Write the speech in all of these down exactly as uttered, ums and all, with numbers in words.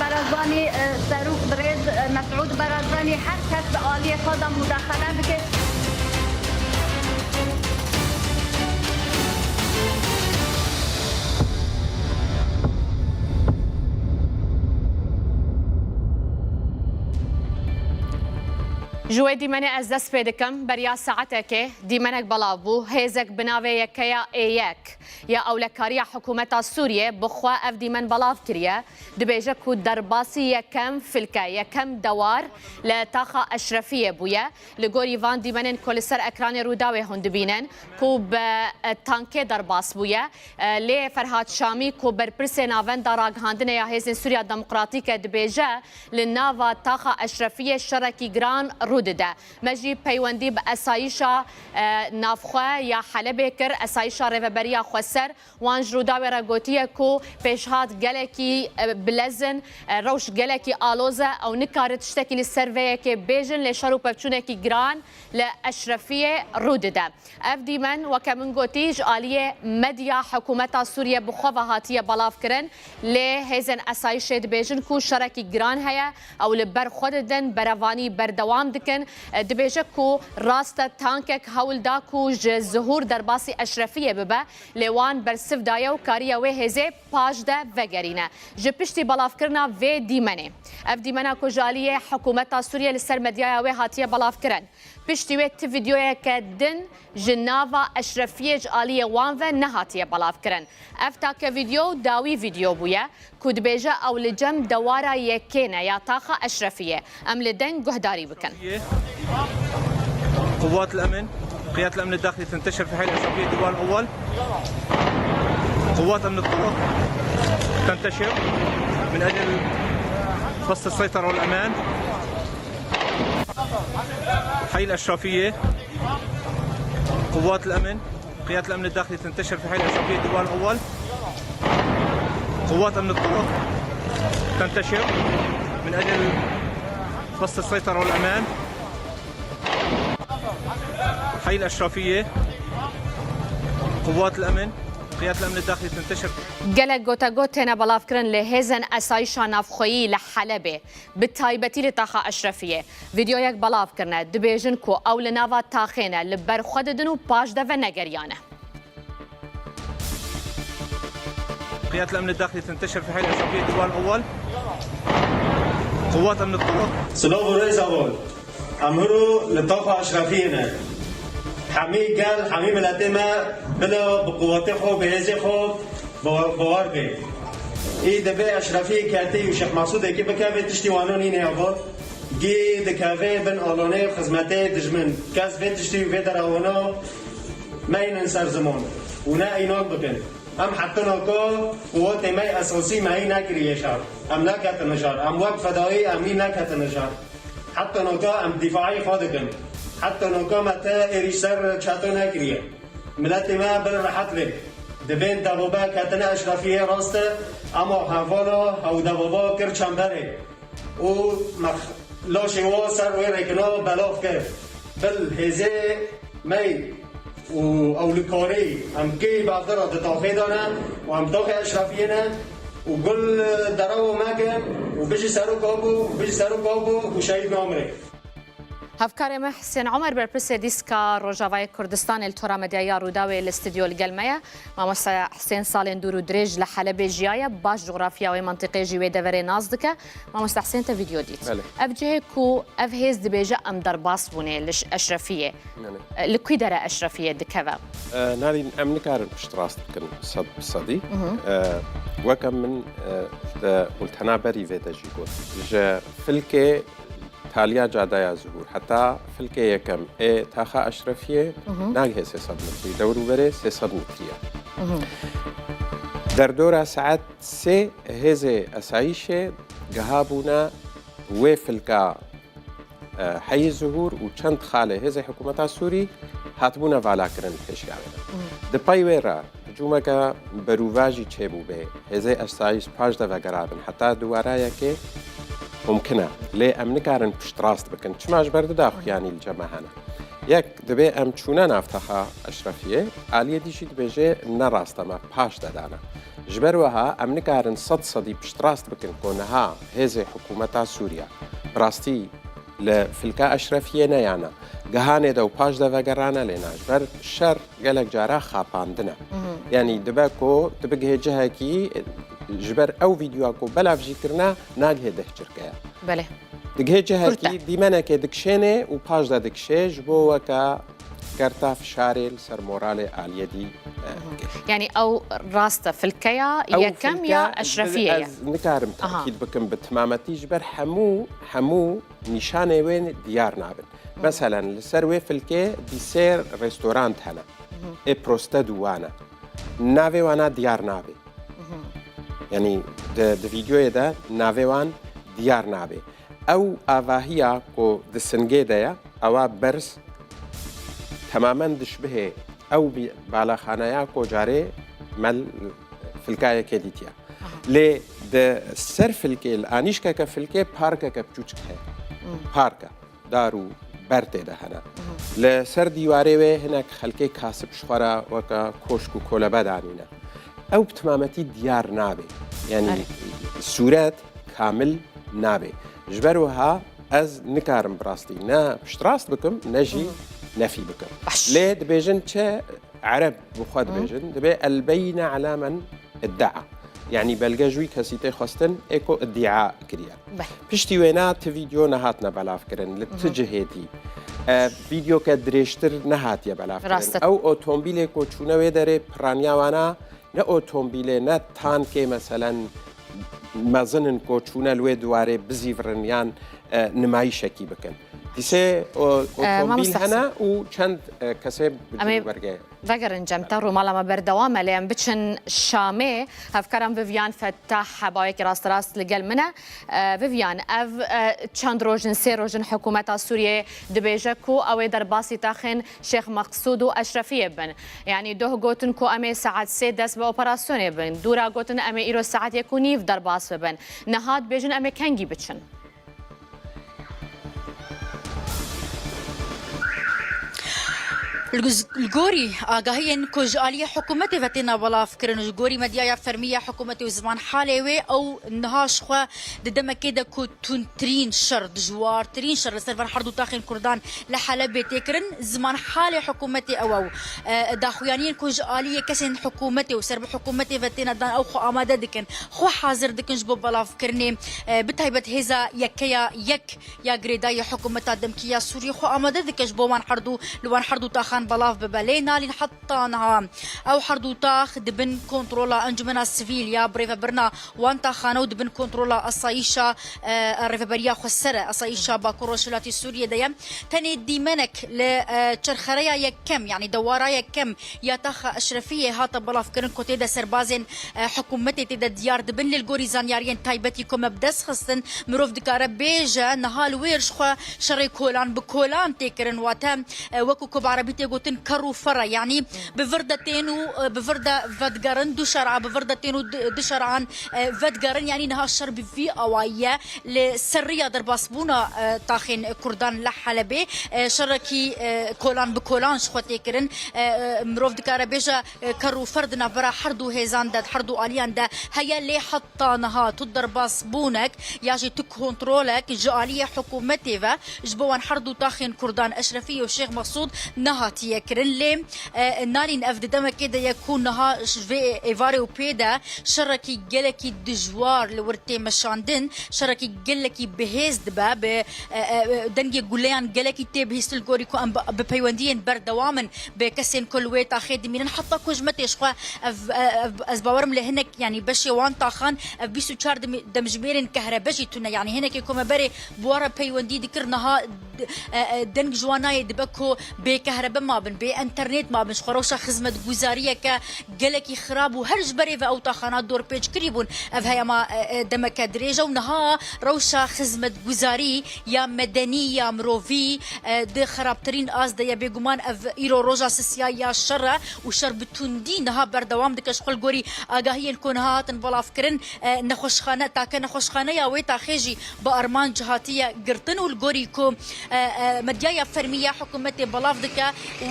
Barazanî, e, serok birêz, e, Mesûd Barazanî, her kes bi aliyê xwe de mudaxele bike. Ji wê dîmenê ez dest pê dikim. Beriya saetekê dîmenek belav bû. Hêzek bi navê Yekeya ê yek ya Ewlekariya Hikûmeta Sûriyê bi xwe ev dîmen belav kiriye. Dibêje ku derbasî yekem filke, yekem dewar li taxa Eşrefiyê bûye. Li gorî van dîmenên ku li ser ekranê Rûdawê hûn dibînin, ku bi, e, tankê derbas bûye. E, lê Ferhat Şamî ku berpirsê Navenda Ragihandinê ya Hêzên Sûriya Demokratîk e, dibêje, li nava taxa Eşrefiyê şerekî giran rû dide. Me jî peywendî bi esayîşa, e, navxwe ya Helebê kir, esayîşa Rêveberiya Xweser. Wan ji Rûdawê re gotiye ku pêşhat gelekî, e, bilezin, e, rewş gelekî aloz e, ew nikare tiştekî li ser vê yekê bêjin, lê şer û pevçûnekî giran li Eşrefiyê rû dide. Ev dîmen, weke min gotî, ji aliyê medya hikûmeta Sûriyê bi xwe ve hatiye belavkirin, lê hêzên esayîşê dibêjin ku şerekî giran heye, ew li ber xwe didin, berevanî berdewam dikin. E, dibêje ku rast e tankek hewl da ku ji zihûr derbasî Eşrefiyê bibe, lê wan bersiv daye û kariye wê hêzê paş de vegerîne. Ji piştî belavkirina vê dîmenê, ev dîmena ku ji aliyê hikûmeta Sûriyê li ser medyaya wê hatiye belavkirin, piştî wê ti vîdeoyeke din ji nava Eşrefiyê ji aliyê wan ve nehatiye belavkirin. Ev take vîdeo dawî vîdeo bûye ku dibêje ew li cem dewara yekê ne ya taxa Eşrefiyê. Em li deng guhdarî bikin. قوات الأمن، قيادة الأمن الداخلي تنتشر في حي الأشرفية الديوان الأول. قوات أمن الطرق تنتشر من أجل بسط السيطرة والأمان. حي الأشرفية، قوات الأمن، قيادة الأمن الداخلي تنتشر في حي الأشرفية الديوان الأول. قوات أمن الطرق تنتشر من أجل بسط السيطرة والأمان. حي الأشرفية، قوات الأمن، قيادة الأمن الداخلي تنتشر. Gelek gotegot têne belavkirin, lê hêzên esayîşa navxweyî li Helebê, bi taybetî li taxa Eşrefiyê, vîdeoyek belav kirine. Dibêjin ku ew li nava taxê ne, li ber xwe didin û paş de venegeriyane. قيادة الأمن الداخلي تنتشر في حي الأشرفية الديوان الأول. قوات أمن الطرق. Silav û rêz heval. Em hiro li taxa Eşrefiyê ne. Hemî gel, hemî miletê me bila bi quwetê xwe, bi hêzê xwe ba-, bawer bê. Î divê Eşrefiyê ketî û Şêx Mesûdekî bikeve tiştî wana nîne heval. Gî dikeve bin alanê xizmetê dijmin. Kes vê tiştî û vê derewana meynin ser ziman û ne înan bikin. Em heta naka quwetê me esasî me hî nekiriye şer. Em neketine şer. Em wek fedayî em hî neketine şer. Heta naka em dîfaî xwe dikin. Heta naka me te êrîş ser çeto nekiriye. Miletê me bin rehet bê. Dibên debaba ketine Eşrefiyê rast e, ema hevala hewdebaba kir çemberê. û mex-, laşê wan ser wê rêkina belav kir. Bil hêzê me û ewlikarî em kê bevdira di taxê de ne û em taxê Eşrefiyê ne û gul derewa me ke û bijî serok Apo û bijî serok Apo û şehîd namrê. Hevkarê me Husên Omer, berpirsê dîska Rojavayê Kurdistanê li Tora Medyaya Rûdawê li stûdyo li gel me ye. Mamoste Husên salên dûr û dirêj li Helebê jiyaye, baş cografya wê mentiqê jî wê deverê nas dike. Mamoste Husên, te vîdeo dît. Belê. Ev cihê ku ev hêz dibêje em derbas bûnê li Ş-, Eşrefiyê. Belê. E, li kû dere Eşrefiyê dikeve? E, Narîn, em nikarin piştrast bikin sed bi sedî. Mhm. E, weke min, e, de û li tena berî vê de jî got. Ji filkê taliya cadeya zihûr heta filkê yekem ê taxa Eşrefiyê Mhm. nagihê sê sed metrî, dewr û berê sê sed metrî ye. Mhm. Derdora saet sê hêzê esayîşê gihabûne wê filka, e, heyî zihûr û çend xalê hêzê hikûmeta Sûrî hatibûne valakirin li pêşgavê de. Mhm. Di pey wê re Hicûmeke berûva jî çêbûbê, hêzê esayîş paş de vegerabin heta di warayekê mumkin e. Lê em nikarin piştrast bikin. Çima? Ji ber du daxuyanî li cem me hene. Yek, dibê em çûne nav taxa Eşrefiyê, aliyê dî jî dibêje ne rast e, me paş de dane. Ji ber wiha em nikarin sed sedî piştrast bikin ku niha hêzê hikûmeta Sûriye bi rastî li filka Eşrefiyê ne ya ne. Gihanê de û paş de vegerane lê ne. Ji ber şer gelek cara xapandine. Yanî dibe ku tu bigihê cihekî ji ber ew vîdyoya ku belav jî kirine nagihê deh çirke ye. Belê. Digihê cihekî dîmenekê dikişênê û paş de dikişê ji bo weke kerta fişarê li ser moralê aliyê dî, e, bikêş. Yanî ew rast e, filkeya yekem ya Eşrefiyê ye. Ez nikarim tekîd bikim bi timametî ji ber hemû, hemû nîşanê wê diyar nabin. Meselen li ser wê filkê bîsêr restorant hene. Ê proste dû wan e. Navê wana diyar nabe. Yanî di, di vîdyoyê de navê wan diyar nabe. Ew avahiya ku di singê de ye, ewa berz temamen dişbihê ew bî-, balaxaneya ku carê me li filka yekê dîtiye. Lê di ser filkê, li anîşkeke filkê parkeke piçûçik heye. Park e. Dar û ber tê de hene. Li ser dîwarê wê hinek xelkê kasib ji xwe re weke koşk û kolebe danîne. Ew bi timametî diyar nabe. Yanî sûret kamil nabe. Ji ber wiha ez nikarim bi rastî ne piştrast bikim ne jî nefî bikim. Lê dibêjin çi Ereb bi xwe dibêjin, dibê el beyne ala men iddia. Yanî belge ji wî kesî tê xwestin ê ku iddia kiriye. Piştî wêna ti vîdyo nehatine belavkirin li ti cihêtî. E, vîdyoke dirêjtir nehatiye belavkirin. Ew otomobîlê ku çûne wê derê piraniya wana ne otomobîlê ne tankê meselen mezin in ku çûne li wê diwarê bizîvirin yan, e, nimayîşekî bikin. Dîsê o, otomobîl hene û çend, e, kesê bi cih û bergê. Vegerin cem te, rûmala me berdewam e, lê em biçin Şamê. Hevkaran Vivian Fettah, hevayekî rasterast li gel min e. E, Vivian, ev, e, çend roj in, sê roj in hikûmeta Sûriyeyê dibêje ku ew ê derbasî taxên Şêx Meqsûd û Eşrefiyê bin. Yanî doh gotin ku em ê saet sê dest bi operasyonê bin. Dûra gotin em ê îro saet yek û nîv derbas bibin. Niha dibêjin em ê kengî biçin. Li gorî agahiyên ku ji aliyê hikûmetê ve têne belavkirin, ji gorî medyaya fermî ya hikûmetê û ziman halê wê, ew niha ji xwe di demekê de ku tundtirîn şer, dijwartirîn şer li ser van her du taxên Kurdan li Helebê tê kirin, ziman halê hikûmetê ew e û, e, daxuyaniyên ku ji aliyê kesên hikûmetê û ser bi hikûmetê ve têne dan ew xwe amade dikin, xwe hazir dikin ji bo belavkirinê, e, bi taybet hêza yekeya yek ya girêdayî hikûmeta demkî ya Sûriyê xwe amade dike ji bo wan her du, li wan her du taxan belav bibe. Lê nalîn heta niha ew her du tax di bin kontrola encûmena sivîl ya birêvebirina wan taxan û di bin kontrola asayîşa, e, rêveberiya xweser e, asayîşa Bakur Rojhilatî Sûriyê de ye. Tenê dîmenek li, e, çerxereya yekem, yanî dewara yekem ya taxa Eşrefiyê hate belavkirin ku tê de serbazên, e, hikûmetê tê de diyar dibin. Lê li gorî zanyariyên taybetî ku me bi dest xistin, mirov dikare bêje niha li wêr ji xwe şerê kolan bi kolan tê kirin, wate, e, wekû ku bi erebî tê gotin ker û fer e, yanî bi vir de tên û, e, bi vir de vedigerin, du şera bi vir de tên û di, di şeran, e, vedigerin, yanî niha şer bi vî awayî ye. Li ser riya derbasbûna, e, taxên Kurdan li Helebê, e, şerekî, e, kolan bi kolan ji xwe tê kirin. E, e, mirov dikare bêje, e, ker û fer di navbera her du hêzan de, her du aliyan de heye, lê heta niha tu derbasbûnek ya jî tu kontrolek ji aliyê hikûmetê ve ji bo wan her du taxên Kurdan, Eşrefî û Şêx Mexsûd, nehatiye kirin. Lê, e, nalîn ev di demekê de ye ku niha ji vê êvarê û pê de şerekî gelekî dijwar li wir tê meşandin, şerekî gelekî bihêz dibe, bi, e, e, dengê guleyan gelekî tê bihîstin, li gorî ku em bi, bi peywendiyên berdewam in bi kesên ku li wê taxê dimînin, heta ku ji me tê ji xwe ev, e, ev, ez bawerim li hinek, yanî beşê wan taxan ev bîst û çar demi-, demjimêrên kehrebe jî tune, yanî hinekê ku me berê bi wan re peywendî dikir, niha d-, e, e, deng ji wan nayê, dibe ku bê kehrebe mabin, bê enternet mabin, ji xwe rewşa xizmetguzariyeke gelekî xirab û her ji berê ve ew taxana dorpêçkirî bûn. Ev heyama, e, e, demeke dirêj e û niha rewşa xizmetguzarî ya medenî, ya mirovî, e, di xirabtirîn az de ye. Bêguman ev îro roja sisiya ya şer e û şer bi tundî niha berdewam dike. Ji xwe li gorî agahiyên ku niha hatin belavkirin, e, nexweşxane, take nexweşxaneya wê taxê jî bi armanc hatiye girtin û li gorî ku, e, e, medyaya fermî ya hikûmetê belav dike,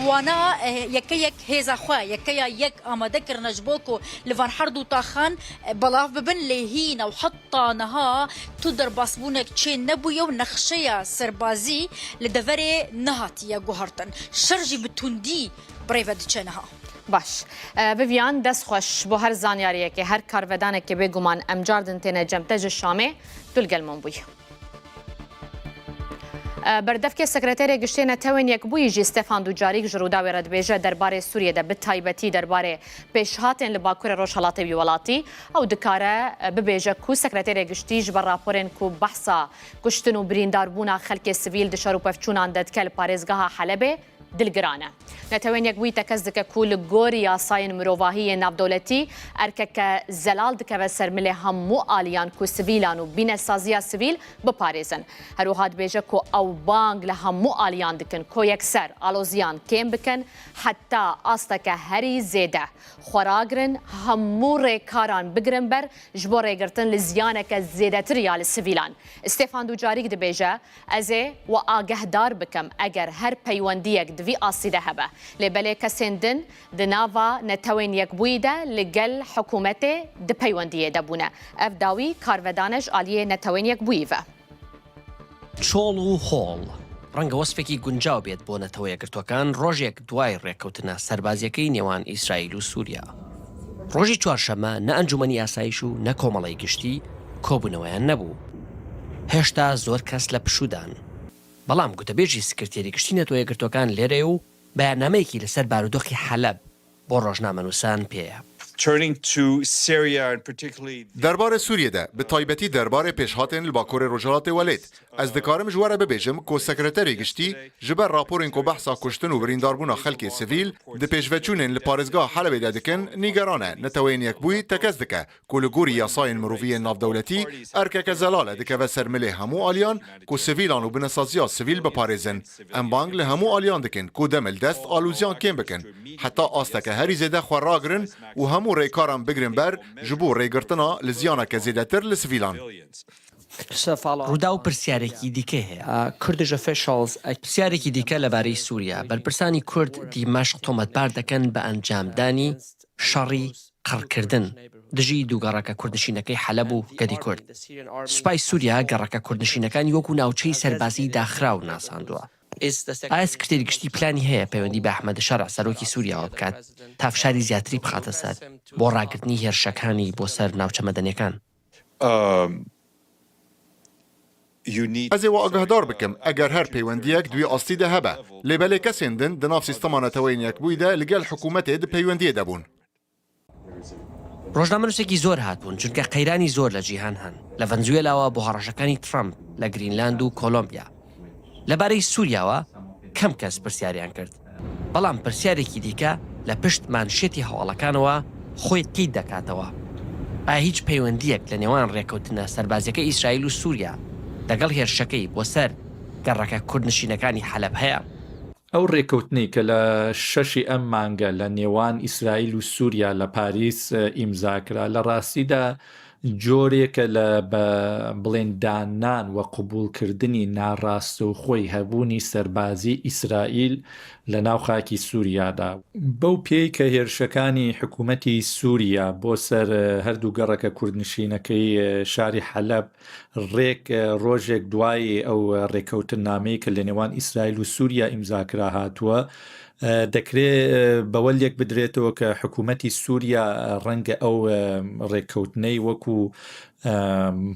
wana, e, yeke yek hêza xwe, yekeya yek amade kirine ji bo ku li van her du taxan, e, belav bibin, lê hîna û heta niha tu derbasbûnek çê nebûye û nexşeya serbazî li deverê nehatiye guhertin. Şer jî bi tundî bi rê ve diçe niha. Baş. E, Vivian, dest xweş bo her zanyariyekê, her karvedanekê. Bêguman em cardin têne cem te ji Şamê, tu li gel me bûyî. E, berdevkê Sekreterê Giştê Netewên Yekbûyî jî Stefan Ducarîk ji Rûdawê re dibêje derbarê Sûriyê de, bi taybetî derbarê pêşhatên li Bakurê Rojhelatê wî welatî. Ew dikare, e, bibêje ku Sekreterê Giştî ji ber raporên ku behsa kuştin û birîndarbûna xelkê sivîl di şer û pevçûnan de dike li parêzgeha Helebê, dilgiran e. Netewên Yekbûyî tekez dike ku li gorî yasayên mirovahî yên navdewletî erkeke zelal dikeve ser milê hemû aliyan ku sivîlan û bînesaziya sivîl biparêzin. Her wiha dibêje ku ew bang li hemû aliyan dikin ku yekser aloziyan kêm bikin, heta asteke herî zêde xwe ragirin, hemû rêkaran bigirin ber ji bo rêgirtin li ziyaneke zêdetir ya li sivîlan. Stefan Ducarîk dibêje, Ez ê we agehdar bikim eger her peywendiyek di vî astî de hebe. Lê belê kesên din di nava Netewên Yekbûyî de li gel hikûmetê di peywendiyê de bûne. Ev dawî karvedan e ji aliyê Netewên Yekbûyî ve. Çol û hol. Renge wesfekî guncaw bêt bo Neteweyê Girtokan, rojek duay rêkewtina serbaziyekey nêwan Îsraîl û Sûriya. Rojî çarşeme ne Encûmenî Asayîş û ne Komeleya Giştî kobûneweyan nebû. Hêşta zor kes li pişû dan. Belam gotebêjî Sekreterê Giştî Neteweyê Girtokan lêre ye û beyannameyekî li ser barûdoxê Heleb bo rojnamenûsan pê ye. Turning to Syria and particularly Derbarê Sûriyê de, bi taybetî derbarê pêşhatên li Bakurê Rojhilatê Welêt, ez dikarim ji we re bibêjim ku Sekreterê Giştî ji ber raporên ku behsa kuştin û birîndarbûna xelkê sivîl di pêşveçûnên li parêzgeha Helebê de dikin, nîgeran e. Neteweyên Yekbûyî tekez dike ku li gorî yasayên mirovî yên navdewletî erkeke zelal e dikeve ser milê hemû aliyan ku sivîlan û binesaziya sivîl biparêzin. Em bang li hemû aliyan dikin ku dem li dest alûziyan kêm bikin, heta asteke herî zêde xwe ragirin û hemû rêkaran bigirin ber ji bo rêgirtina li ziyaneke zêdetir li sivîlan. Rûdaw, pirsiyarekî dîke heye. Kurdish officials, pirsiyarekî dîke lebarê Sûriye. Berpirsanî Kurd Dîmeşq tometbar dikin bi encamdanî şerî qirkirdin dijî du gereke kurdnişînekey Heleb û gedî Kurd. Supay Sûriye gereke kurdnişînekanî wekû navçeyî serbazî daxiraw nasandiwe. Aye Sekreterê Giştî planî heye peywendî bi Ehmed Şer'a, serokî Sûriye, we biket, ta fişarî ziyadtirî bixate ser, bo ragirtinî hêrişekanî bo ser navçe medenîyekan? Um, you need Ez ê we agehdar bikim, eger her peywendiyek di wî astî de hebe, lê belê kesên din di nav sîstema Neteweyên Yekbûyî de li gel hikûmetê di peywendiyê de bûn. Rojnamenûsekî zor hatibûn, çunke qeyranî zor li cîhan hene. Li Venezuela we buharîşekanî Trump, li Grînland û Kolombiya. Lebarê Sûriya we kem kes pirsyariyan kir. Belam pirsyarêkî dîke li pişt manşêtî hewalekan we xwê qît dikatewe. Aye hîç peywendiyek li nêwan rêkewtina serbaziyeke Îsraîl û Sûriya degel hêrişekey bo ser gereke kurdnişînekanî Heleb heye? Ew rêkewtinê ke li şeşê em mange li nêwan Îsraîl û Sûriya li Parîs, e, îmza kira, li rastî de corêke li be-, bilêndanan we qubûlkirdinî narastewxweyî hebûnî serbazî Îsraîl li nav xakî Sûriya de. Bew pêy ke hêrişekanî hikûmetî Sûriya bo ser, e, her du gereke kurdnişînekey, e, şarî Heleb rêk, e, rojek duayê ew, e, rêkewtinnameyê ke li nêwan Îsraîl û Sûriya îmza kira hatûye, e, dekrê, e, bi weliyek bidrêtewe ke hikûmetî Sûriya, e, renge ew, e, rêkewtiney wekû, e,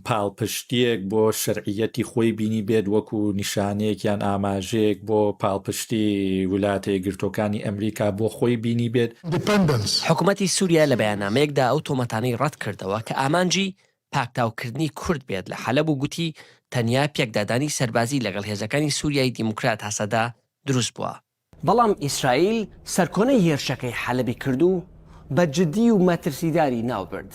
palpiştiyek bo şer'iyetî xwey bînî bêt, wekû nîşaneyek yan amajeyek bo palpiştî Wilayetê Yekgirtokanî Emerîka bo xwey bînî bêt. Hikûmetî Sûriya li beyannameyek de ew tometanî red kirdewe ke amancî paktawkirdinî Kurd bêt li Heleb û gotî, tenya pêkdadanî serbazî legel hêzekanî Sûriyeyê Demokrat, H S D, dirust bûye. بەڵام ئیسرائیل سەرکۆنەی هێرشەکەی حەلەبی کرد و بە جددی و مەترسیداری ناوبرد.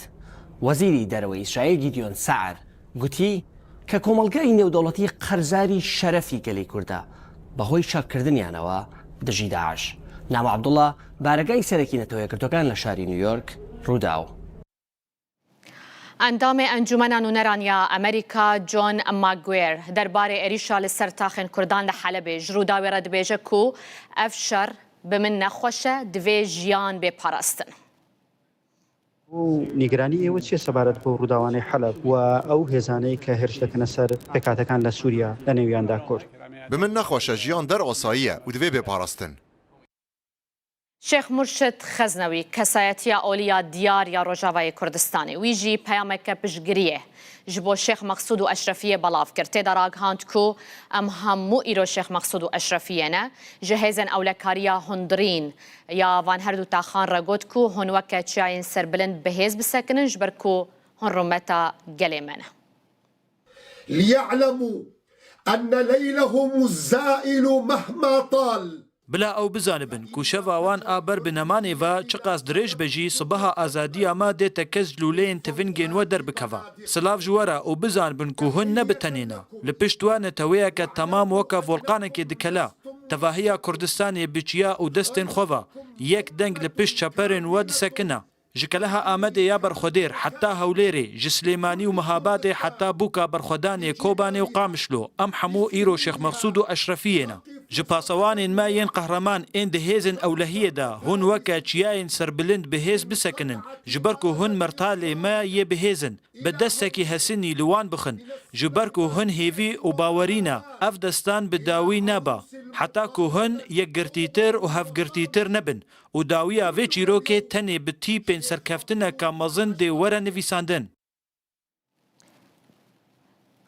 وەزیری دەرەوەی ئیسرائیل گیدیۆن سەعر گوتی کە کۆمەڵگای نێودەوڵەتی قەرزاری شەرەفی گەلی کوردە بەهۆی شەڕکردنیانەوە دژی داعش. نامۆ عەبدوڵڵا، بارەگای سەرەکی نەتەوە یەکگرتووەکان لە شاری نیویۆرک، ڕووداو. ئەندامێ ئەنجومەنا نوونەران یا ئەمریکا، جۆن ماگوێر، دەربارەی ئێریشا لەسەر تاخێن کوردان لە حەلەبێ، ji Rûdawê re dibêje ku ev şer bi min nexweş e, divê jiyan bê parastin. و نیگرانی ئێوە چیە سەبارەت بەو ڕووداوانەی حەلەب و ئەو هێزانەی کە هێرش دەکەنە سەر پێکهاتەکان لە سووریا، لە نێویاندا کورد؟ Bi min nexweş e, jiyan der asayî ye û divê bê parastin. Şêx Murşid Xeznewî, kesayetiya olî ya diyar ya Rojavayê Kurdistanê, wî jî peyameke piştgiriyê ji bo Şêx Mexsûd û Eşrefiyê belav kir. Tê de ragihand ku em hemû îro Şêx Mexsûd û Eşrefiyê ne, ji hêzên ewlekariya hundirîn ya van her du taxan re got ku hûn weke çiyayên serbilind bi hêz bisekinin, ji ber ku hûn rûmeta gelê me ne. ليعلموا أن ليلهم الزائل مهما طال. Bila ew bizanibin ku şeva wan a ber bi nemanê ve çiqas dirêj be jî, sibeha azadiya me dê tekez ji lûleyên tivingên we derbikeva. Silav ji we re û bizanibin ku hûn ne bi tenê ne. Li pişt we neteweyeke temam weke volqanekê dikela. Tevahiya Kurdistanê bi çiya û destên xwe ve yek deng li pişt çeperên we disekine. Ji Keleha Amedê ya Berxwedêr heta Hewlêrê, ji Silêmanî û Mihabadê heta bûka Berxwedanê, Kobanê û Qamişlo, em hemû îro Şêx Mexsûd û Eşrefiyê ne. Ji pasewanên me yên qehreman ên di hêzên ewlehiyê de hûn weke çiyayên serbilind bi hêz bisekinin, ji ber ku hûn mertalê me yê bihêz in, bi destekî hesinî li wan bixin, ji ber ku hûn hêvî û bawerî ne, ev destan bi dawî nebe, heta ku hûn yekgirtîtir û hevgirtîtir nebin. û dawiya vê çîrokê tenê bi tîpên serkeftineke mezin dê were nivîsandin.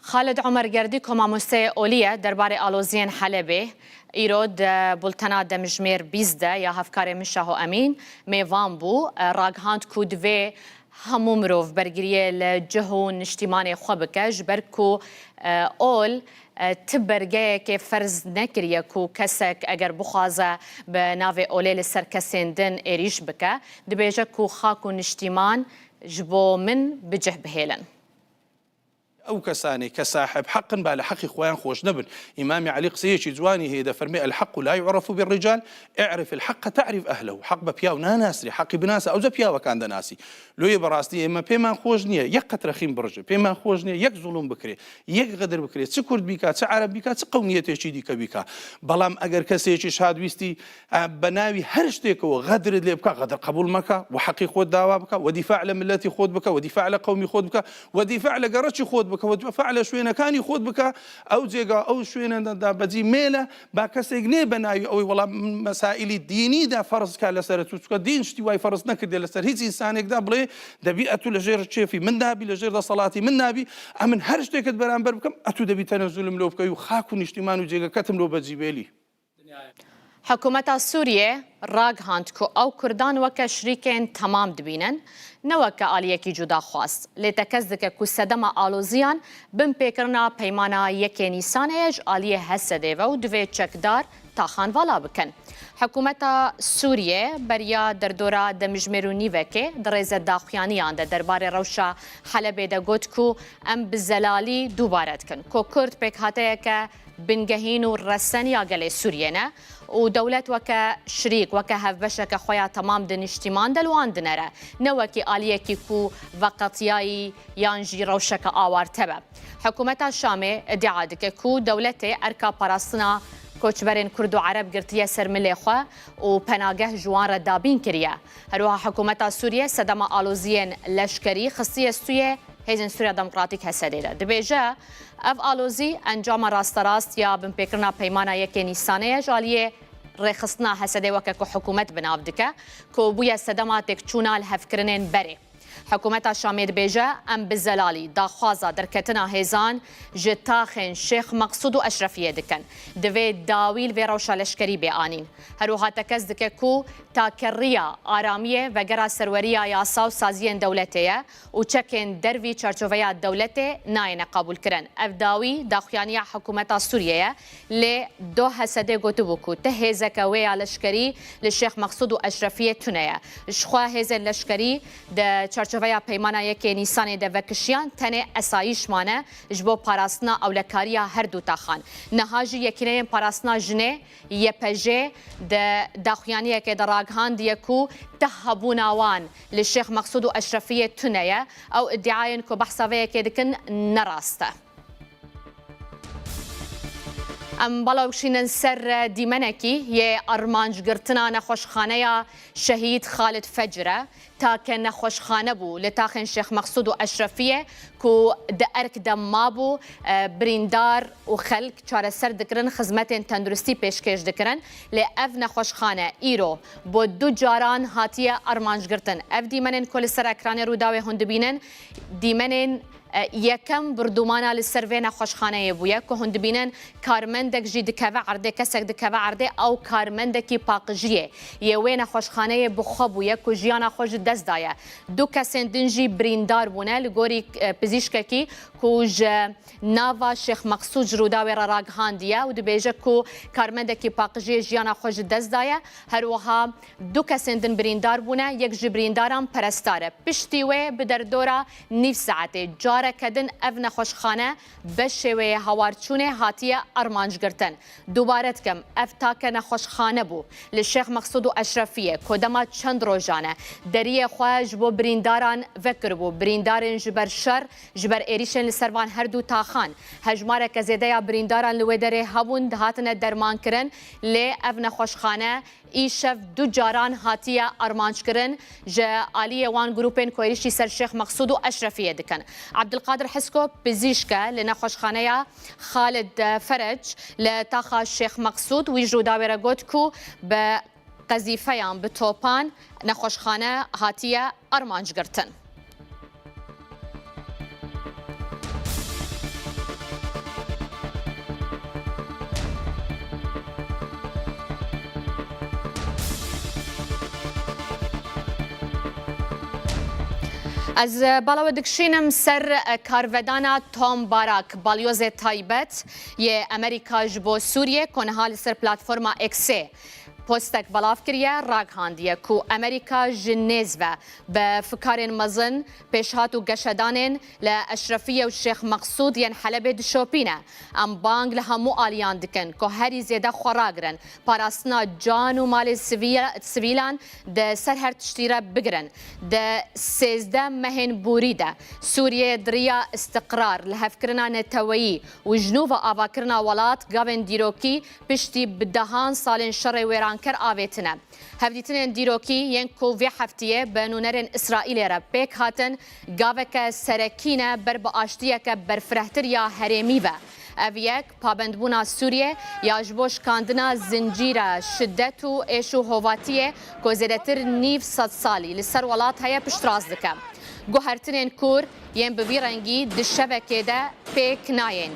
Xalid Omer Gerdî ku mamosteyê olî ye derbarê aloziyên Helebê, îro di bultena demjimêr bîst de ya hevkarê min Şaho Emîn mêvan bû, ragihand ku divê hemû mirov bergiriyê li cih û niştîmanê xwe bike, ji ber ku, e, ol, e, ti bergeyekê ferz nekiriye ku kesek eger bixwaze bi navê olê li ser kesên din êrîş bike. Dibêje ku xak û niştîman ji bo min bi cih bihêlin. ئەو کەسانەی کە ساحب حەقن با لە حەقی خۆیان خۆش نەبن. ئیمامی عەلی قسەیەکی جوانی هەیە، دەفەرمێ: «الحق لا يعرف بالرجال، اعرف الحق تعرف أهله.» حەق بە پیاو ناناسرێ، حەقی بناسە، ئەوجە پیاوەکان دەناسی. لۆیە بەڕاستی ئێمە پێمان خۆش نییە یەک قەترە خین بڕژێ، پێمان خۆش نییە یەک زوڵم بکرێ، یەک غەدر بکرێ، چ کورد بیکا، چ عەرەب بیکا، چ قەومیەتێکی دیکە بیکا. بەڵام ئەگەر کەسێکیش هات ویستی، ئە، بە ناوی هەر شتێکەوە غەدرت لێ بکا، غەدر قبول مەکە، و حەقی خۆت داوا بکە، و دیفاع لە ملەتی خۆت بکە، و دیفاع لە قەومی خۆت بکە، و دیفاع لە گەڕەکی خۆت بکە، و دیفاع لە شوێنەکانی خۆت بکە. ئەو جێگا، ئەو شوێنە دا بەجی مێلە، با کەسێک نێ بە ناوی ئەوەی وەڵا مەسائلی دینیدا فەرز کا لەسەر تو، چونکە دین شتی وای فەرز نەکردێ لەسەر هیچ ئینسانێکدا، بڵێ: «دەبی ئەتو لە ژێر چێفی من دابی، لە ژێر دەسەڵاتی من نابی، ئەمن هەر شتێکت بەرامبەر بکەم، ئەتو دەبی تەنەزولم لۆ بکەی و خاک و نیشتیمان و جێگەکەتم لۆ بەجی بێلی.» Hikûmeta Sûriyê ragihand ku ew kurdan weke şirîkên temam dibînin, ne weke aliyekî cudaxwaz. Lê tekez dike ku sedema aloziyan binpêkirina Peymana Yekê Nîsanê ye ji aliyê Hesedê ve û divê çekdar taxan vala bikin. Hikûmeta Sûriyê beriya derdora demjimêr û nîvekê dirêze daxuyaniyan de derbarê rewşa Helebê de got ku em bi zelalî dubare dikin ku Kurd pêkhateyeke bingehîn û resen ya gelê Sûriyê ne û dewlet weke şirîk, weke hevbeşeke xwe ya temam di niştîman de li wan dinere, ne wekî aliyekî ku veqetiyayî yan jî rewşeke awarte be. Hikûmeta Şamê îdia dike ku dewletê erka parastina koçberên Kurd û Ereb girtiye ser milê xwe û penageh ji wan re dabîn kiriye. Herwiha hikûmeta Sûriyê sedema aloziyên leşkerî xistiye stûyê Hêzên Sûriya Demokratîk, H S D'ê de. Dibêje, ev alozî encama rasterast ya binpêkirina Peymana Yekê Nîsanê ye, ji aliyê rêxistina H S D'ê weke ku hikûmet bi nav dike, ku bûye sedema têkçûna lihevkirinên berê. Hikûmeta Şamê dibêje, em bi zelalî daxwaza derketina hêzan ji taxên Şêx Meqsûd û Eşrefiyê dikin. Divê dawî li vê rewşa leşkerî bê anîn. Her wiha tekez dike ku takeriya aramiyê vegera serweriya yasa û saziyên dewletê ye û çekên dervî çarçoveya dewletê nayêne qebûlkirin. Ev dawî daxuyaniya hikûmeta Sûriyê ye. Lê doh Hesedê gotibû ku ti hêzeke wê ya leşkerî li Şêx Meqsûd û Eşrefiyê tune ye. Jixwe hêzên leşkerî di çarçoveya Peymana Yekê Nîsanê de vekişiyan tenê esayîş mane ji bo parastina ewlekariya her du taxan. Niha jî Yekîneyên Parastina Jinê, Y P J, di daxuyaniyekê de ragihandiye ku ti hebûna wan li Şêx Meqsûd û Eşrefiyê tune ye. Ew îdiayên ku behsa vê yekê dikin ne rast e. Em bala bikişînin ser dîmenekî yê armancgirtina nexweşxaneya Şehîd Xalid Fecr e. Take nexweşxane bû li taxên Şêx Meqsûd û Eşrefiyê ku di erk de mabû, e, birîndar û xelk çareser dikirin, xizmetên tenduristî pêşkêş dikirin. Lê ev nexweşxane îro bo du caran hatiye armancgirtin. Ev dîmenên ku li ser ekranê Rûdawê hûn dibînin, dîmenên E, yekem birdûmana li ser vê nexweşxaneyê bûye ku hûn dibînin karmendek jî dikeve erdê, kesek dikeve erdê, ew karmendekî paqijiyê yê wê nexweşxaneyê bi xwe bûye ku jiyana xwe ji dest daye. Du kesên din jî birîndar bûne, li gorî, e, pizîşkekî ku ji nava Şêx Meqsûd ji Rûdawê re ragihandiye û dibêje ku karmendekî paqijiyê jiyana xwe ji dest daye. Her wiha du kesên din birîndar bûne, yek ji birîndaran perestar e. Piştî wê bi derdora nîv saetê careke din ev nexweşxane beşê wê yê hawarçûnê hatiye armanc girtin. Dubare dikim, ev take nexweşxane bû li Şêx Meqsûd û Eşrefiyê ku dema çend rojan e deriyê xwe ji bo birîndaran vekiribû. Birîndarên ji ber şer, ji ber êrîşên li ser van her du taxan, hejmareke zêde ya birîndaran li wê derê hebûn, dihatine dermankirin, lê ev nexweşxane îşev du caran hatiye armanc kirin ji aliyê wan grûpên ku êrîşî ser Şêx Meqsûd û Eşrefiyê dikin. Abdulkadir Hisko pizîşk e li nexweşxaneya Xalid Ferec li taxa Şêx Meqsûd. Wî ji Rûdawê re got ku bi qezîfeyan, bi topan nexweşxane hatiye armanc girtin. Ez, e, bala we dikişînim ser, e, karvedana Tom Barak, balyozê taybet yê Amerîka ji bo Sûriyê, ku niha li ser platforma X-ê postek belav kiriye, ragihandiye ku Amerîka ji nêz ve bi fikarên mezin, pêşhat û geşedanên li Eşrefiye û Şêx Meqsûd yên Helebê dişopîne. Em bang li hemû aliyan dikin ku herî zêde xwe ragirin, parastina can û malê sivî-, sivîlan di ser her tiştî re bigirin. Di sêzdeh mehên borî de Sûriye di riya îstiqrar, lihevkirina neteweyî û ji nû ve avakirina welat gavên dîrokî piştî bi dehan salên şerê wêranker avêtine. Hevdîtinên dîrokî yên ku vê heftiyê bi nûnerên Îsraîlê re pêk hatin, gaveke serekî ne ber bi aştiyeke berfirehtir ya herêmî ve. Ev yek pabendbûna Sûriyê ya ji bo şikandina zincîra şidet û êş û hovatiyê ku zêdetir nîv sedsalî li ser welat heye piştrast dike. Guhertinên kûr yên bi vî rengî di şevekê de pêk nayên.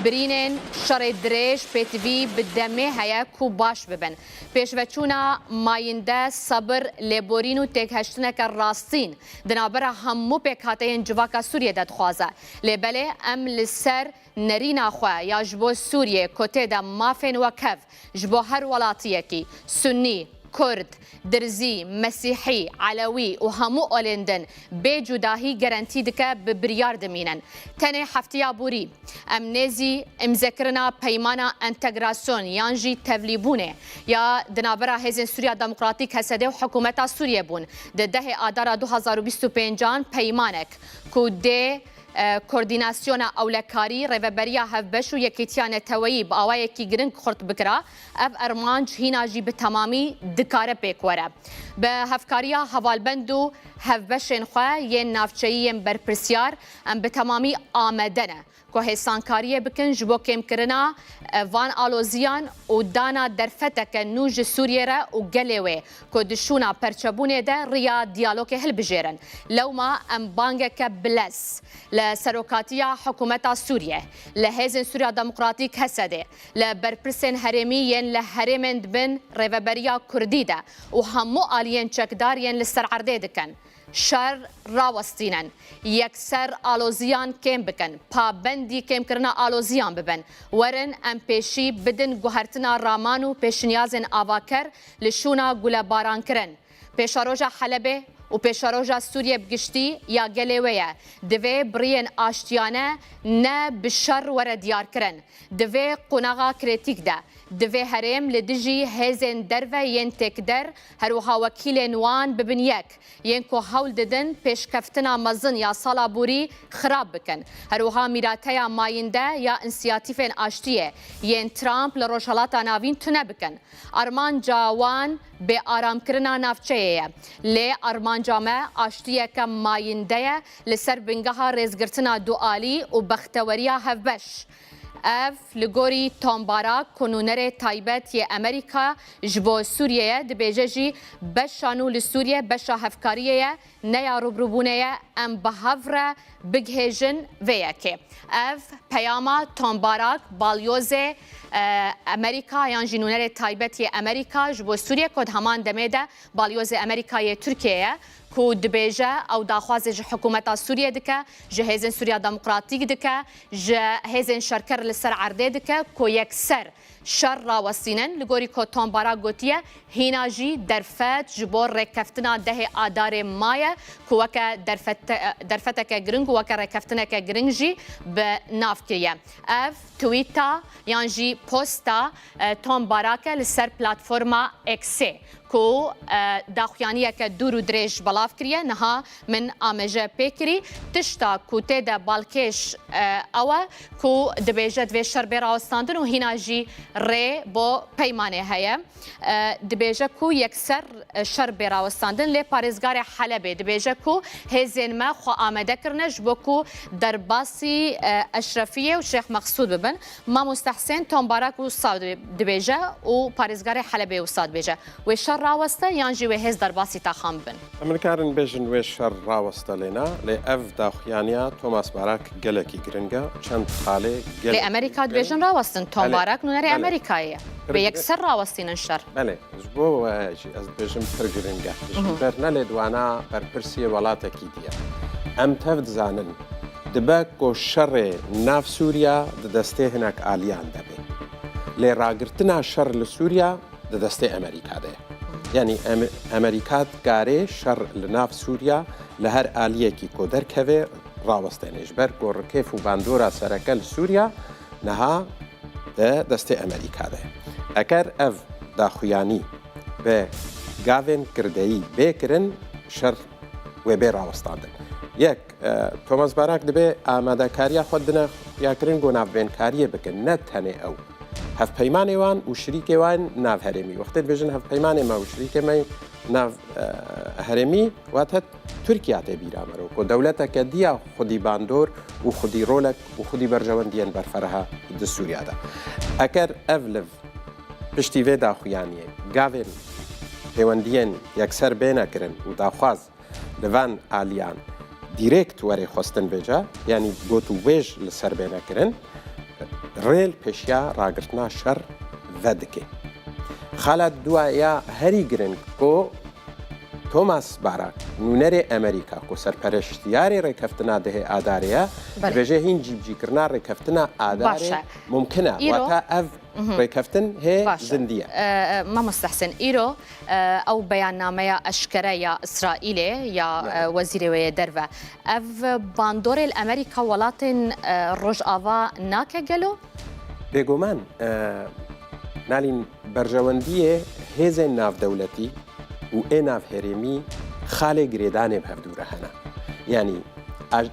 Birînên şerê dirêj pêtivî bi demê heye ku baş bibin. Pêşveçûna mayînde, sebir, lêborîn û têgihiştineke rastîn di navbera hemû pêkhateyên civaka Sûriyê de dixwaze. Lê belê em li ser nerîna xwe ya ji bo Sûriyê ku tê de mafên wekhev ji bo her welatiyekî, Sunnî, Kurd, Dirzî, Mesîhî, Elewî û hemû olên din bê cudahî gerentî dike, bi biryar dimînin. Tenê heftiya borî em nêzî îmzekirina peymana entegrasyon yan jî tevlîbûnê ya di navbera Hêzên Sûriya Demokratîk, H S D, û hikûmeta Sûriyê bûn. Di dehê Adara du hazar û bîst û pêncan peymanek ku dê e, koordînasyona ewlekarî, rêveberiya hevbeş û yekîtiya neteweyî bi awayekî giring xurt bikira, ev armanc hîna jî bi temamî dikare pêk were. Bi hevkariya hevalbend û hevbeşên xwe yên navçeyî yên berpirsiyar, em bi temamî amade ne ku hêsankariyê bikin ji bo kêmkirina, e, van aloziyan û dana derfeteke nû ji Sûriyê re û gelê wê ku di şûna perçebûnê de riya diyalogê hilbijêrin. Lewma em bangeke bilez li serokatiya hikûmeta Sûriyê, li Hêzên Sûriya Demokratîk, H S D'ê, li berpirsên herêmî yên li herêmên di bin rêveberiya Kurdî de û hemû aliyên çekdar yên li ser erdê dikin. Şer rawestînin, yekser aloziyan kêm bikin, pabendî kêmkirina aloziyan bibin. Werin em pêşî bidin guhertina raman û pêşniyazên avaker li şûna gulebarankirin. Pêşeroja Helebê û pêşeroja Sûriyê bi giştî ya gelê wê ye. Divê biriyên aştiyane ne bi şer were diyarkirin. Di vê qonaxa krîtîk de, divê herêm li dijî hêzên derve yên têkder, her wiha wekîlên wan bibin yek, yên ku hewl didin pêşkeftina mezin ya sala borî xirab bikin. Her wiha mîrateya mayînde ya însiyatîfên aştiyê yên Trump li Rojhilata Navîn tune bikin. Armanca wan bêaramkirina navçeyê ye. Lê armanca me aştiyeke mayînde ye li ser bingeha rêzgirtina dualî û bexteweriya hevbeş. Ev, li gorî Tom Barak, ku nûnerê taybet yê Amerîka ji bo Sûriyê ye, dibêje jî beşa nû li Sûriyê beşa hevkariyê ye, ne ya rûbirûbûnê ye, em bi hev re bigihêjin vê yekê. Ev peyama Tom Barak, balyozê, e, Amerîka yan jî nûnerê taybet yê Amerîka ji bo Sûriyê, ku di heman demê de balyozê Amerîka yê Tirkiyeyê ye, ku dibêje ew daxwazê ji hikûmeta Sûriyê dike, ji Hêzên Sûriya Demokratîk dike, ji hêzên şerker li ser erdê dike, ku yekser şer rawestînin. Li gorî ku Tom Barak gotiye, hîna jî derfet ji bo rêkeftina dehê Adarê maye, ku weke derfete-, derfeteke giring û weke rêkeftineke giring jî bi nav kiriye. Ev tweeta yan jî posta, e, Tom Barak e li ser platforma X-ê, ku, e, daxuyaniyeke dûr û dirêj belav kiriye. Niha min ameje pê kirî. Tişta ku tê de balkêş, e, ew e ku dibêje divê şer bê rawestandin û hîna jî rê bo peymanê heye. E, dibêje ku yekser, e, şer bê rawestandin, lê parêzgarê Helebê dibêje ku hêzên me xwe amade kirine ji bo ku derbasî, e, Eşrefiyê û Şêx Meqsûd bibin. Mamoste Husên, Tom Barak wisa dibêje û parêzgarê Helebê wisa dibêje. Wê şer raweste yan jî wê hêz derbasî taxan bibin? Em nikarin bêjin wê şer raweste lê na, lê ev daxuyaniya Thomas Barak gelekî giring e. Çend xalê gelekî giring. Lê Amerîka dibêjin rawestin. Tom Barak nûnerê Amerîkayê ye. Wê yekser rawestînin şer. Belê, ji bo we jî ez dibêjim pir giring e. Ji ber ne lêdwana berpirsiyê welatekî diye. Em tev dizanin, dibe ku şerê nav Sûriya di destê hinek aliyan de be. Lê ragirtina şer li Sûriya di destê Amerîka de ye. Yanî Em-, Amerîka dikarê şer li nav Sûriya li her aliyekî ku derkeve rawestêne. Ji ber ku rikêf û bandora sereke li Sûriya niha di destê Amerîka de ye. Eger ev daxuyanî bi gavên girdeyî bê kirin, şer wê bê rawestandin. Yek, e, Thomas Barak dibê amadekariya xwe dine xuyakirin ku navbênkariyê bikin, ne tenê ew. Hevpeymanê wan û şirîkê wan nav herêmî. Wextê dibêjin hevpeymanê me û şirîkê me nav, e, herêmî, wate Tirkiya tê bîra me re, ku dewleteke diya xwedî bandor û xwedî rolek û xwedî berjewendiyên berfireh e di Sûriya de. Eger ev liv piştî vê daxuyaniyê gavên pêwendiyên yekser bêne kirin û daxwaz li van aliyan dîrekt were xwestin bêje, yanî gotûbêj li ser bêne kirin, rê li pêşiya ragirtina şer vedike. Xala dua ya herî giring ku Thomas Barak, nûnerê Amerîka ku serpereştiyarê rêkeftina dehê Adarê ye, Belê. dibêje hîn cîbicîkirina rêkeftina Adarê Baş e. mumkin e. Îro Wata ev Mhm. rêkeftin hê Baş e. zindî ye. E, e, Mamoste Husên, îro, e, ew beyannameya eşkere ya Îsraîlê, ya, Belê. e, wezîrê wê yê derve. Ev bandorê li Amerîka welatên, e, Rojava nake gelo? Bêguman, e, Nalîn, berjewendiyê hêzên navdewletî û ê navherêmî xalê girêdanê bi hevdû re hene. Yanî, a-,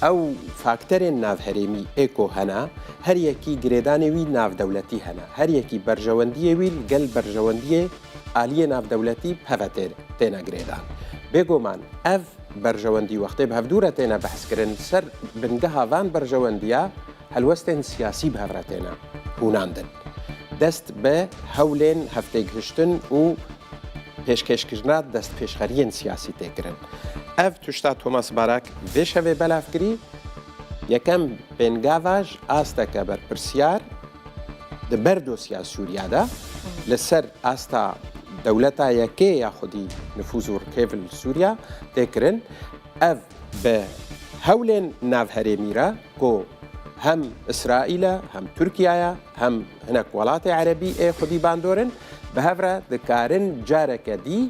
ew fakterên navherêmî ê ku hene, her yekî girêdanê wî navdewletî hene. Her yekî berjewendiyê wî li gel berjewendiyê aliyê navdewletî bi heve tê-, têne girêdan. Bêguman, ev berjewendî wextê bi hevdû re têne behskirin, li ser bingeha van berjewendiya Helwestên siyasî bi hev re têne hûnandin. Dest bi hewlên hevtêgihiştin û pêşkêşkirina destpêşxeriyên siyasî tê kirin. Ev tişta Thomas Barak vê şevê belav kirî, yekem pêngava ji asteke berpirsiyar di ber dosya Sûriya de li ser asta dewleta yekê ya xwedî nifûz û rikêv li Sûriya tê kirin. Ev bi hewlên navherêmî re ku hem Îsraîl e, hem Tirkiye ye, hem hinek welatê erebî ê xwedî bandor in, bi hev re dikarin careke dî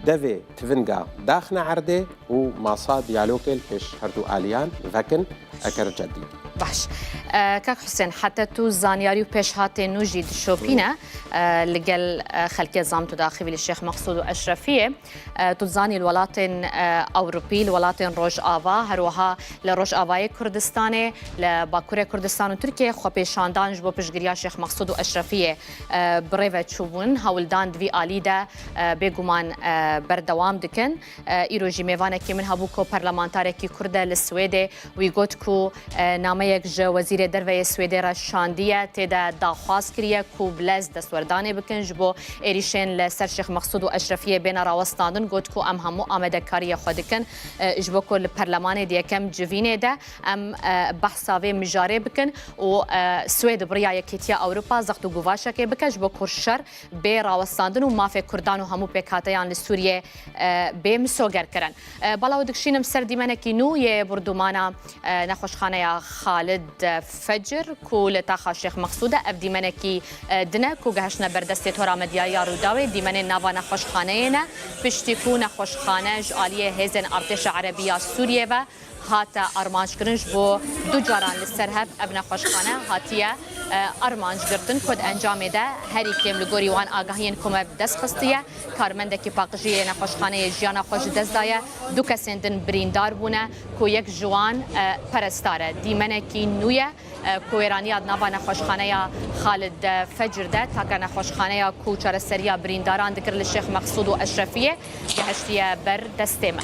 devê tivinga daxine erdê û masa diyalogê li pêş herdu aliyan vekin eker cedî. Baş. E, Kak Husên, heta tu zanyarî û pêşhatên nû jî dişopîne, e, li gel, e, xelkê zam tu daxivî li Şêx Meqsûd û Eşrefiyê. E, tu dizanî li welatên, e, Ewropî, li welatên Rojava, her wiha li Rojavayê Kurdistanê, li Bakurê Kurdistan û Tirkiyê xwepêşandan ji bo piştgiriya Şêx Meqsûd û Eşrefiyê, e, bi rê ve çûbûn. Hewldan di vî alî de, e, bêguman, e, berdewam dikin. E, îro jî mêvanekî min hebû ku parlamentarekî Kurd e li Swêdê. Wî got ku, e, nameyek ji Wezîrê Derve yê Swêdê re şandiye, tê de daxwaz kiriye ku bi lez destwerdanê bikin ji bo êrîşên li ser Şêx Meqsûd û Eşrefiyê bêne rawestandin. Got ku em hemû amadekariyê xwe dikin, e, ji bo ku li perlemanê di yekem civînê de em, e, behsa vê mijarê bikin û, e, Swêd bi riya Yekîtiya Ewropa zext û guvaşekê bike ji bo ku şer bê rawestandin û mafê Kurdan û hemû pêkhateyan li Sûriyê, e, bê misogerkirin. E, bala we dikişînim ser dîmenekî nû yê bordûmana, e, nexweşxaneya Xalid Fecir ku li taxa Şêx Meqsûd e. Ev dîmenekî, e, din e ku gehiştine ber destê tora medyaya Rûdawê. Dîmenên nava nexweşxaneyê ne, piştî ku nexweşxane ji aliyê hêzên artêşa erebî ya Sûriyê ve hate armanckirin, ji bo du caran li ser hev ev nexweşxane hatiye, e, armanc girtin ku di encamê de herî kêm li gorî wan agahiyên ku me bi dest xistiye, karmendekî paqijiyê nexweşxaneyê jiyana xwe ji dest daye, du kesên din birîndar bûne ku yek ji wan, e, perestar e. Dîmenekî nû ye, e, ku wêraniya di nava nexweşxaneya Xalid Fecir de, taka nexweşxaneya ku çareseriya birîndaran dikir li Şêx Meqsûd û Eşrefiyê, gehiştiye ber destê me.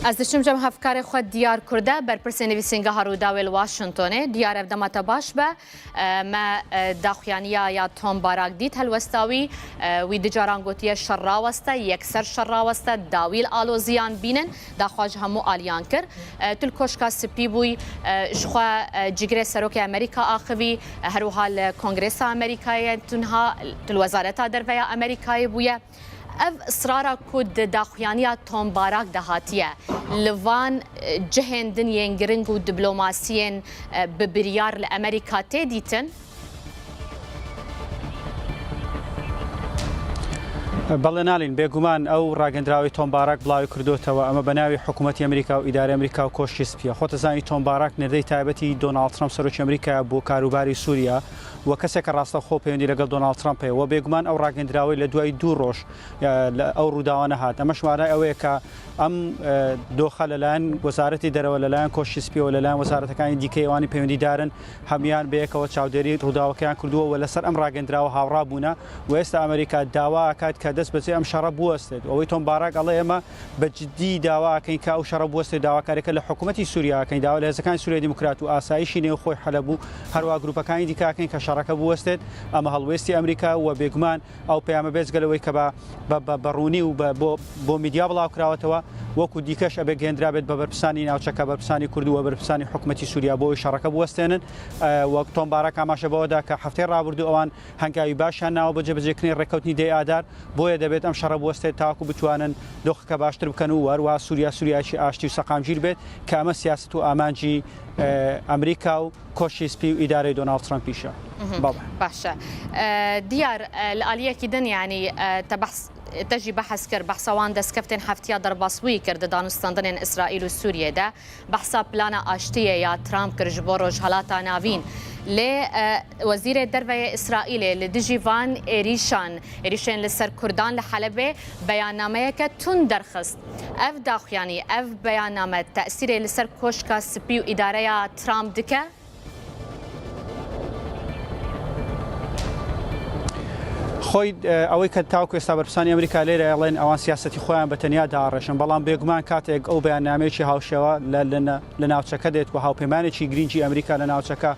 Ez diçim cem hevkarê xwe Diyar Kurde, berpirsê nivîsîngeha Rûdawê li Washingtonê. Diyar, ev dema te baş be. E, me, e, daxuyaniya ya Tom Barak dît helwesta wî. E, wî du caran gotiye şer raweste, yekser şer raweste, dawî li aloziyan bînin, daxwaz ji hemû aliyan kir. E, tu li Koşka Spî bûyî, e, ji xwe, e, cîgirê serokê Amerîka axivî, e, her wiha li Kongresa Amerîkayê tu niha, tu li Wezareta Derve ya Amerîkayê bûye. Ev israra ku di daxuyaniya Tom Barak de hatiye, li van, e, cihên din yên giring û diplomasiyên, e, bi biryar li Amerîka tê dîtin? بەڵێ نالین، بێگومان ئەو ڕاگەندراوەی تۆم باراک بڵاوی کردوتەوە، ئەمە بە ناوی حکوومەتی ئەمریکا و ئیدارەی ئەمریکا و کۆشکی سپیە. خۆتەزانی تۆم باراک نێردەی تایبەتی دۆناڵد ترەمپ سەرۆکی ئەمریکایە بۆ کاروباری سووریا و کەسێکە ڕاستەوخۆ پەیوەندی لەگەڵ دۆناڵد ترەمپ هەیە و بێگومان ئەو ڕاگەندراوەی لە دوای دوو ڕۆژ لە ئەو ڕووداوانە هات. ئەمەش مانای ئەوەیە کە ئەم دۆخە لەلایەن وەزارەتی دەرەوە، لەلایەن کۆشکی سپیەوە، لەلایەن وەزارەتەکانی دیکەی ئەوانی پەیوەندیدارن هەموویان بەیەکەوە چاودێری ڕووداوەکەیان کردووە و لەسەر ئەم ڕاگەندراوە هاوڕا بوونە و ئێستا ئەمریکا داوا ئەکات کە دەست بەجێ ئەم شەڕە بووەستێت. ئەوەی تۆم باراک ئەڵێ ئێمە بە جددی داوا ئەکەین کە ئەو شەڕە بووەستێت، داواکاریەکە لە حکوومەتی سووریا ئەکەین، داوا لە هێزەکانی سووریای دیموکرات و ئاسایشی نێوخۆی حەلەب و هەروە گروپەکانی دیکە ئەکەین کە شەڕەکە بووەستێت. ئەمە هەڵوێستی ئەمریکا و بێگومان ئەو پەیامە بێجگە لەوەی کە بە بە بە بە ڕوونی و بە بۆ بۆ میدیا بڵاو کراوەتەوە، وەکو دیکەش ئەبێ گەیەندرابێت بە بەرپرسانی ناوچەکە، بەرپرسانی کورد و بەرپرسانی حکوومەتی سووریا بۆ ئەوەی شەڕەکە بوەستێنن. وەک تۆم باراک ئاماژە بەوەدا کە هەفتەی ڕابردوو ئەوان هەنگاوی باشیان ناوە بۆ جێبەجێکردنی ڕێککەوتنی دەی ئادار بۆ بۆیە دەبێت ئەم شەڕە بوەستێت تاکو بتوانن دۆخەکە باشتر بکەن و وەروە سووریا سووریایکی ئاشتی و سەقامگیر بێت، کە ئەمە سیاست و ئامانجی ئەمریکا و کۆشی سپی و ئیدارەی دۆناڵد ترەمپیشە. بەڵێ. باشە. دیار، لە ئالیەکی دن یعنی، تە بەحس تەژی بەحس کرد بەحسەوان دەستکەفتێن هەفتیا دەرباسبووی کرد دانوستاندنێن ئیسرائیل و سووریەدا. بەحسا پلانە ئاشتیە یا ترامپ کرد ji bo Rojhelata Navîn. Lê Wezîrê Derve yê Îsraîlê li dijî van êrîşan, êrîşên li ser Kurdan li Helebê beyannameyeke tund derxist. Ev daxuyanî, ev beyanname tesîrê li ser Koşka Spî û îdareya Trump dike? خۆی ئەوەی کە تاوکو ئێستا بەرپرسانی ئەمریکا لێرە ئەڵێن ئەوان سیاستی خۆیان بە تەنیا داڕێژن، بەڵام بێگومان کاتێک ئەو بەیاننامەیەکی هاوشێوە لە ناوچەکە دێت و هاوپەیمانێکی گرنگی ئەمریکا لە ناوچەکە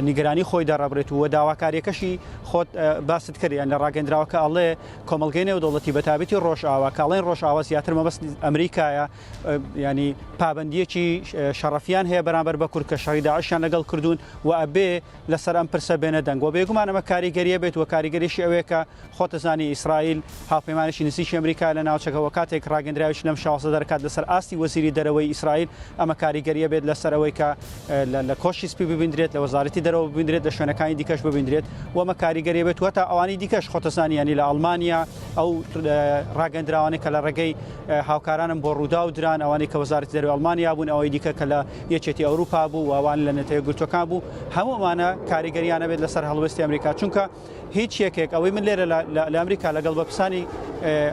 نیگەرانی خۆی دەڕەبرێت و داواکاریەکەشی خۆت باست کرد، یان لە ڕاگەندراوەکە ئەڵێ کۆمەڵگەی نێودەوڵەتی بە تابەتی ڕۆژئاوا کە ئەڵێن ڕۆژئاوا زیاتر مەبەست ئەمریکایە، ینی پابەندیەکی شەڕەفیان هەیە بەرامبەر بە کورد کە شەڕی داعشیان لەگەڵ کردوون و ئەبێ لەسەر ئەم پرسە بێنە دەنگ و بێگومان ئەمە کاریگەریە بێت و کاریگەریشی ئەوەیە کە خۆتەزانی ئیسرائیل هاوپەیمانێکی نزیکی ئەمریکا لە ناوچەکە و کاتێک ڕاگەندراوێکی لەم شێوازە دەرکات لەسەر ئاستی وەزیری دەرەوەی ئیسرائیل ئەمە کاریگەریە بێت لەسەر ئەوەی کە لە کۆشی سپی ببیندرێت، لە وەزارەتی دەرەوە ببیندرێت، لە شوێنەکانی دیکەش ببیندرێت و ئەمە کاریگەریە بێت وەتا ئەوانی دیکەش خۆتەزانی یانی لە ئەڵمانیا ئەو ڕاگەندراوانەی کە لە ڕێگەی هاوکارانم بۆ ڕووداو دران، ئەوانەی کە وەزارەتی دەرەوەی ئەڵمانیا بوون، ئەوەی دیکە کە لە یەکێتی ئەوروپا بوو و ئەوان لە نەتەوە گرتوەکان بوو، هەموو ئەمانە کاریگەریانە بێت لەسەر هەڵوێستی ئەمریکا، چونکە هیچ یەکێک ئەوەی من لێرە لە ئەمریکا لەگەڵ بەپسانی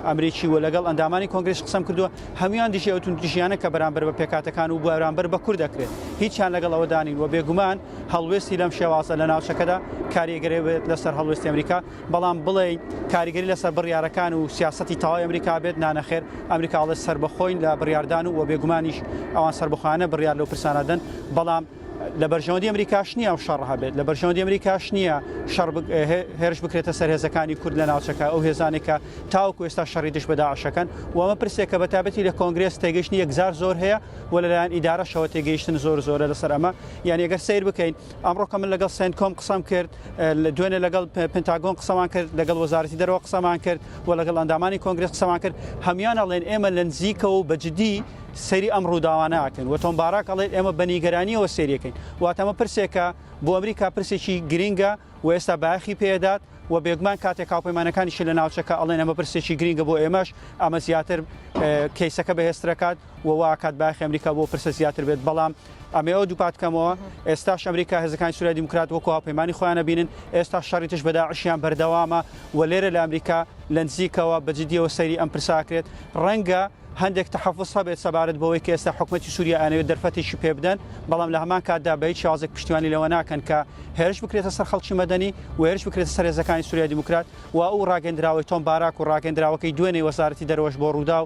ئەمریکی و لەگەڵ ئەندامانی کۆنگرێس قسەم کردووە، هەمویان دژی ئەو توندوتیژیانە کە بەرامبەر بە پێکاتەکان و بەرامبەر بە کورد دەکرێت هیچیان لەگەڵ ئەوەدانین و بێگومان هەڵوێستی لەم شێوازە لە ناوچەکەدا کاریگەری بێت لەسەر هەڵوێستی ئەمریکا، بەڵام بڵێ کاریگەری لەسەر بڕیارەکان و سیاستی تەواوی ئەمریکا بێت، نانەخێر، ئەمریکا ئەڵێ سەربەخۆین لە بڕیاردان و بێگومانیش ئەوان سەربەخۆیانە بڕیار لەو پرسانە دەن، بەڵام لە بەرژەوەندی ئەمریکاش نییە ئەو شەڕ هەبێت، لە بەرژەوەندی ئەمریکاش نییە شەڕ هێرش بکرێتە سەر هێزەکانی کورد لە ناوچەکە، ئەو هێزانێک کە تاوەکو ئێستا شەڕی دژ بە داعشەکەن و ئەمە پرسێکە بە تابەتی لە کۆنگرێس تێگەیشتنی یەکجار زۆر هەیە و لەلایەن ئیدارەشەوە تێگەیشتن زۆر زۆرە لەسەر ئەمە، یانی ئەگەر سەیر بکەین ئەمڕۆکە من لەگەڵ سنتکۆم قسەم کرد، دوێنێ لەگەڵ پنتاگۆن قسەمان کرد، لەگەڵ وەزارەتی دەرەوە قسەمان کرد و لەگەڵ ئەندامانی کۆنگرێس قسەمان کرد، هەمویان ئەڵێن ئێمە لە نزیکەوە و بە جدی سەیری ئەم ڕووداوانە ئاکەین و تۆم باراک ئەڵێت ئێمە بە نیگەرانیەوە سەیرەکەین، واتە ئەمە پرسێکە بۆ ئەمریکا پرسێکی گرینگە و ئێستا بایەخی پێدات و بێگومان کاتێک هاوپەیمانەکانیشی لە ناوچەکە ئەڵێن ئەمە پرسێکی گرینگە بۆ ئێمەش، ئەمە زیاتر کەیسەکە بەهێزترەکات و واکات بایەخی ئەمریکا بۆ پرسە زیاتر بێت، بەڵام ئەمەوە دووپاتکەمەوە ئێستاش ئەمریکا هێزەکانی سووریا دیموکرات وەکو هاوپەیمانی خۆیانە بینن، ئێستا شەڕی دژ بە داعشیان بەردەوامە و لێرە لە ئەمریکا لە نزیکەوە بە جدیەوە سەیری ئەم پرساکرێت، ڕەنگە هەندێک تەحەفوس هەبێت سەبارەت بەوەی کە ئێستا حکومەتی سووریا ئەنەوێت دەرفەتێکی پێ بدەن، بەڵام لە هەمان کاتدا بە هیچ شێوازێک پشتیوانی لەوە ناکەن کە هێرش بکرێتە سەر خەڵکی مەدەنی و هێرش بکرێتە سەر هێزەکانی سووریا دیموکرات و ئەو ڕاگەندراوەی تۆم باراک و ڕاگەندراوەکەی دوێنێ وەزارەتی دەرەوەش بۆ ڕووداو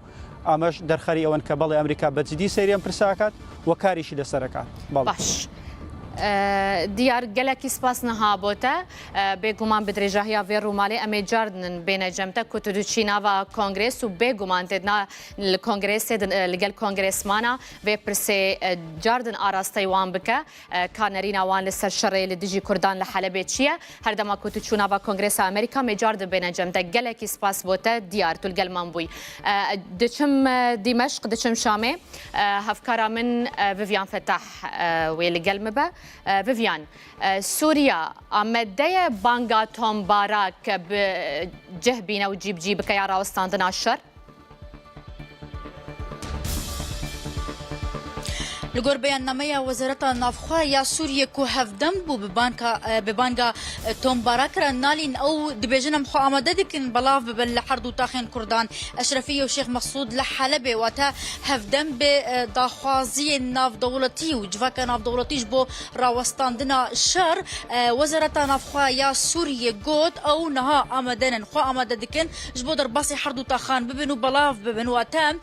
ئەمەش دەرخەری ئەوەن کە بەڵێ ئەمریکا بە جدی سەیری ئەم پرساکات و کاریشی لەسەرەکات. بەڵێ. باش. دیار، gelekî spas niha bo te. Bêguman bi dirêjahiya vê rûmalê em ê cardin bêne cem te ku tu diçî nava kongres û bêguman tê dina li kongresê li gel kongresmana vê pirsê cardin arastey wan bike. Ka nerîna wan li ser şerê li dijî Kurdan li Helebê çi ye? Her dema ku tu çû nava Kongresa Amerîka, mêcar dibêne cem te. Gelekî spas bo te, diyar, tu li gel man bûyî. Diçim Dîmeşq, diçim Şamê, hevkara min Vivian Fetah wê li gel min be. Vivian, Sûriya amade ye banga Tom Barak bi cih bîne û cîbicî bike ya rawestandina şer? Li gor beyannameya Wezareta Navxwe ya Sûriyê ku hevdem bû bi banka, bi banga Tom Barak re nalîn, ew dibêjin em xwe amade dikin belav bibin li her du taxên Kurdan, Eşrefiyê û Şêx Mexsûd li Helebê, wate hevdem bi daxwaziyên navdewletî û civaka navdewletî ji bo rawestandina şer. Wezareta Navxwe ya Sûriyê got ew niha amade nin, xwe amade dikin ji bo derbasî her du taxan bibin û belav bibin. Wate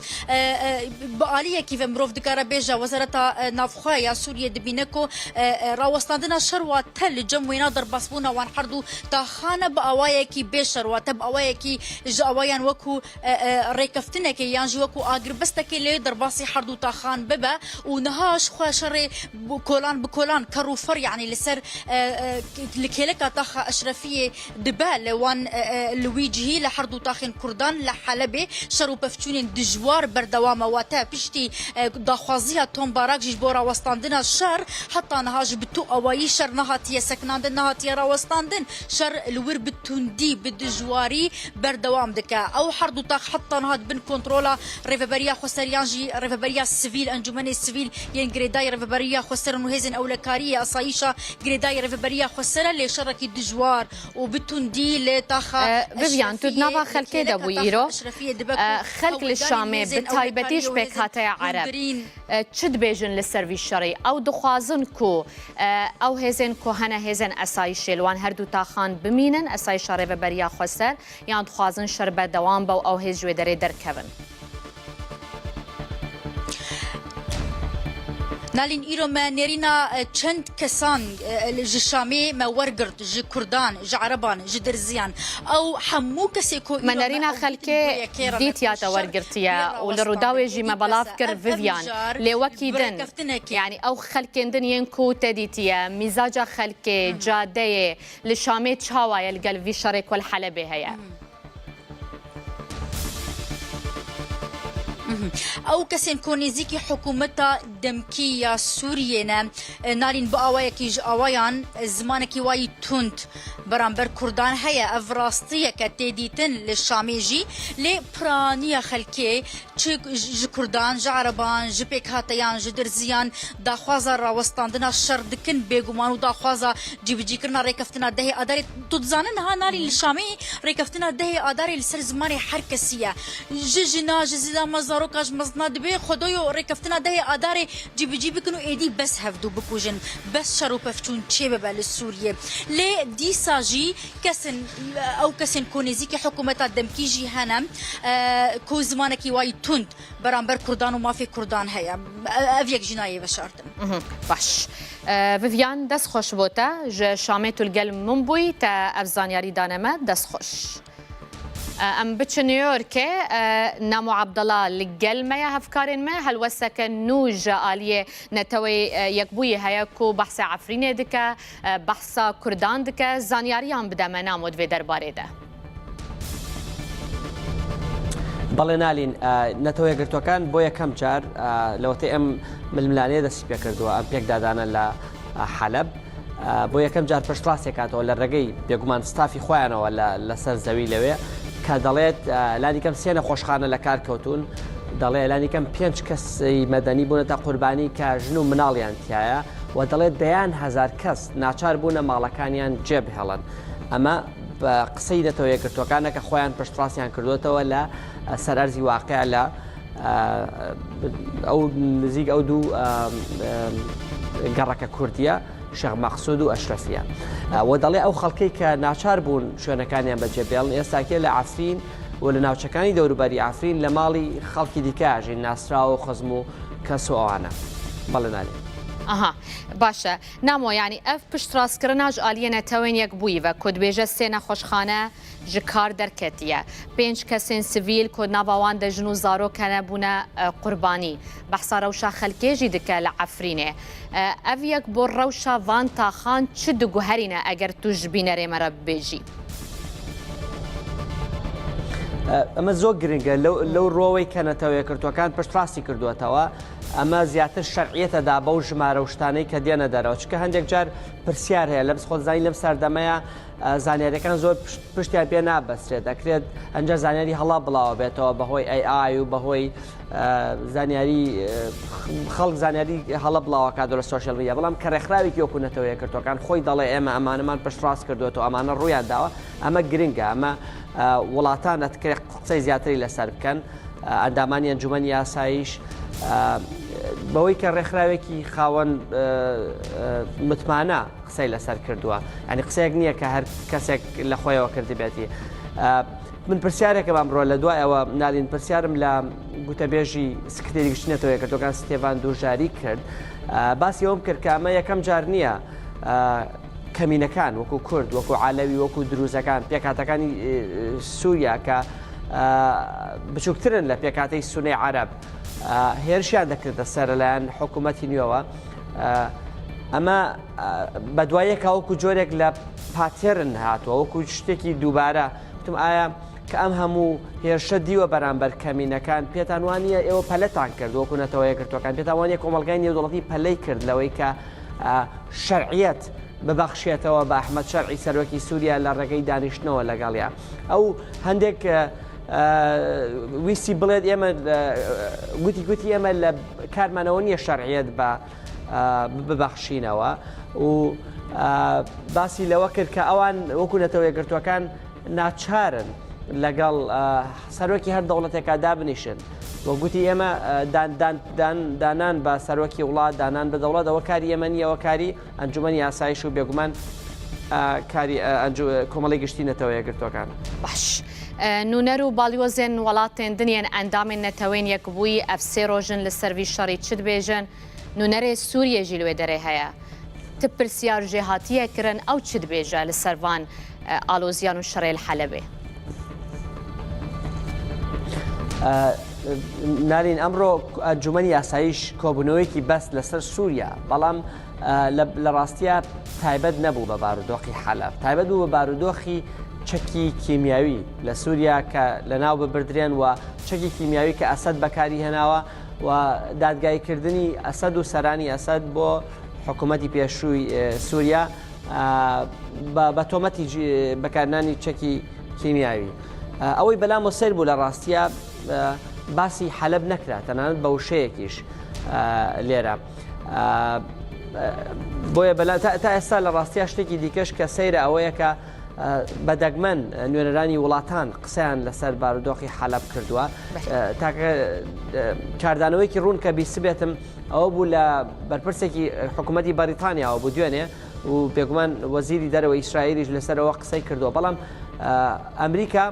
bi aliyekî ve mirov dikare bêje Wezareta e, navxwe ya Sûriyê dibîne ku, e, e, rawestandina şer wate li cem wêna derbasbûna wan herdû taxan e bi awayekî bê şer, wate bi awayekî ji awayan wekû, e, e, rêkeftinekê yan jî wekû agirbestekê lê derbasî herdû taxan bibe û niha ji xwe şerê bi kolan bi kolan, ker û fer, yanî li ser, e, e, li kêleka taxa Eşrefiyê dibe li wan, e, e, li wî cihî li herdû taxên Kurdan li Helebê şer û pevçûnên dijwar berdewam e. Wate piştî, e, daxwaziya Tom Barak jî ji bo rawestandina şer, heta niha jî bi tu awayî şer nehatiye sekinandin, nehatiye rawestandin. Şer li wir bi tundî, bi dijwarî berdewam dike. Ew herdû tax heta niha di bin kontrola Rêveberiya Xweser yan jî Rêveberiya Sivîl, Encûmenê Sivîl yên girêdayî Rêveberiya Xweser in û hêzên ewlekariyê asayîşa girêdayî Rêveberiya Xweser e, lê şerekî dijwar û bi tundî li taxa E, Vivian, tu di nava Eşrefiyê, xelkê de kêleka bûyî taxa îro. Eşrefiyê dibe ku E, xelk li hewldanên Şamê, hêzên bi taybetî ji ewlekariyê û hêzên pêkhateya Ereb, hundirîn. E, çi dibêjin li ser vî şerê? Ew dixwazin ku, e, ew hêzên ku hene hêzên esayîşê li wan her du taxan bimînin, esayîşa Rêveberiya Xweser, yan dixwazin şer berdewam be û ew hêz ji wê derê derkevin? Nalîn, îro me nêrîna, e, çend kesan, e, li, ji Şamê me wergirt, ji Kurdan, ji Ereban, ji Dirziyan. Ew hemû kesê ku Me îro me nêrîna ew xelkê dîtin bo yekê re me dîtiya te pêşer wergirtiye û li Rûdawê jî me belav kir, Vivian. Lê wekî din, yanî ew xelkên din yên ku te dîtiye, mîzaca xelkê, cadeyê li Şamê çawa ye li gel vî şerê ku li Helebê heye? Ew kesên ku nêzîkî hikûmeta demkî ya Sûriyê ne, e, Nalîn, bi awayekî ji awayan, e, zimanekî wayî tund beramber Kurdan heye. Ev rastiyeke tê dîtin li Şamê jî, lê piraniya xelkê, çi ji Kurdan, ji Ereban, ji pêkhateyan, ji Dirziyan daxwaza rawestandina şer dikin, bêguman û daxwaza cîbicîkirina rêkeftina dehê Adarê. Tu dizanin niha, Nalîn, li Şamê rêkeftina dehê Adarê li ser zimanê her kesî ye. Ji jina, ji zilama, zaroka, ji mezina dibê Xwedoyo rêkeftina dehê Adarê cîbicî bikin û êdî bes hevdû bikujin, bes şer û pevçûn çêbibe li Sûriyê. Lê dîsa jî kesên, ew kesên ku nêzîkî hikûmeta demkî jî hene, e, ku zimanekî wayî tund beramber Kurdan û mafê Kurdan heye. E, ev yek jî nayê veşartin. Mhm, baş. E, Vivian, dest xweş bo te. Ji Şamê tu li gel min bûyî, te ev zanyarî dane me. Dest xweş. E, em biçin New Yorkê. E, Namo Abdallah li gel me ye, hevkarên me. Helwesteke nû ji aliyê Neteweyê, e, Yekbûyî heye ku behsa Efrînê dike, e, behsa Kurdan dike. Zanyariyan bide me, Namo, di vê derbarê de. بەڵێ نالین، ئە، نەتەوە یەکگرتووەکان بۆ یەکەم جار، ئە، لەوەتەی ئەم ململانەیە دەستی پێکردووە، ئەم پێکدادانە لە، ئە، حەلەب، ئە، بۆ یەکەم جار پشتڕاستێک هاتەوە لە ڕێگەی بێگومان ستافی خۆیانەوە لە، لەسەر زەوی لەوێ، کە دەڵێت، ئە، لانی کەم سێ نەخۆشخانە لە کار کەوتون، دەڵێ لانی کەم پێنج کەسی مەدەنی بوونەتە قوربانی کە ژن و مناڵیان تایە، و دەڵێت دەیان هەزار کەس ناچار بوونە ماڵەکانیان جێبهێڵن. ئەمە بە قسەی نەتەوە یەکگرتووەکانە کە خۆیان پشتڕاستیان کردوتەوە لە، ئە، سەرەرزی واقع لە، ئە، ئەو نزیک ئەو دوو، ئە، ئە، گەڕەکە کوردیە، شێخ مەقسود و ئەشرەفیە. ئە، و دەڵێ ئەو خەڵکەی کە ناچار بوون شوێنەکانیان بەجێبێڵن، ئێستاکێ لە عەفرین و لە ناوچەکانی دەوروبەری عەفرین لە ماڵی خەڵکی دیکە ئەژین، ناسراو و خزم و کەس و ئەوانە. بەڵێ نالێ. ئەها، باشە. نامۆ، یعنی، ئەڤ پشتڕاستکردنا ji aliyê Netewên Yekbûyî ve ku dibêje sê nexweşxane ji kar derketiye. Pênc kesên sivîl ku nava wan de jin û zarok hene bûne, e, qurbanî. Behsa rewşa xelkê jî dike li Efrînê. E, ev yek bo rewşa van taxan çi diguherîne eger tu ji bînerê me re bibêjî? ئەمە زۆر گرنگە لەو، لەو ڕۆوەی کە نەتەوە یەکگرتووەکان پشتڕاستی کردووەتەوە. ئەمە زیاتر شەرعیەتە دا بەو ژمارە و شتانەی کە دێنە دەرەوە، چونکە هەندێک جار پرسیار هەیە، لە بسخۆت زانی لەم سەردەمەیە، ئە، زانیاریەکان زۆر پشت-، پشتیان پێ نابەسترێت، دەکرێت ئەنجا زانیاری هەڵا بڵاوە بێتەوە بەهۆی AI و بەهۆی، ئە، زانیاری، ئە، خەڵک زانیاری هەڵە بڵاوەکات لە سۆشیال میدیا، بەڵام کە ڕێکخراوێکی وەکو نەتەوە یەکگرتووەکان خۆی دەڵێ ئێمە ئەمانەمان پشتڕاست کردووەتەوە، ئەمانە ڕوویان داوە، ئەمە گرنگە، ئەمە، ئە، وڵاتان ئەتکرێت قسەی زیاتری لەسەر بکەن. ئەندامانی ئەنجومەنی ئاسایش، ئە، بەوەی کە ڕێکخراوێکی خاوەن، ئە، ئە، متمانە قسەی لەسەر کردووە. یعنی قسەیەک نییە کە هەر کەسێک لە خۆیەوە کردبێتی. ئە، من پرسیارێکم ئەمڕۆ لە دوای ئەوە، نالین، پرسیارم لە گوتەبێژی سکرتێری گشتی نەتەوە یەکگرتوەکان ستێڤان دوژاری کرد. ئە، باسی ئەوم کرد کە ئەمە یەکەم جار نییە، ئە، کەمینەکان وەکو کورد، وەکو عەلەوی، وەکو دروزەکان، پێکاتەکانی، ئێ، سووریا کە، ئە، بچووکترن لە پێکاتەی سونەی عەرەب، ئە، هێرشیان دەکردە سەر لەلایەن حکوومەتی نوێوە. ئە، ئەمە، ئە، بە دواییەکە وەکو جۆرێک لە پاتێرن هاتووە، وەکو شتێکی دووبارە. وتم، ئایا کە ئەم هەموو هێرشە دیوە بەرامبەر کەمینەکان، پێتان وانییە ئێوە پەلەتان کرد وەکو نەتەوە یەکگرتوەکان؟ پێتان وانییە کۆمەڵگای نێودەوڵەتی پەلەی کرد لەوەی کە، ئە، شەرعیەت ببەخشێتەوە بە ئەحمەد شەرعی سەرۆکی سووریا لە ڕێگەی دانیشتنەوە لەگەڵیا؟ ئەو هەندێک، ئە، ئە، ویستی بڵێت ئێمە، ئە، گوتی، گوتی ئێمە لە کارمانەوە نییە شەرعیەت بە، ئە، ببەخشینەوە و، ئە، باسی لەوە کرد کە ئەوان وەکو نەتەوە یەکگرتوەکان ناچارن لەگەڵ، ئە، سەرۆکی هەر دەوڵەتێکا دابنیشن. وە گوتی ئێمە، ئە، دان-، دان-، دان-، دانان بە سەرۆکی وڵات، دانان بە دەوڵەت، ئەوە کاری ئێمە نییە، ئەوە کاری ئەنجومەنی ئاسایش و بێگومان، ئە، کاری، ئە، ئەنجو-، کۆمەڵی گشتی نەتەوە یەکگرتوەکان. باش. ئە، نوونەر و باڵیۆزێن وڵاتên din yên endamên Netewên Yekbûyî ev sê roj in li ser vî şerî çi dibêjin? Nûnerê Sûriyê jî li wê derê heye. Ti pirsiyar jê hatiye kirin, ew çi dibêje li ser van, e, aloziyan û şerê li Helebê? ئە، نالین، ئەمڕۆ ئەنجومەنی ئاسایش کۆبوونەوەیەکی بەست لەسەر سووریا، بەڵام، ئە، لە، لە ڕاستیە تایبەت نەبوو بە بارودۆخی حەلەب، تایبەت بوو بە بارودۆخی چەکی کیمیاوی لە سووریا کە لە ناو ببردرێن و چەکی کیمیاوی کە ئەسەد بەکاری هێناوە و دادگاییکردنی ئەسەد و سەرانی ئەسەد بۆ حکوومەتی پێشووی، ئێ، سووریا، ئا، بە، بە تۆمەتی جی-، بەکارنانی چەکی کیمیاوی. ئا، ئەوەی بەلام و سەیر بوو لە ڕاستیە، ئا، باسی حەلەب نەکرا، تەنانەت بە وشەیەکیش، ئا، لێرە. ئا، بۆیە بەلا-، تا، تا ئێستا لە ڕاستیە شتێکی دیکەش کە سەیرە ئەوەیە کە، ئە، بە دەگمەن نوێنەرانی وڵاتان قسەیان لەسەر بارودۆخی حەلەب کردووە. بەڵێ. ئە، تاکە، ئە، کاردانەوەیەکی ڕوون کە بیستبێتم ئەوە بوو لە بەرپرسێکی حکوومەتی بەریتانیاوە بوو دوێنێ و بێگومان وەزیری دەرەوە ئیسرائیلیش لەسەر ئەوە قسەی کردووە. بەڵام، ئە، ئەمریکا،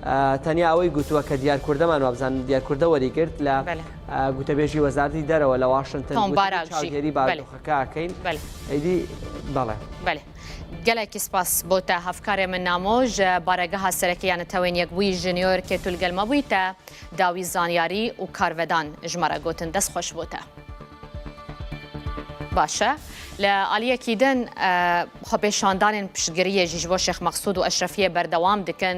ئە، تەنیا ئەوەی گوتووە کە دیار کوردەمان وابزان دیار کوردە وەریگرت لە، بەڵێ. ئە، گوتەبێژی وەزارەتی دەرەوە لە واشنگتن تۆم گوتنی باراک ژی. چاودێری بەڵێ. بارودۆخەکە ئەکەین. بەڵێ. ئەیدی، بەڵێ. بەڵێ. Gelekî spas bo te hevkarê min Namo ji Baregeha Sereke ya Netewên Yekbûyî ji New Yorkê tu li gel me bûyî te dawî zanyarî û karvedan ji me re gotin. Dest xweş bo te. Baş e. Li aliyekî din, e, xwepêşandanên piştgiriyê jî ji bo Şêx Meqsûd û Eşrefiyê berdewam dikin.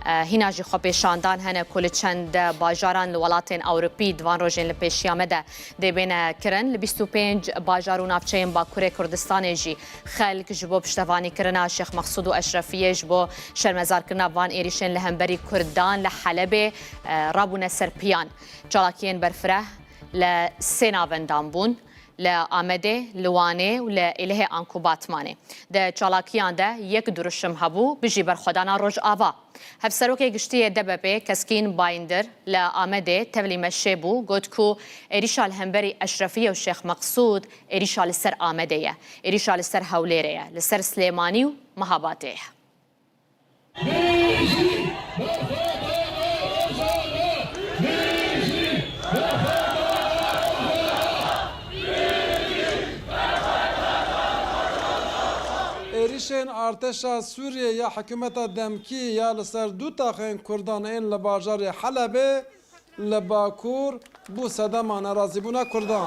E, hîna jî xwepêşandan hene ku li çend bajaran li welatên Ewropî di van rojên li pêşiya me de dê bêne kirin. Li bîst û pênc bajar û navçeyên Bakurê Kurdistanê jî xelk ji bo piştevanîkirina Şêx Meqsûd û Eşrefiyê, ji bo şermezarkirina van êrîşên li hemberî Kurdan li Helebê, e, rabûne ser piyan. Çalakiyên berfireh li sê navendan bûn, li Amedê, li Wanê û li Êlihê anku Batmanê. Di çalakiyan de yek dirûşim hebû, bijî berxwedana Rojava. Hevserokê giştî yê D B Pê Keskîn Bayindir li Amedê tevlî meşê bû, got ku êrîşa li hemberî Eşrefiyê û Şêx Meqsûd êrîşa li ser Amedê ye, êrîşa li ser Hewlêrê ye, li ser Silêmanî û Mehabatê ye. Êrîşên artêşa Sûriyê ya hikûmeta demkî ya li ser du taxên Kurdan ên li bajarê Helebê li Bakur bû sedema nerazîbûna Kurdan.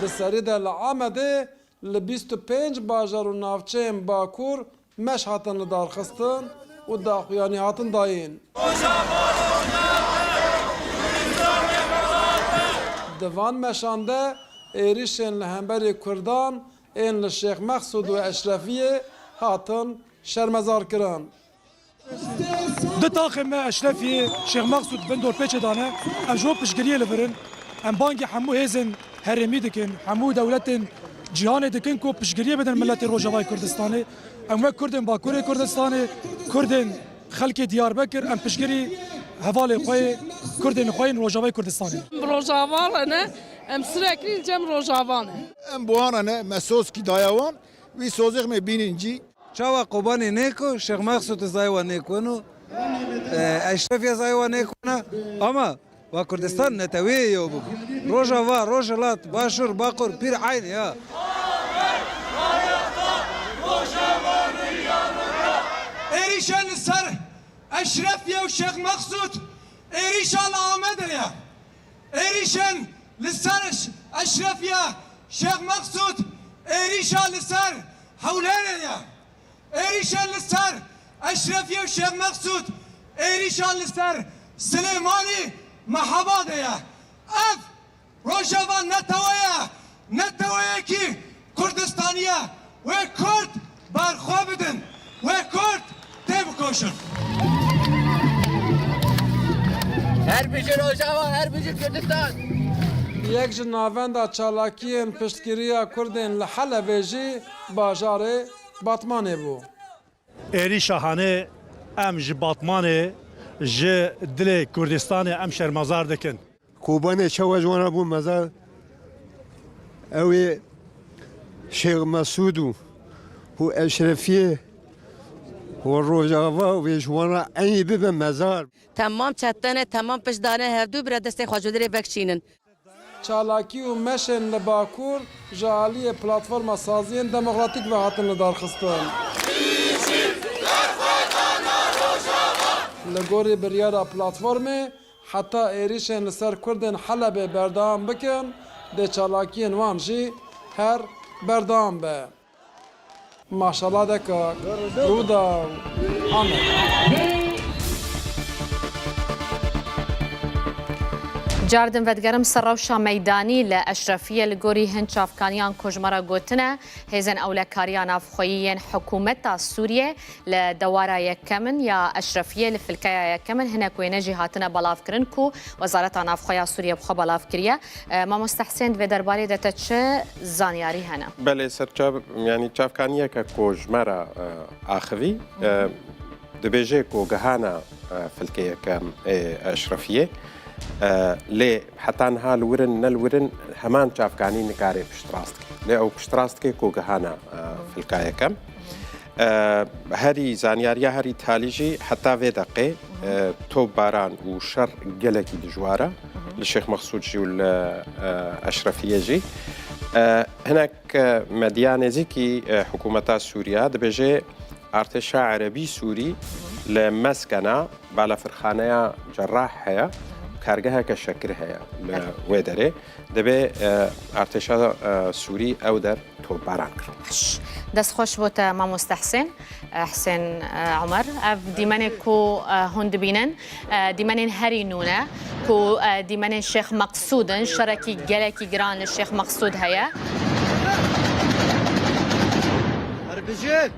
Di serî de li Amedê li bîst û pênc bajar û navçeyên Bakur meş hatin lidarxistin û daxuyanî hatin dayîn. Di van meşan de êrîşên li hemberî Kurdan ên li Şêx Mexsûd û Eşrefiyê hatin şermezarkirin. Du taxê me Eşrefiyê, Şêx Mexsûd bin dorpêçê dane. Em ji bo piştgiriyê li vir in. Em bangê hemû hêzên herêmî dikin, hemû dewletên cîhanê dikin ku piştgiriyê bidin miletê Rojavayê Kurdistanê. Em wek Kurdên Bakurê Kurdistanê, Kurdên xelkê Diyarbekir, em piştgirî hevalê xwe yê, Kurdên xwe yên Rojavayê Kurdistanê. Rojava re ne, em sürekli cem Rojava ne. Em bi wan re ne, me soz kî daye wan, wî sozêx me bînin cî. Çawa Kobanê nêko, Şêx Mexsûd zayê we nêkonu, e, Eşrefiye zayê we nêkona, ama wa Kurdistan neteweyê yew bû. Rojava, Rojhilat, Başûr, Baqûr, pîr eynî ya. Êrîşe li ser Eşrefiye û Şêx Mexsûd êrîşa li Amedê ye. Êrîşên li ser Eş-, Eşrefiye Şêx Mexsûd êrîşa li ser Hewlêrê ye. Êrîşên li ser Eşrefiye û Şêx Mexsûd êrîşa li ser Silêmanî Mehabadê ye. Ev Rojava netewe ye, neteweyekî Kurdistanî ye. Wê Kurd berxwe bidin, wê Kurd têbikoşin. Her bijî Rojava, her bijî Kurdistan. Yek ji navenda çalakiyên piştgiriya Kurdên li Helebê jî bajarê Batmanê bû. Êrîşa hanê em ji Batmanê, ji dilê Kurdistanê em şermezar dikin. Kobanê çawa ji wan re bû mezar, ew ê Şêx Mesûd û, û Eşrefiyê û Rojava wê ji wan re eynî bibe mezar. Temam çetene, temam piştdane hevdû bira destê xwe ji dilê vekişînin. Çalakî û meşên li Bakur ji aliyê Platforma Saziyên Demokratîk ve hatin lidarxistin. Li gorî biryara Platformê, heta êrîşên li ser Kurdên Helebê berdewam bikin, dê çalakiyên wan jî her berdewam be. Maşallah de kak. Rûdaw. Amin. Cardin vedigerim ser rewşa meydanî li Eşrefiyê. Li gorî hin çavkaniyan ku ji me re gotine, hêzên ewlekariya navxweyî yên hikûmeta Sûriyê li dewara yekem in ya Eşrefiyê, li filkeya yekem in, hinek wêne jî hatine belavkirin ku Wezareta Navxwe ya Sûriyê bi xwe belav kiriye. E, mamoste Husên, di vê derbarê de te çi zanyarî hene? Belê, serçav-, yanî çavkaniyeke ku ji me re, e, axivî, e, dibêje ku gihana, e, filkê yekem ê Eşrefiyê. E, lê heta niha li wir in, ne li wir in, heman çavkanî nikare piştrast ke. Lê ew piştrast ke ku gihana, e, filka yekem. E, herî zanyariya herî talî jî heta vê deqê, e, topbaran û şer gelekî dijwar e. Li Şêx Mexsûd jî û li, e, Eşrefiyê jî. E, hinek, e, medya nêzîkî, e, hikûmeta Sûriya dibêje artêşa erebî Sûrî li meskena balafirxaneya Cerrah heye, kargeheke şekir heye li wê derê. Dibê, e, artêşa, e, Sûrî ew der topbaran kir. Baş. Dest xweş bo te, mamoste Husên, e, Husên, e, Omer. Ev dîmenê ku, e, hûn dibînin, e, dîmenên herî nû ne, ku, e, dîmenên Şêx Meqsûd in, şerekî gelekî giran li Şêx Meqsûd heye. Herbijî!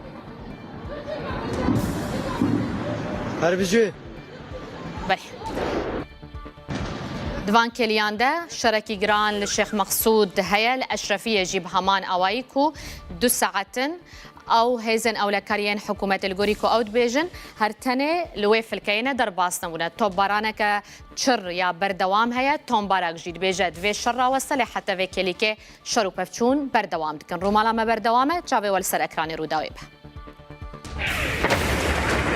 Herbijî! Belê. Di van kêliyan de şerekî giran li Şêx Meqsûd heye, li Eşrefiyê jî bi heman awayî ku du saet in ew hêzên ewlekariyên hikûmetê, li gorî ku ew dibêjin, her tenê li wê filkeyê ne derbas nebûne. Topbaraneke çir ya berdewam heye, tombarak jî dibêje divê şer raweste, lê heta vê kêlîkê şer û pevçûn berdewam dikin. Rûmala me berdewam e, çavê we li ser ekranê Rûdawê be.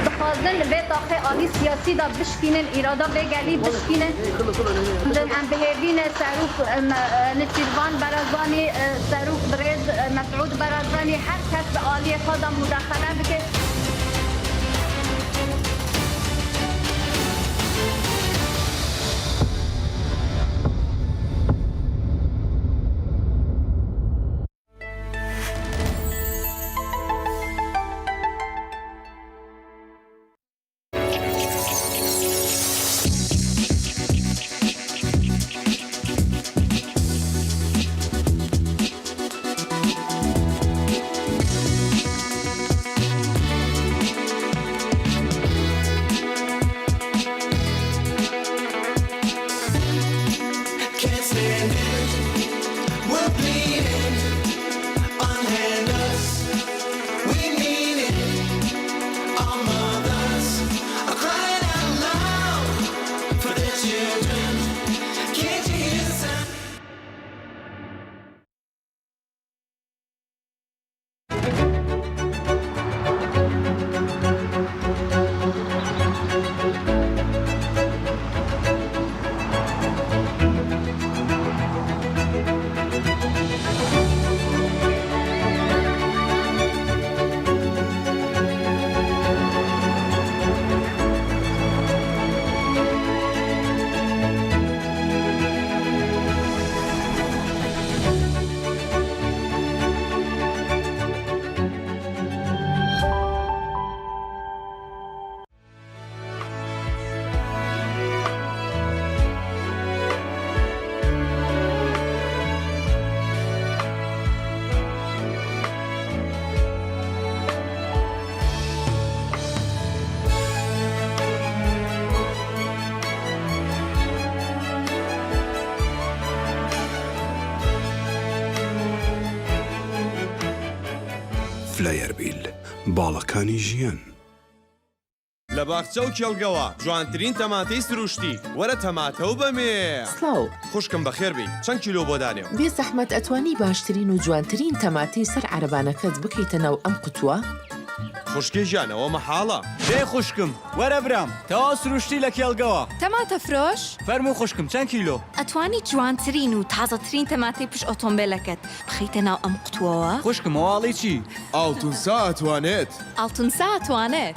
Dixwazin li vê taxê alî siyasî de bişkînin, îrada vê gelî bişkînin. Em bi hêvî ne serok, em, Nêçîrvan Barzanî, serok birêz Mesûd Barzanî, her kes bi aliyê xwe de mudaxele bike. لە یەربیل، باڵەکانی ژیان. لە باخچە و کێڵگەوە جوانترین تەماتەی سروشتی. وەرە تەماتە و بەمێ. سڵاو. خوشکم، بەخێر بێی. چەند کیلۆ بۆ دانێم؟ بێ زەحمەت، ئەتوانی باشترین و جوانترین تەماتەی سەر عەرەبانەکەت بکەیتە ناو ئەم قوتووە؟ خوشکێ گیان، ئەوە مەحاڵە. دەی خوشکم، وەرە برام، تەواو سروشتی لە کێڵگەوە. تەماتە فرۆش. فەرموو خوشکم، چەند کیلۆ؟ ئەتوانی جوانترین و تازەترین تەماتەی پشت ئۆتۆمبێلەکەت بخەیتە ناو ئەم قوتووەوە؟ خوشکم، ئەوە ئاڵی چی؟ ئاڵتونسا ئەتوانێت. ئاڵتونسا ئەتوانێت.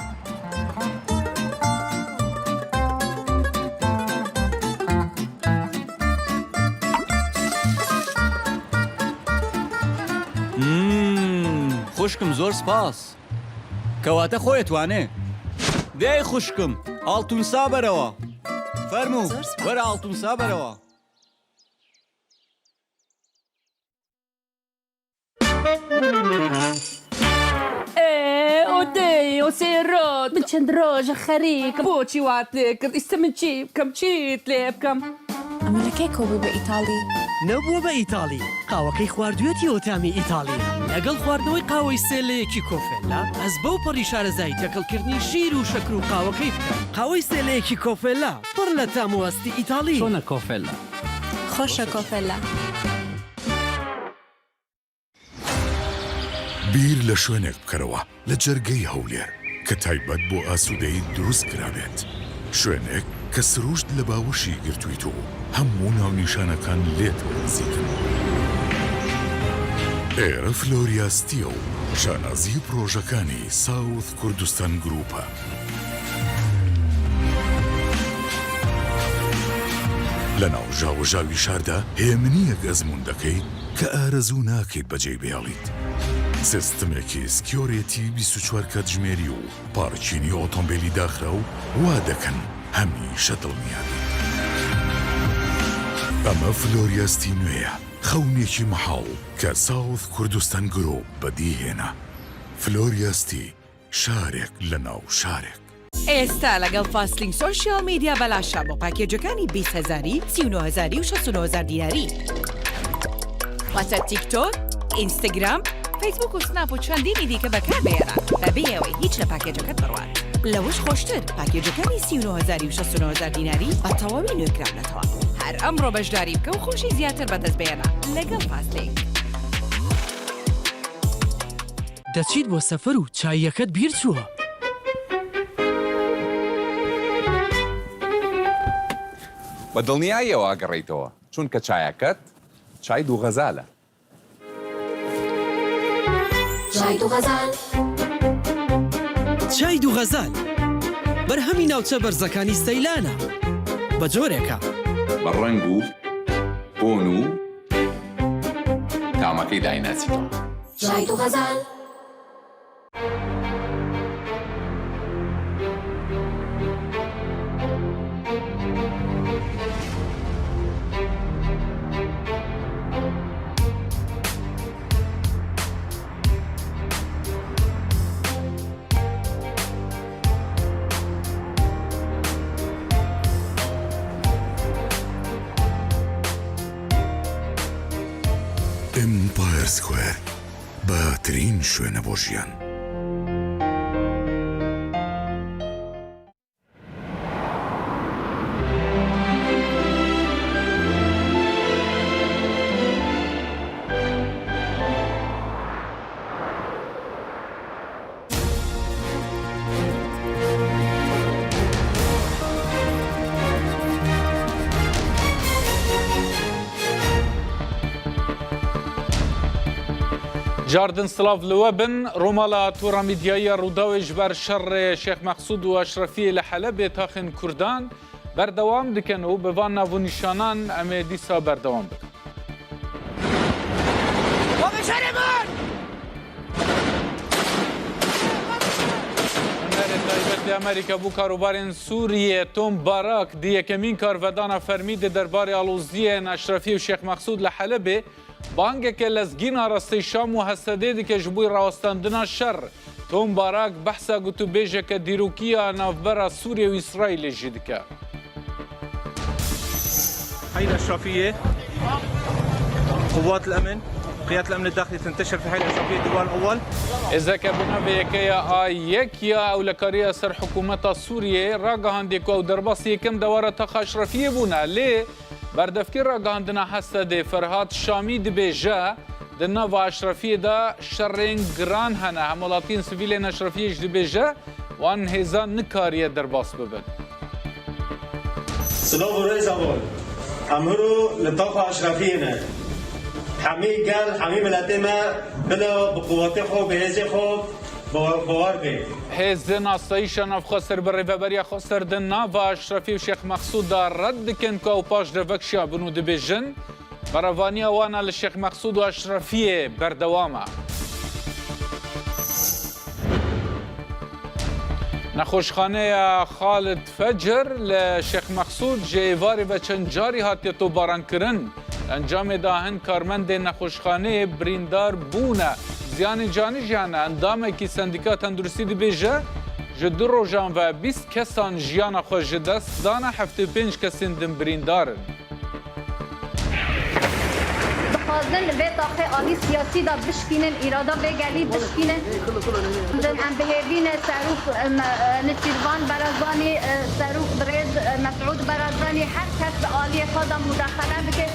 مم، خوشکم، زۆر سپاس. کەواتە خۆی ئەتوانێ. دەی خوشکم، ئاڵتونسا بەرەوە. فەرموو، زۆر سپاس. وەرە ئاڵتونسا بەرەوە. ئێ، ئۆ دەی، ئۆ سێ ڕۆژ، من چەند ڕۆژە خەریکم. بۆچی وات لێ کرد؟ ئیستە من چی بکەم؟ چیت لێ بکەم؟ ئەمە لە کەی کۆبوو بە ئیتاڵی؟ نەبووە بە ئیتاڵی. قاوەکەی خواردوویەتی ئۆتامی ئیتاڵی. لەگەڵ خواردنەوەی قاوەی سێ لە یەکی کۆفێلا، ئەس بەو پەڕی شارەزایی تێکەڵکردنی شیر و شەکر و قاوەکەی بکەم. قاوەی سێ لە یەکی کۆفێلا، پڕ لە تام و ئەستی ئیتاڵی. چۆنە کۆفێلا؟ خۆشە کۆفێلا. بیر لە شوێنێک بکەرەوە لە جەرگەی هەولێر کە تایبەت بۆ ئاسوودەیی دروست کرابێت. شوێنێک کە سروشت لە باوەشی گرتوویت و هەموو ناونیشانەکان لێتەوە نزیکن. ئێرە فلۆریاستیە و شانازی پرۆژەکانی ساوث کوردستان گروپە. لە ناو ژاوەژاوی شاردا هێمنیەک ئەزموون دەکەیت کە ئارەزوو ناکەیت بەجێی بهێڵیت. سیستمێکی سکیۆرێتی بیست و چوار کاتژمێری و پارکینی ئۆتۆمبیلی داخراو وا دەکەن هەمیشە دڵنیا بیت. ئەمە فلۆریاستی نوێیە، خەونێکی مەحاڵ کە ساوث کوردستان گروپ بەدیهێنا. فلۆریاستی، شارێک لە ناو شارێک. ئێستا لەگەڵ فاستلینک سۆشیال میدیا بەلاشە بۆ پاکێجەکانی بیست هەزاری، سی و نۆ هەزاری و شەست و نۆ هەزار دیناری. واتە تیکتۆک، ئینستاگرام، فەیسبوک و سناپ و چەندینی دیکە بەکاربهێنە بەبێ ئەوەی هیچ لە پاکێجەکەت بڕوات. لەوەش خۆشتر، پاکێجەکانی سی و نۆ هەزاری و شەست و نۆ هەزار دیناری بە تەواوی نوێکراونەتەوە. هەر ئەمڕۆ بەشداری بکە و خۆشی زیاتر بەدەست بهێنە لەگەڵ فاستلینک. دەچیت بۆ سەفەر و چاییەکەت بیر چووە. بە دڵنیاییەوە ئەگەڕێیتەوە، چونکە چایەکەت چای دوو غەزالە. چای دوو غەزال. چای دوو غەزال بەرهەمی ناوچە بەرزەکانی سەیلانە. بە جۆرێکە. بە ڕەنگ و بۆن و تامەکەی دایناسیتەوە. چای دوو غەزال. Empire Square، باشترین شوێنە بۆ ژیان. Cardin silav li we bin. Romala Tora Medyayê Rûdawê ji ber şerê Şêx Mexsûd û Eşrefiyê li Helebê taxên Kurdan berdewam dikin û bi van nav û nîşanan em ê dîsa berdewam bikin. Hunerê taybet li Amerîka bo karûbarên Sûriyê Tom Barak di yekemîn karvedana fermî di derbarê aloziyên Eşrefî û Şêx Mexsûd li Helebê bangeke lezgîn a rastê Şam û Hesedê dike ji bo rawestandina şer. Tom Barak behsa gotûbêjeke dîrokiya navbera Sûriyê û Îsraîlê jî dike. حي الأشرفية، قوات الأمن قيادة الأمن الداخلي تنتشر في هاي الأشرفية الديوان الأول. Hêzeke bi navê Yekeya A yek ya ewlekariya ser hikûmeta Sûriyê ragihandiye ku ew derbasî yekem dewara taxa Eşrefiyê bûne. Lê berdevkê ragihandina Hesedê Ferhat Şamî dibêje, di nava Eşrefiyê de şerên giran hene. Hemwelatiyên sivîl ên Eşrefiyê jî dibêje, wan hêzan nikariye derbas bibin. Silav û rêza wan. Em hiro li taxa Eşrefiyê ne. Hemî gel, hemî miletê me bila bi quwetê xwe, bi hêzê xwe ba-, bawer bê. Hêzên Asayîşa Navxwe ser bi rêveberiya xwe ser di nava Eşrefî û Şêx Mexsûd de red dikin ku ew paş de vekşiyabin û dibêjin, berevaniya wan a li Şêx Mexsûd û Eşrefiyê berdewam e. Nexweşxaneya Xalid Fecir li Şêx Mexsûd ji êvarê ve çend carî hatiye topbarankirin. Encamê de hin karmendên nexweşxaneyê birîndar bûne. Ziyanê canî jî hene. Endamekî Sendîka Tenduristî dibêje, ji du rojan ve bîst kesan jiyana xwe ji dest dane, heftê û pênc kesên din birîndar in. Dixwazin vê taxê alî siyasî de bişkînin, îrada vê gelî bişkînin. Em bi hêvî ne serok, em, e, Nêçîrvan Barzanî, e, serok birêz, e, Mesûd Barzanî, her kes bi aliyê xwe de mudaxele bike.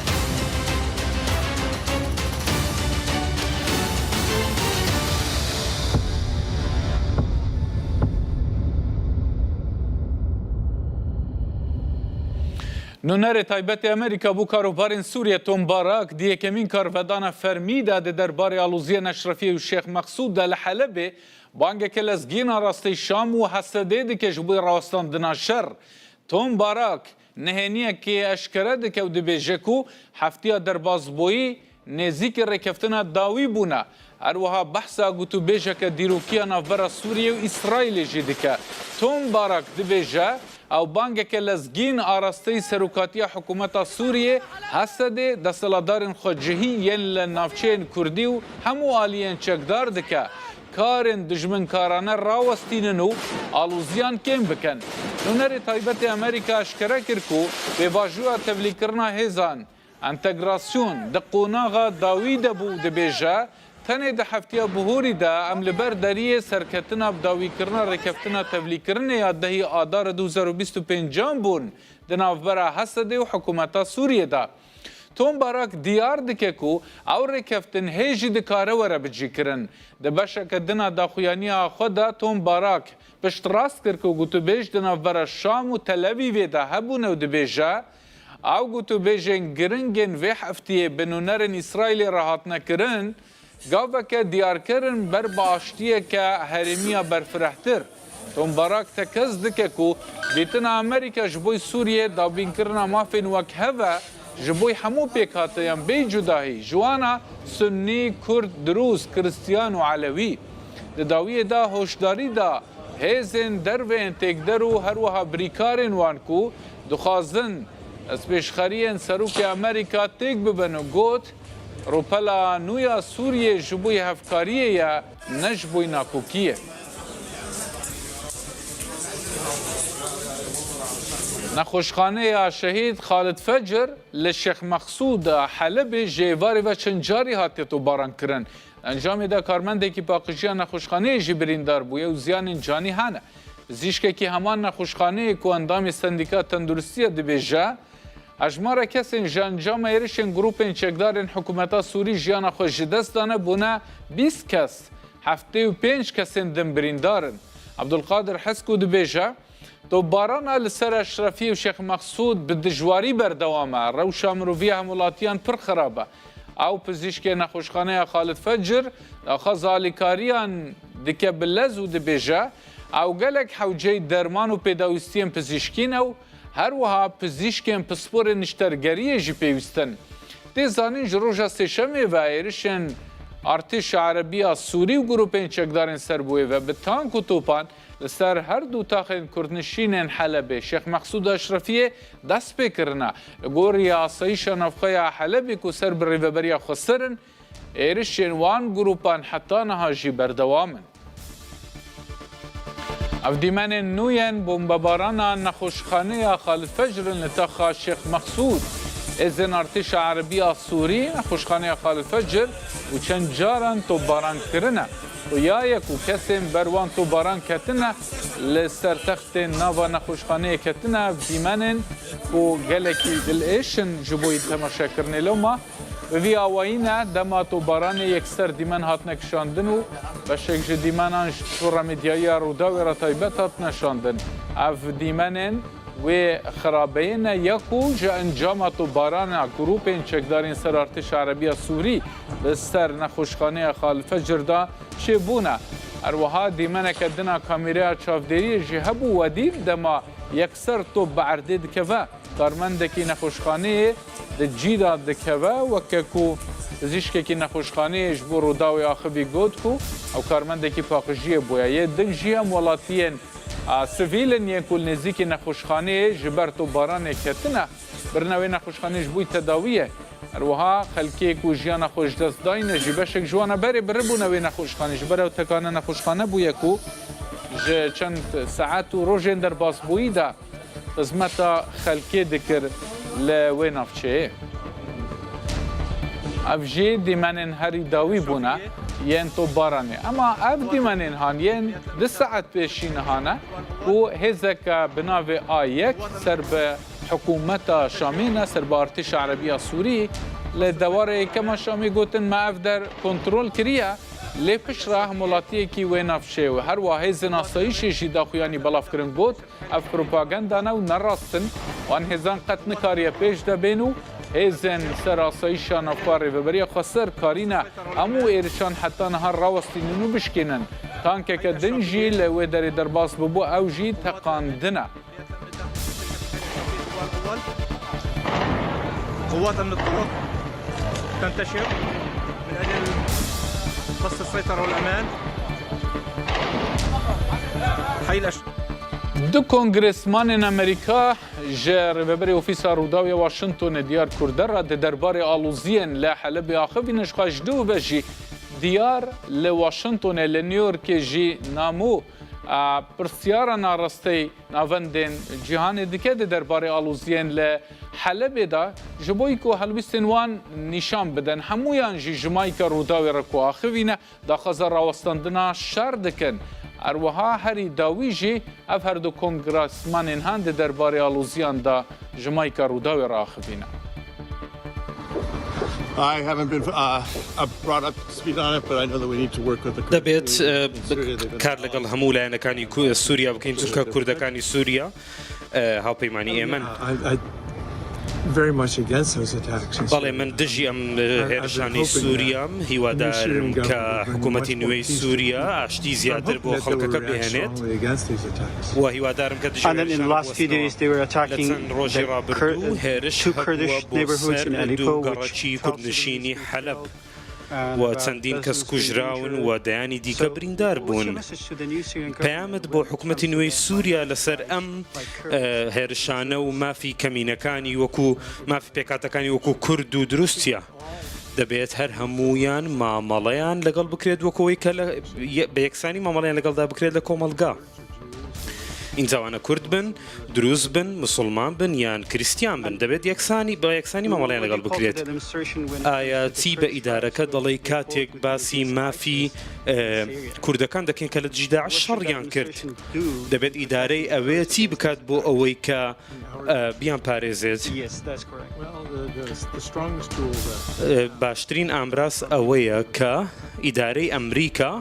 Nûnerê taybetê Amerîka bo karûbarên Sûriyê Tom Barak di yekemîn karvedana fermî de di derbarê aloziyên Eşrefiyê û Şêx Mexsûd de li Helebê bangeke lezgîn arasteyî Şam û Hesedê dike ji bo rawestandina şer. Tom Barak nihêniyekê eşkere dike û dibêje ku heftiya derbasbûyî nêzîkî rêkeftina dawî bûne. Her wiha behsa gotûbêjeke dîrokiya navbera Sûriyê û Îsraîlê jî dike. Tom Barak dibêje, ew bangeke lezgîn arasteyî serokatiya hikûmeta Sûriyê, Hesedê, desthilatdarên xwecihî yên li navçeyên kurdî û hemû aliyên çekdar dike. Karên dijminkarane rawestînin û aloziyan kêm bikin. Nûnerê taybetê Amerîka eşkere kir ku pêvajoya tevlîkirina hêzan, entegrasyon, di qonaxa dawî de bû û dibêje, tenê di heftiya bihorî de em li ber deriyê serketina bi dawîkirina rêkeftina tevlîkirinê ya dehî Adara du hezar û bîst û pêncan bûn di navbera Hesedê û hikûmeta Sûriyê de. Tom Barak diyar dike ku ew rêkeftin hê jî dikare were bicîkirin. Di beşeke din a daxuyaniya xwe de Tom Barak piştrast kir ku gotûbêj di navbera Şam û Tel Evîvê de hebûne û dibêje, ew gotûbêjên giring ên vê heftiyê bi nûnerên Îsraîlê re hatine kirin, gaveke diyarker in ber bi aştiyeke herêmiya berfirehtir. Tom Barak tekez dike ku dîtina Amerîka ji bo Sûriyê dabînkirina mafên wek hev e ji bo hemû pêkhateyan bê cudahî, ji wan a Sunnî, Kurd, Dirûz, Kristiyan û Elewî. Di dawiyê de hoşdarî da hêzên derve yên têkder û her wiha birîkarên wan ku dixwazin destpêşxeriyên serokê Amerîka têk bibin û got, rûpela nû ya Sûriyê ji bo hevkariyê ye, ne ji bo nakokiyê. Nexweşxaneya Şehîd Xalid Fecir li Şêx Mexsûd a Helebê ji êvarê ve çend carî hatiye topbarankirin. Encamê de karmendekî paqijiya nexweşxaneyê jî birîndar bûye û ziyanên canî hene. Pizîşkekî heman nexweşxaneyê ku endamê Sendîka Tenduristiya dibêje, hejmara kesên ji encama êrişên grûpên çekdarên hikûmeta Sûrî jiyana xwe ji dest dane bûne bîst kes, heftê û pênc kesên din birîndar in. Abdulqadir Hesko dibêje, topbarana li ser Eşrefiyê û Şêx Mexsûd bi dijwarî berdewam e. Rewşa miroviya hemwelatiyan pir xirab e. Ew pizîşkê nexweşxaneya Xalid Fecir daxwaza alîkariyan dike bi lez û dibêje, ew gelek hewceyî derman û pêdawîstiyên pizîşkî ne û her wiha pizîşkên pisporên niştergeriyê jî pêwîst in. Tê zanîn ji roja Sêşemê ve êrişên artêşa Erebî ya Sûrî û grûpên çekdarên ser bi wê ve bi tank û topan li ser her du taxên kurdnişînên Helebê, Şêx Mexsûd û Eşrefiyê dest pê kirine. Li gorî Asayîşa Navxwe ya Helebê ku ser bi rêveberiya Xweser in, êrişên wan grûpan heta niha jî berdewam in. Ev dîmenên nû yên bombebarana nexweşxaneya Xalid Fecr in li taxa Şêx Mexsûd. Hêzên Artêşa Erebî ya Sûrî nexweşxaneya Xalil Fecir û çend caran topbaran kirine. Xuya ye ku kesên ber wan topbaran ketine li ser textên nava nexweşxaneyê ketine, ev dîmenên ku gelekî dilêş in ji bo yî temaşekirinê loma. Bi vî awayî ne, dema topbaranê yekser dîmen hatine kişandin û beşek ji dîmenan ji tora medyayî ya Rûdawê re taybet hatine şandin. Ev dîmenên wê xirabeyê ne ya ku ji encama topbarana grûpên çekdarên Ser Artêşa Erebî ya Sûrî li ser nexweşxaneya Xalil Fecir de çêbûne. Her wiha dîmeneke din a kamêreya çavdêriyê jî hebû, wedî dema yekser top bi erdê dikeve. Karmendekî nexweşxaneyê di cî de dikeve, weke ku pizîşkekî nexweşxaneyê ji bo Rûdawê axivî, got ku ew karmendekî paqijiyê bûye. Yê din jî em welatiyên, a, sivîl in yên ku li nêzîkî nexweşxaneyê ji ber topbaranê ketine, birine wê nexweşxaneyê ji bo tedawiyê. Her wiha xelkê ku jiyana xwe ji dest dayne jî beşek ji wana berê biribûne wê nexweşxanê. Ji ber ew tekane nexweşxane bûye ku ji çend saet û rojên derbasbûyî de xizmeta xelkê dikir li wê navçeyê. Ev jî dîmenên herî dawî bûne yên topbaranê. Ema ev dîmenên han yên du saet pêşî niha ne ku hêzeke bi navê A yek ser bi hikûmeta Şamê ne, ser bi Artêşa Erebî ya Sûrî li dewara yekem a Şamê gotin, me ev der kontrol kiriye, lê piştre hemwelatiyekî wê navçeyê û herwiha hêzên asayîşê jî daxuyanî belav kirin, got, ev propaganda ne û ne rast in. Wan hêzan qet nikariye pêş de bên û hêzên ser asayîşa navxwe Rêveberiya Xweser karîne hemû êrişan heta niha rawestînin û bişkênin. Tankeke din jî li wê derê derbas bibû, ew jî teqandine. قوات أمن الطرق تنتشر من أجل قصد السيطرة والأمان. حي الأش- Du kongresmanên Amerîka ji Rêveberê Ofîsa Rûdawê ya Washingtonê Diyar Kurder re di derbarê aloziyên li Helebê axivîne, ji xwe ji dû ve jî Diyar li Washingtonê, li New Yorkê jî Namo, a, pirsyara narasteyî navendên cîhanê dike di derbarê aloziyên li Helebê de, ji bo ku helwîstên wan nîşan bidin. Hemûyan jî ji mayîka Rûdawê re ku axivîne, daxwaza rawestandina şer dikin. Her wiha herî dawî jî ev her du kongresmanên han di derbarê aloziyan de ji mayîka Rûdawê re axivîne. I haven't been, uh, uh, brought up to speed on it, but I know that we need to work with the Kurds دەبێت in, in Syria. They've been کار لەگەڵ هەموو لایەنەکانی کو-، سووریا بکەین، چونکە کوردەکانی سووریا، ئە، هاوپەیمانی ئێمەن. I, I, very much against those attacks in بەڵێ، Syria. من دژی ئەم، ئە، I, I've been هێرشانی hoping that سووریام. هیوادارم کە حکوومەتی نوێی سووریا ئاشتی زیاتر بۆ خەڵکەکە بهێنێت. و هیوادارم کە دژی هێرشان بوەستنەوە. لە چەند ڕۆژی ڕابردوو هێرش هەبووە بۆ سەر دوو گەڕەکی کوردنشینی حەلەب و چەندین کەس کوژراون و دەیانی دیکە بریندار بوون. پەیامت بۆ حکوومەتی نوێی سووریا لەسەر ئەم، ئە، هێرشانە و مافی کەمینەکانی وەکو مافی پێکاتەکانی وەکو کورد و دروستە. دەبێت هەر هەموویان مامەڵەیان لەگەڵ بکرێت وەکو ئەوەی کە لە، یە-، بە یەکسانی مامەڵەیان لەگەڵدا بکرێت لە کۆمەڵگا. ئینجا وانە کورد بن، دروست بن، مسلمان بن یان کریستیان بن، دەبێت یەکسانی، بە یەکسانی مامەڵەیان لەگەڵ بکرێت. ئایا چی بە ئیدارەکە دەڵێی کاتێک باسی مافی، ئە، کوردەکان دەکەین کە لە دژی داعش شەڕیان کرد؟ دەبێت ئیدارەی ئەوێ چی بکات بۆ ئەوەی کە، ئە، بیان پارێزێت؟ ئە، باشترین ئامراز ئەوەیە کە ئیدارەی ئەمریکا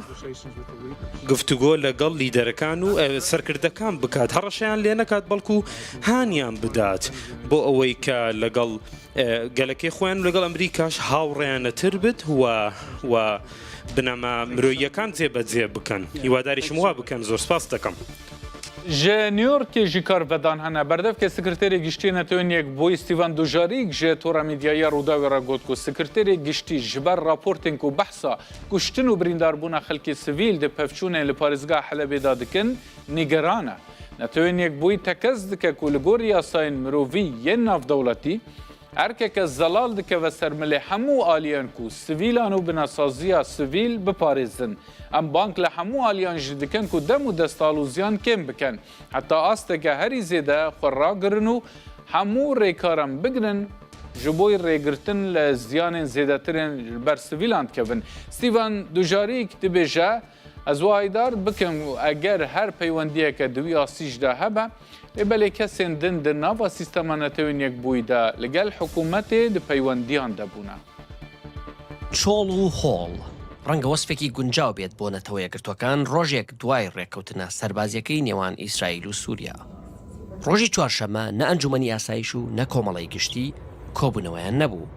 گفتوگۆ لەگەڵ لیدەرەکان و، ئە، سەرکردەکان بکات، هەڕەشەیان لێ نەکات، بەڵکو هانیان بدات بۆ ئەوەی کە لەگەڵ، ئە، گەلەکەی خۆیان و لەگەڵ ئەمریکاش هاوڕێیانەتر بێت و، و بنەما مرۆییەکان جێبەجێ بکەن. هیواداریشم وا بکەن. زۆر سپاس دەکەم. Ji New Yorkê jî karvedan hene. Berdevkê Sekreterê Giştî Netewên Yekbûyî Stephen Dujarric ji Tora Medyayî ya Rûdawê re got ku Sekreterê Giştî ji ber raportên ku behsa kuştin û birîndarbûna xelkê sivîl di pevçûnên li parêzgeha Helebê de dikin, nîgeran e. Netewên Yekbûyî tekez dike ku li gor yasayên mirovî yên navdewletî, erkeke zelal dikeve ser milê hemû aliyan ku sivîlan û binasaziya sivîl biparêzin. Em bang li hemû aliyan jî dikin ku dem û destaloziyan kêm bikin. Heta asteke herî zêde xwe ragirin û hemû rêkaran bigrin. ji bo rêgirtin li ziyanên zêdetirên li ber sivîlan dikevin. Stephen Dujarric dibêje, ez wiha îdar dibikim, eger her peywendiyeke di wî astî jî de hebe, lê belê kesên din di nava sîstema Netewên Yekbûyî de li gel hikûmetê di peywendiyan de bûne. چۆڵ و هۆڵ. ڕەنگە وەسفێکی گونجاو بێت بۆ نەتەوە یەکگرتووەکان ڕۆژێک دوای ڕێککەوتنە سەربازییەکەی نێوان ئیسرائیل و سووریا. ڕۆژی چوارشەممە نە ئەنجومەنی ئاسایش و نە کۆمەڵەی گشتی کۆبوونەوەیان نەبوو.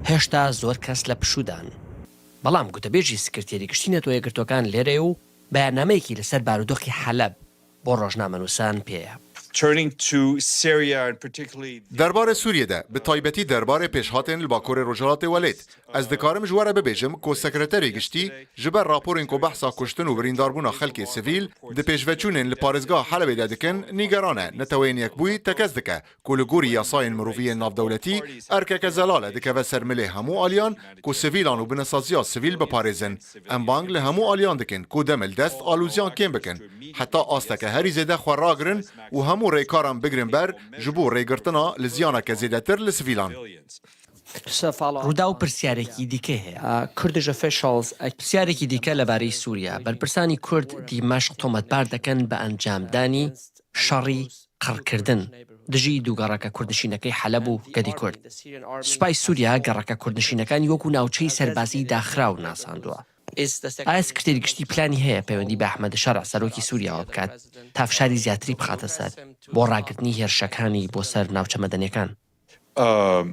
هێشتا زۆر کەس لە پشوودان. بەڵام گوتەبێژی سکرتێری گشتی نەتەوە یەکگرتووەکان لێرەیە و بەیاننامەیەکی لەسەر بارودۆخی حەلەب بۆ ڕۆژنامەنووسان پێیە. Turning to Syria and particularly Derbarê Sûriyê de, bi taybetî derbarê pêşhatên li Bakurê Rojhilatê Welêt, ez dikarim ji we re bibêjim ku Sekreterê Giştî ji ber raporên ku behsa kuştin û birîndarbûna xelkê sivîl di pêşveçûnên li parêzgeha Helebê de dikin, nîgeran e, Neteweyên Yekbûyî tekez dike ku li gorî yasayên mirovî yên navdewletî erkeke zelal e dikeve ser milê hemû aliyan ku sivîlan û binesaziya sivîl biparêzin. Em bang li hemû aliyan dikin ku demildest alûziyan kêm bikin, heta asteke herî zêde xwe ragirin û hemû rêkaran bigrin ber ji bo rêgirtina li ziyaneke zêdetir li sivîlan. ڕووداو پرسیارێکی دیکە هەیە. Kurdish officials پرسیارێکی دیکە لەبارەی سووریا. بەرپرسانی کورد دیمەشق تۆمەتبار دەکەن بە ئەنجامدانی شەڕی قڕکردن دژی دووگەڕەکە کوردنشینەکەی حەلەب و گەدی کورد. سوپای سووریا گەڕەکە کوردنشینەکانی وەکو ناوچەی سەربازی داخراو ناساندووە. ئایا سکرتێری گشتی پلانی هەیە پەیوەندی بە ئەحمەد شەرع سەرۆکی سووریاوە بکات تا فشاری زیاتری بخاتە سەر بۆ ڕاگرتنی هێرشەکانی بۆ سەر ناوچە مەدەنیەکان؟ Um,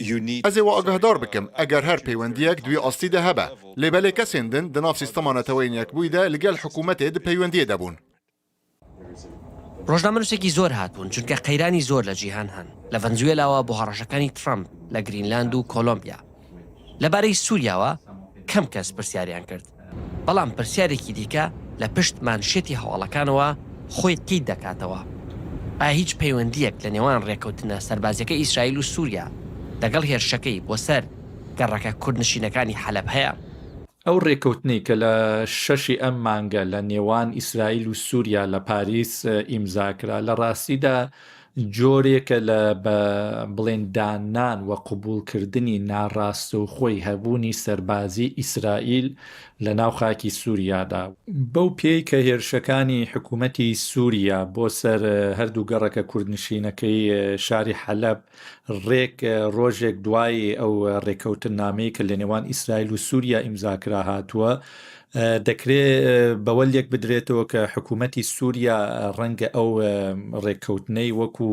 you need Ez ê we agahdar bikim, eger her peywendiyek di wî astî de hebe, lê belê kesên din di nav sîstema Neteweyên Yekbûyî de li gel hikûmetê di peywendiyê de bûn. ڕۆژنامەنووسێکی زۆر هاتبوون چونکە قەیرانی زۆر لە جیهان هەن، لە ڤەنزوێلاوە بۆ هەڕەشەکانی ترەمپ لە گرینلاند و کۆلۆمبیا. لەبارەی سووریاوە کەم کەس پرسیاریان کرد، بەڵام پرسیارێکی دیکە لە پشت مانشێتی هەواڵەکانەوە خۆی قیت دەکاتەوە. ئایا هیچ پەیوەندییەک لە نێوان ڕێککەوتنە سەربازییەکەی ئیسرائیل و سووریا دەگەڵ هێرشەکەی بۆ سەر گەڕەکە کوردنشینەکانی حەلەب هەیە؟ ئەو ڕێکەوتنەی کە لە شەشی ئەم مانگە لە نێوان ئیسرائیل و سووریا لە پاریس ئیمزا کرا، لە ڕاستیدا جۆرێکە لە بە بڵێن داننان و قبوڵکردنی ناڕاستەوخۆی هەبوونی سەربازی ئیسرائیل لە ناو خاکی سووریادا. بەو پێی کە هێرشەکانی حکوومەتی سووریا بۆ سەر هەردوو گەڕەکە کوردنشینەکەی شاری حەلەب ڕێک ڕۆژێک دوای ئەو ڕێکەوتننامەی کە لە نێوان ئیسرائیل و سووریا ئیمزا کرا هاتووە، دەکرێ بەوە لێک بدرێتەوە کە حکوومەتی سووریا ڕەنگە ئەو ڕێککەوتنەی وەکو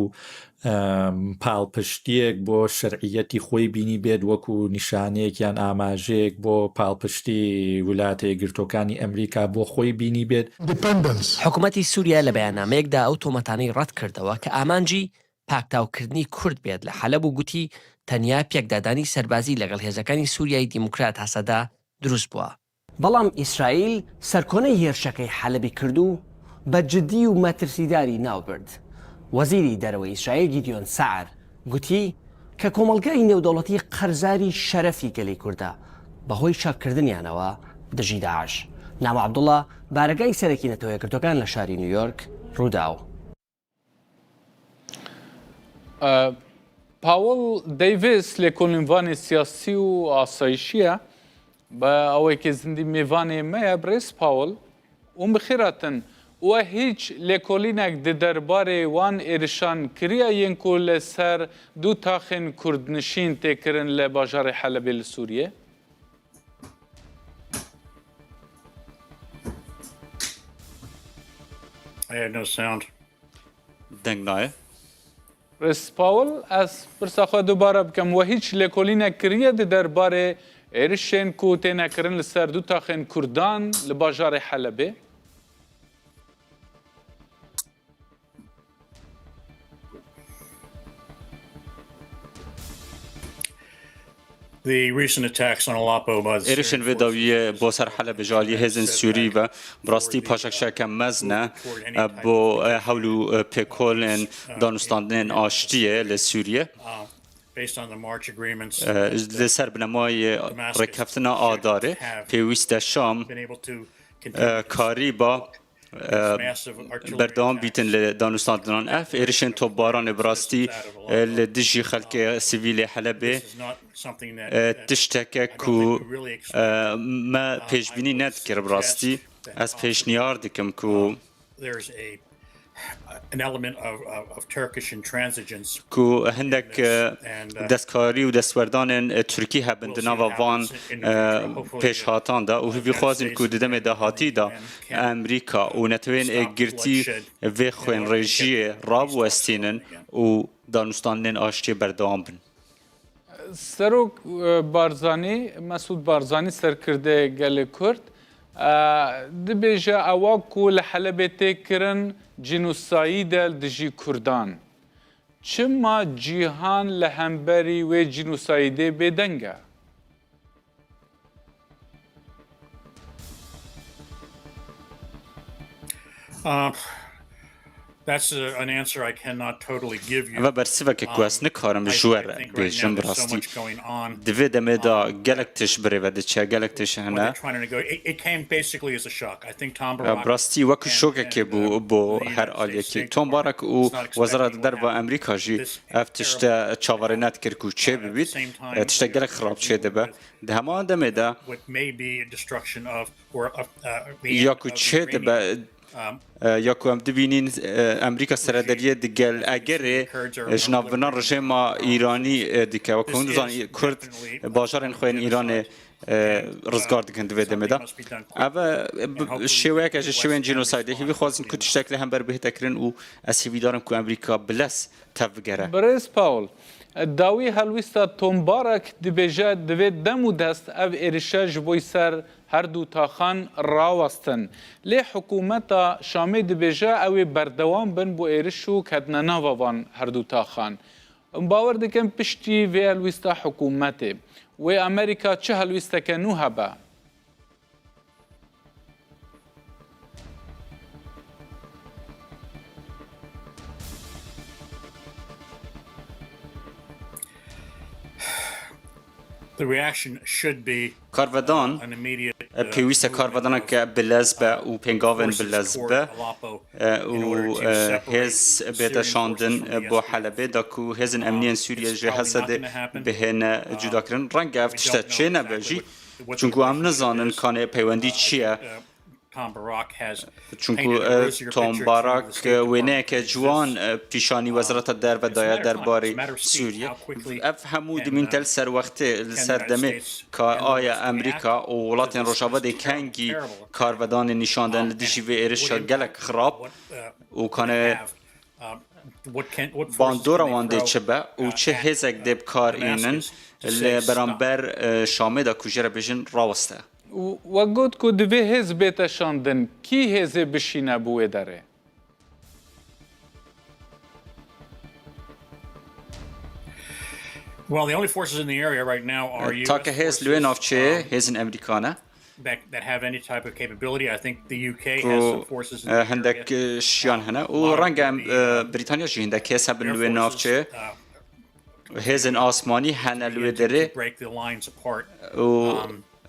پاڵپشتیەک بۆ شەرعیەتی خۆی بینی بێت، وەکو نیشانەیەک یان ئاماژەیەک بۆ پاڵپشتی ویلایەتە یەکگرتووەکانی ئەمریکا بۆ خۆی بینی بێت. Independence. حکوومەتی سووریا لە بەیاننامەیەکدا ئەو تۆمەتانەی ڕەت کردەوە کە ئامانجی پاکتاوکردنی کورد بێت لە حەلەب و گوتی تەنیا پێکدادانی سەربازی لەگەڵ هێزەکانی سووریای دیموکرات هەسەدە دروست بووە. بەڵام ئیسرائیل سەرکۆنەی هێرشەکەی حەلەبی کرد و بە جددی و مەترسیداری ناوبرد. وەزیری دەرەوەی ئیسرائیل گیدیۆن سەعر گوتی کە کۆمەڵگای نێودەوڵەتی قەرزاری شەرەفی گەلی کوردە بەهۆی چاککردنیانەوە دژی داعش. نامە عەبدوڵڵا، بارەگای سەرەکی نەتەوە یەکگرتووەکان لە شاری نیویۆرک، ڕووداو. Paul Davies lêkolînvanê siyasî û asayîşî ye. Bi awayekî zindî mêvanê me ye, birêz Paul. Hûn bi xêr hatin. We hîç lêkolînek di derbarê wan êrişan kiriye yên ku li ser du taxên kurdnişîn tê kirin li bajarê Helebê li Sûriyê? I had no sound. Deng nayê. Rêz Paul, ez pirsa xwe dubare bikim. We hîç lêkolînek kiriye di derbarê êrişên ku têne kirin li ser du taxên Kurdan li bajarê Helebê? The recent attacks on Aleppo by the Êrişên vê dawiyê bo ser Helebê ji aliyê hêzên Sûrî ve bi rastî paşekşeke mezin e bo hewl û pêkolên danûstandinên aştiyê li Sûriyê. Based on the March agreements, Li ser binemayê rêkeftina Adarê pêwîst e Şam been able to continue karîba e, berdewam bîtin li danûstandinan. Ev êrişên topbaranê bi rastî, e, li dijî xelkê sivîlê Helebê, e, tişteke ku, e, me pêşbînî nedikir bi rastî. Ez pêşniyar dikim ku ku hindek, e, destkarî û destwerdanên, e, Tirkî hebin di nava van, e, pêşhatan de û hîvî xwazin ku di demê dahatî de Amerîka û Neteweyên Êkgirtî vê xwênrêjiyê rabiwestînin û danûstandinên aştiyê berdewam bin. Serok, e, Barzanî, Mesûd Barzanî, serkirdeyê gelê Kurd, e, dibêje ewa ku li Helebê tê kirin cînosayîd e li dijî Kurdan. Çima cîhan li hemberî wê cînosayîdê bêdeng e? Uh, that's a, an answer I cannot totally give you. Eve bersiveke ku ez nikarim ji we re bêjim bi rastî. Di vê demê de gelek tişt bi rê ve diçe, gelek tişt hene. It, it came basically as a shock. I think Tom Barrack Bi rastî wek şokekê bû bo her aliyekî. Tom Barrack û Wezareta Derve Amerîka jî ev tişte çaverê nedikir ku çê bibît. E, tiştek gelek xirab çê dibe. Di heman demê de what may be a destruction of, or a, uh, the ya end ku of the çê uranium, dibe, um, e, ya ku em dibînin, e, Amerîka seredariyê digel egerê, e, ji navbirina rejêma Îranî, e, dike. Wek hûn dizanî, Kurd bajarên xwe yên Îranê, e, rizgar dikin di vê demê de. Ev e, bi, şêweyeke ji şêwên cînosaydê. Hîvî xwazin ku tiştek li hember bihête kirin û ez hîvîdar im ku Amerîka bi lez tev bigere. Birêz Paul, dawî helwîsta Tom Barrack dibêje, divê dem û dest ev êrişe ji bo ser her du taxan rawestin. Lê hikûmeta Şamê dibêje ew ê berdewam bin bo êriş û ketina nava van her du taxan. Em bawer dikin piştî vê helwîsta hikûmetê wê Amerîka çi helwîsteke nû hebe? The reaction should be, Karvedan, uh, an immediate, uh, pêwîst e karvedaneke bi lez be û pêngavên bi lez be, e, û, e, hêz bête şandin bo Helebê, da ku hêzên emniyên Sûriye ji Hesedê bihêne cudakirin. Renge ev tişte çê nebe jî, çunku em nizanin kanê peywendî çi ye. Çunku, e, Tom Barrack, e, wêneyeke ciwan, e, pîşanî Wezareta Derve daye derbarê Sûriye. Ev hemû dimînte li ser wextê, li ser demê ka aya Amerîka û welatên Rojava dê kengî karvedanê nîşan den li dijî vê êrişa gelek xirab û kane bandora wan dê çi be û çi hêzek dê bi kar înin li beramber, e, Şamê de ku jê re bêjin raweste. Û we got ku divê hêz bête şandin. Kî hêzê bişîne bi wê derê? Well, the only forces in the area right now are Take hêz li wê navçeyê hêzên Amerîka ne. That, that have any type of capability. I think the U K has some forces in the area. Ku, e, hindek, e, şiyan hene û renge em, e, Brîtanya jî hindek hêz hebin li wê navçeyê. Hêzên asmanî hene li wê derê û,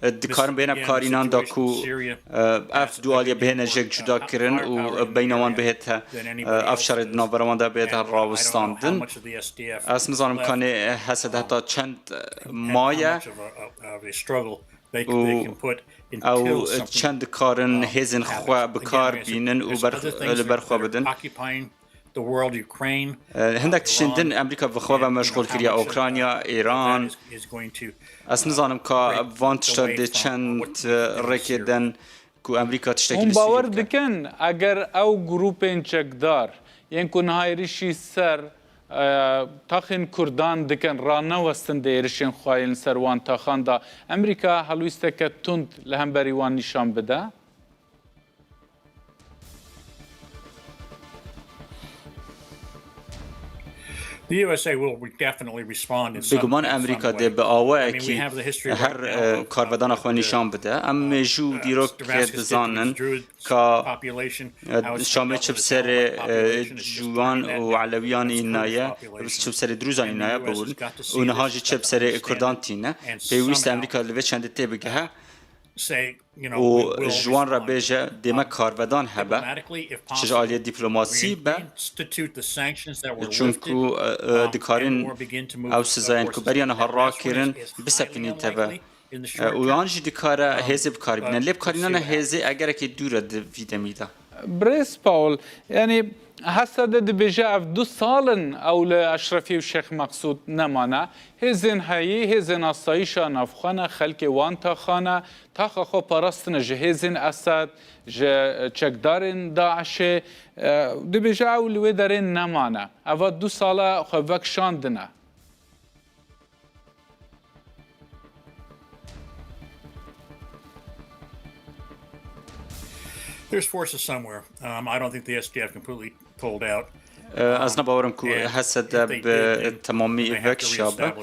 e, dikarin bêne bi kar înan da ku, e, ev du aliyê bihêne jêk cuda kirin û beyna wan bihête, e, ev şerê di navbera wan de bihête rawestandin. Ez nizanim kanê Hesed heta çend maye û ew çend dikarin hêzên xwe bi kar bînin û ber, li ber xwe bidin. E, hindek tiştên din Amerîka bi xwe ve meşxûl kiriye, Ukrayna, Îran. Ez nizanim ka van tiştan dê çend, e, rêkê den ku Amerîka tiştekî li Sûriyê bike. Hûn bawer dikin eger ew grûpên çekdar yên ku niha êrişî ser, e, taxên Kurdan dikin, ranewestin di êrişên xwe yên li ser wan taxan de, Amerîka helwîsteke tund li hemberî wan nîşan bide? The U S A will definitely respond in some, Bêguman Amerîka dê bi awayekî her, e, karvedana xwe nîşan bide. Em mêjû û dîrokê dizanin ka, e, Şamê çi bi serê, e, ciwan û elewiyan înaye, çi bi serê dirûzan înaye biwin û niha jî çi bi serê kurdan tîne. Pêwîst e Amerîka li vê çendê tê bigehe. û ji wan re bêje dê me karvedan hebe, çi ji aliyê dîplomasî be, çunku e, e, dikarin ew sizayên ku beriya niha rakirin bisepinîte ve. E, û yan jî dikare hêzê bi kar bîne. Lê bi karînana hêzê egerekê dûr e di vî demî de. Birêz Paul, yanî Hesede dibêje ev du sal in ew li Eşrefî û Şêx Meqsûd nemane. Hêzên heyî, hêzên asayîşa navxwe ne, xelkê wan taxa ne, taxa xwe parastine ji hêzên Esed, ji çekdarên DAIŞê. E, dibêje ew li wê derê nemane. Eva du sala xwe vekişandine. There's forces somewhere. Um, I don't think the S D F completely pulled out. Ez ne bawerim ku Hesede bi temamî vekişa be.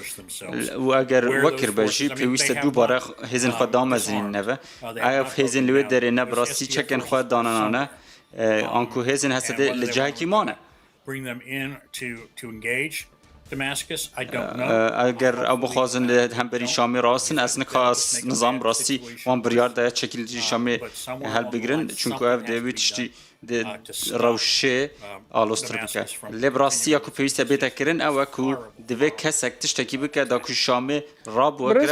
Û eger wekir be jî, pêwîst e dubare hêzên xwe damezînin neve. Ev hêzên li wê derê ne bi rastî çekên xwe danenane. Anku hêzên Hesede li cihekî mane. Bring them in to, to engage Damascus. I don't know. E, eger ew bixwazin li hemberî Şamê rastin, ez nika ez nizam rastî wan biryar daye çekî li dijî Şamê helbigirin, çunku ev dê wî tiştî di rewşê aloztir bike. Lê bi rastî ya ku pêwîst e bête kirin, ew e ku divê kesek tiştekî bike da ku Şamê rabiwegire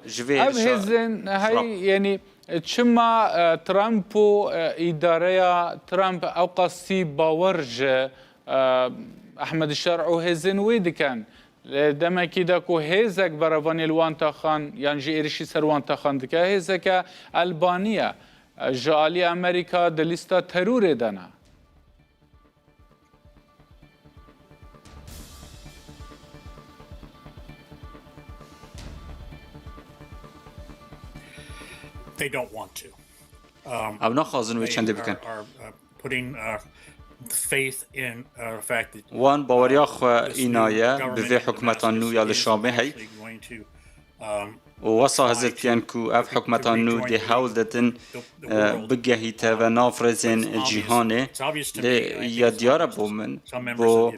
ji vê êrişa xirab. Birêz Paul, ev hêzên heyî, yanî Çima, e, Trump û, e, îdareya Trump ewqasî bawer ji, e, Ehmed Şer û hêzên wê dikin? Lê demekî de ku hêzek berevanî li wan taxan yan jî êrişî ser wan taxan dike, hêzeke Elbanî ye. E, ji alî Amerîka di lîsta terorê de ne. They don't want to. Um, Ew naxwazin wê they çendê are, bikin. Are, uh, putting, uh, faith in, uh, the fact that, Wan baweriya uh, xwe this new înaye bi vê government in hikûmeta nû ya li Damascus is Şamê hey. Actually going to, um, Û wesa hizir kirin ku ev hikûmeta nû dê hewl didin, e, bigehîte ve nav rêzên cîhanê. Lê ya diyar e bo min, bo,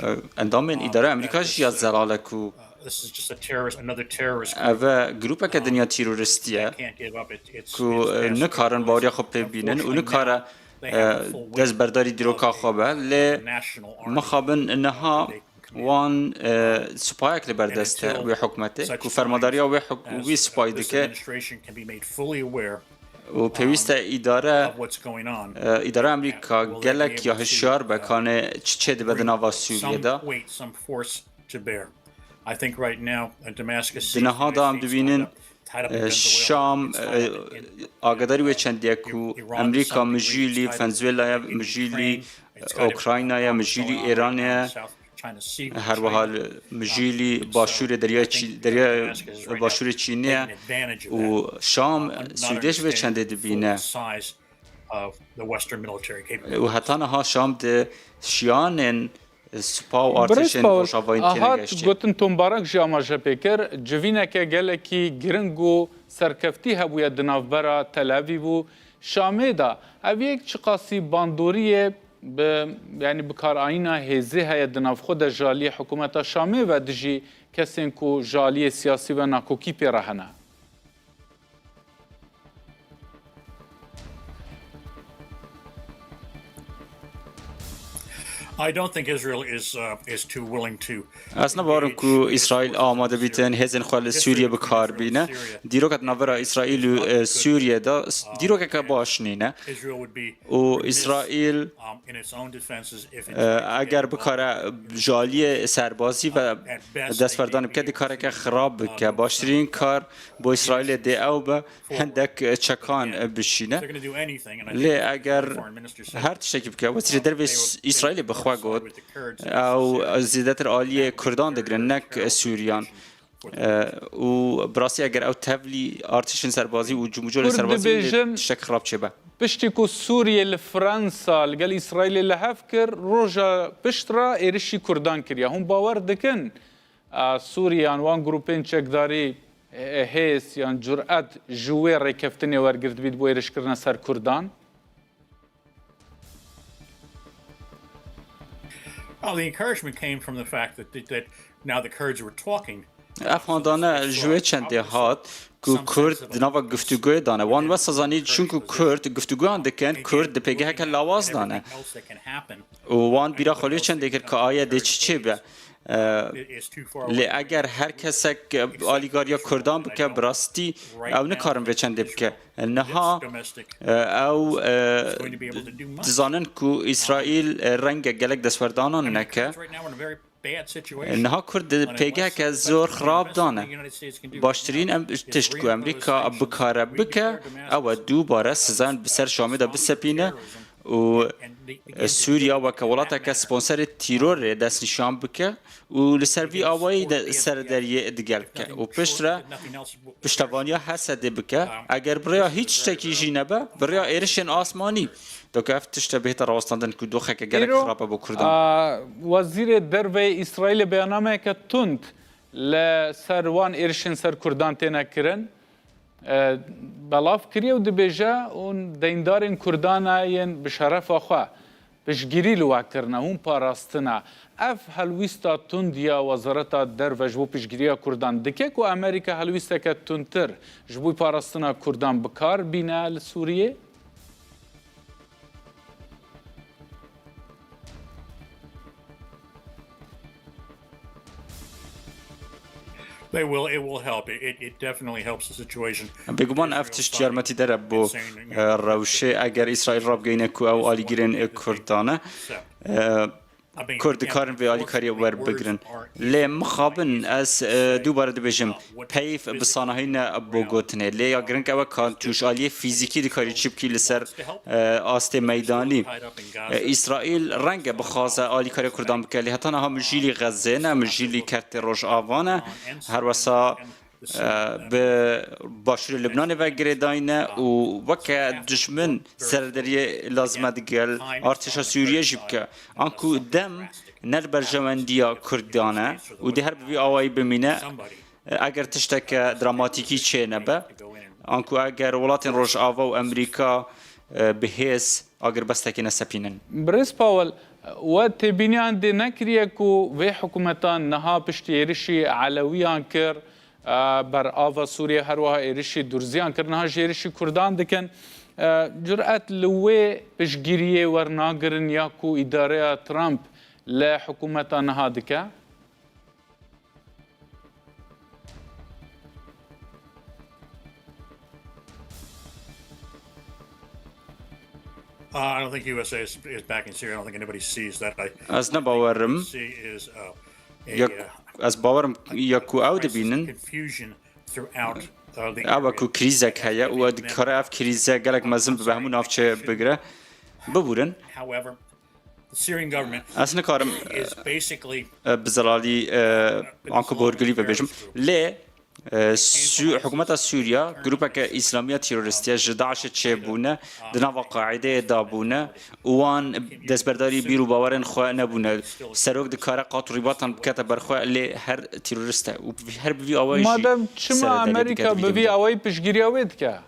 e, endamên îdara Amerîka jî ya zelal e ku ev e grûpeke dinya teroristî ye ku, e, nikarin baweriya xwe pê bînin û nikare, e, destberdarî dîroka xwe be. Lê mixabin niha Wan, e, supayek li ber dest e wê hikûmetê ku fermadariya wê hik-, wî supayî dike û pêwîst e îdare, e, îdara Amerîka gelek ya hişyar be, kane çi çêdibe di nava Sûriyê de. Di niha de em dibînin, e, Şam, e, agadarî wê çendî ye ku Amerîka mijûlî Venezuelaya, mijûlî Ukraynaya, mijûlî Îranê ye, her wiha li mijûlî başûrê Derya Çî-, Derya Başûrê Çînê ye û Şam Sûdê ji vê çendê dibîne. Û heta niha Şam di şiyanên spa û artêşên Rojavayî têne gehiştî. Gotin Tom Barak jî amaje pê kir, civîneke gelekî giring û serkeftî hebûye di navbera Tel Avîv û Şamê de. Ev yek çiqasî bandoriyê bi, yanî bikarayîna hêzê heye di nav xwe de ji aliyê hikûmeta Şamê ve dijî kesên ku ji aliyê siyasî ve nakokî pê re hene? I don't think Israel is, uh, is too willing to Ez ne bawerim ku Îsraîl amade bîtin hêzên xwe li Sûriyê bi kar bîne. Dîroka di navbera Îsraîl û, e, Sûriyê de s-, dîrokeke baş nîne. Û Îsraîl, e, eger bikare ji aliyê serbazî ve destberdan bike, dê kareke xirab bike. Baştirîn kar bo Îsraîlê dê ew be, hindek çekan bişîne. Lê eger her tiştekî bike, wezîrê dervê S-, Îsraîlê bi xwe got, ew zêdetir aliyê Kurdan digirin, nek Sûriyan. E, û bi rastî eger ew tevlî artêşên serbazî û cumûcolên serbazî lê tiştek xirab çêbe. Piştî ku Sûriyê li Fransa li gel Îsraîlê li hev kir, roja pişt re êrişî Kurdan kiriye. Hûn bawer dikin, a, Sûriyan wan grûpên çekdarî, e, hêz yan curet ji wê rêkeftinê wergirtibît bo êrişkirine ser Kurdan? Well, the encouragement came from the fact that, that, that now the Kurds were talking. Ev handane ji wê çendê hat ku Kurd di nava guftûgoyê de ne. Wan wesa zanî, çunku Kurd guftûgoyan dikin, Kurd di pêgeheke lawaz de ne. Û wan bîra xwe lê çendê kir ka aye dê çi çêbe. E, lê eger her kesek alîkariya Kurdan bike, bi rastî ew nikarin vê çendê bike. Niha, e, ew, e, dizanin ku Îsraîl, e, renge gelek destwerdanan neke. Niha Kurd di pêgeheke zor xirab de ne. Baştirîn em, tişt ku Amerîka bikare bike, ew e dubare sizayan bi ser Şamê de bisepîne û, e, Sûriya weke welateke sponserê tîrorê destnîşan bike û li ser vî awayî de serederiyê digel bike û piştre piştevaniya Hesedê bike. Eger bi rêya hîç tiştekî jî nebe, bi rêya êrişên asmanî, doke ev tişte bihête rawestandin ku doxeke gelek Îro, xirab e bo Kurdan. A, Wezîrê Derve yê Îsraîlê beyanameyeke tund li ser wan êrişên ser Kurdan têne kirin, e, belav kiriye û dibêje, hûn deyndarên Kurdan e yên bi şerefa xwe piştgirî li we kirine, hûn parastine. Ev helwîsta tund ya Wezareta Derve ji bo piştgiriya Kurdan dike ku Amerîka helwîsteke tundtir ji bo parastina Kurdan bi kar bîne li Sûriyê? They will, it will help. It, it, it definitely helps the situation. Bêguman ev tişt yarmetîder e bo, e, rewşê, eger Îsraîl rabigihîne ku ew alîgirên, e, Kurdan e. E, Kurd dikarin vê alîkariyê werbigirin. Lê mixabin ez, e, dubare dibêjim, peyv bi sanahî ne bo gotinê. Lê ya giring ew e ka tu ji aliyê fîzîkî dikarî çi bikî li ser, e, astê meydanî. E, Îsraîl renge bixwaze alîkariya Kurdan bike, lê heta niha mijîlî Xezê ne, mijîlî Kertê Rojava ne. Her wesa, e, bi Başûrê Libnanê ve girêdayî ne û weke dijmin serederiyê lazim e digel artêşa Sûriyê jî bike. Anku dem ne li berjewendiya Kurdan e û dê her bi vî awayî bimîne. Eger tişteke dramatîkî çê nebe, anku eger welatên Rojava û Amerîka, e, bi hêz agirbestekê nesepînin. Birêz Pawel, we têbîniyan dê nekiriye ku vê hikûmetan niha piştî êrişî Elewiyan kir, e, ber ava Sûriyê, her wiha êrişî Durziyan kir, niha jî êrişî Kurdan dikin. E, curet li wê piştgiriyê wernagirin ya ku îdareya Trump li hikûmeta niha dike? Uh, I don't think U S A is, is backing Syria. I don't think anybody sees that. I Ez ne bawerim. See is, uh, a, Ya, uh, ez bawerim ya ku ew crisis dibînin. Confusion throughout, uh, the Ew e area. Ku krîzek heye û dikare ev krîze gelek mezin bibe hemû navçeyê bigire. Bibûrin. However, the Syrian government Ez nikarim, is basically e, bi zelalî, e, anku bi hûrgilî ve bêjim. Lê, e, Sü-, hikûmeta Sûriya grûpeke îslamiya terorîstiye ji DAIŞê çêbûne, di nava Qaîdeyê dabûne û wan destberdarî bîr û bawerên xwe nebûne. Serok dikare qat û rîbatan bikete ber xwe, lê her terorîst e û her bi vî awayî jî Madem çima seredariye dike Amerîka di vî bi vî demê de. Awayî piştgiriya wê dike?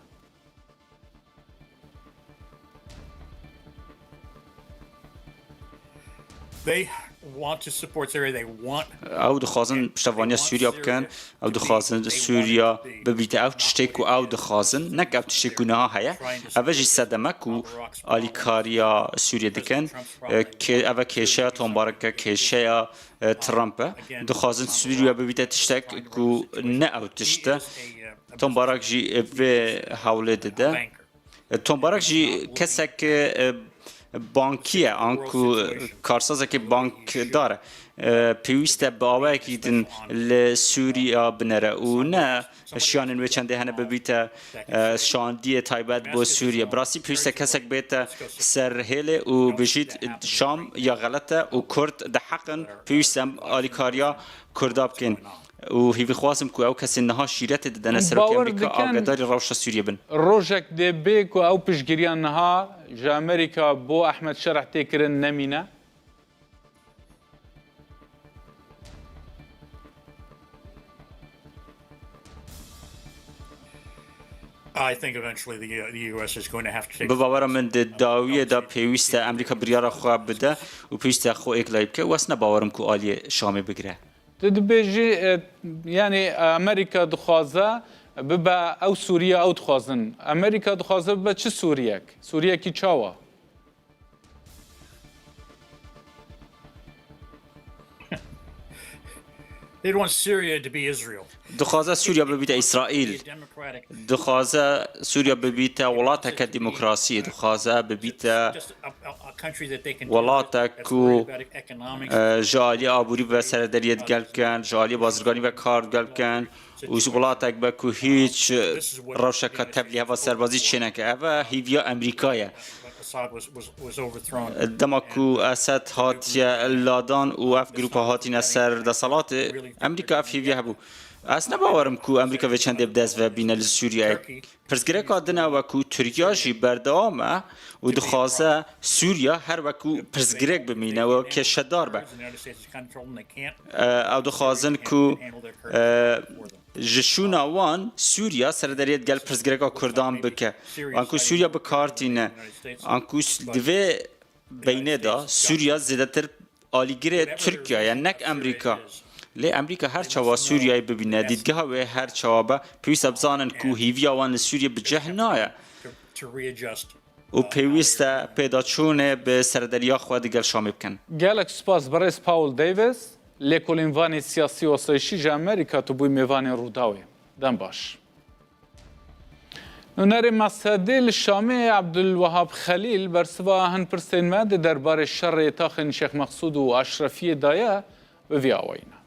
They want to support Syria. They want Ew dixwazin piştevaniya Sûriya bikin. Ew dixwazin Sûriya bibîte ew tiştê ku ew dixwazin, nek ew tiştê ku niha heye. Ev e jî sedeme ku alîkariya Sûriye dikin. E, kê-, ev e kêşeya Tom Barak e, kêşeya, e, Trump e. Dixwazin Sûriya bibîte tiştek ku ne ew tişt e. Tom Barak jî, e, vê hewlê dide. Tom Barak jî kesek, e, bankî ye, anku karsazekî bankdar e. E, pêwîst e bi awayekî din li Sûriya binere û ne şiyanên wê çendê hene bibîte, e, şandiyê taybet bo Sûriye. Bi rastî pêwîst e kesek bête ser hêlê û bijît Şam ya xelet e û Kurd diheqin, pêwîst e em alîkariya Kurda bikin. Û hêvî xwazim ku ew kesên niha şîretê didene serokê Amerîka agedarî rewşa Sûriyê bin. Rojek dê bê ku ew piştgiriya niha ji Amerîka bo Ehmed Şereh tê kirin nemîne? I think eventually the, the U S is going to have to take Bi bawera min di dawiyê de pêwîst e Amerîka biryara xwe bide û pêwîst e xwe êklayî bike û ez ne bawerim ku aliyê Şamê bigire. Tu dibêjî, e, yanî Amerîka dixwaze bibe ew Sûriye ew dixwazin. Amerîka dixwaze bibe çi Sûriyek? Sûriyekî çawa? They want Syria to be Israel. Dixwaze Sûriya bibîte Îsraîl. Democratic. Dixwaze Sûriya bibîte welateke demokrasiyê. Dixwaze bibîte Just a, a, a country that they can Welatek that's ku, worried about economics. e, ji aliyê aborî ve seredariyê digel bikin, ji aliyê bazirganî ve kar digel bikin û ji welatek be ku hîç, e, rewşeke tevlî heva serbazî çêneke. Ev e hîviya Amerîka ye. Assad was, was, was overthrown. Dema ku Esed hatiye ladan û ev grûpa hatine ser deselatê, Amerîka ev hêviya hebû. Ez ne bawerim ku Amerîka vê çendê bi dest ve bîne li Sûriyeyê. Pirsgirêka din e ku Tirkiye jî berdewam e û dixwaze Sûriye her wekî pirsgirêk bimîne, wekî şedar be. The United States is controlling, they can't E, ew dixwazin ku, e, ji şûna wan Sûriye seredariyê digel pirsgirêka Kurdan bike. An ku Sûriye bi kar tîne. An ku s-, di vê beynê de Sûriye zêdetir alîgirê Tirkiye ye, nek Amerîka. Lê Amerîka her çawa Sûriyeyê bibîne, dîtgeha wê her çawa be, pêwîst e bizanin ku hêviya wan li Sûriye bi cih nayê to, to readjust. û pêwîst e pêdaçûnê bi serederiya xwe digel Şamê bikin. Gelek spas birêz Paul Davis, lêkolînvanê siyasî û asayişî ji Amerîka, tu bûyî mêvanê Rûdawê. Dem baş. Nûnerê Mesedê li Şamê Abdulwehab Xelîl bersiva hin pirsên me di derbarê şerê taxên Şêx Mexsûd û Eşrefiyê daye, bi vî awayî ne.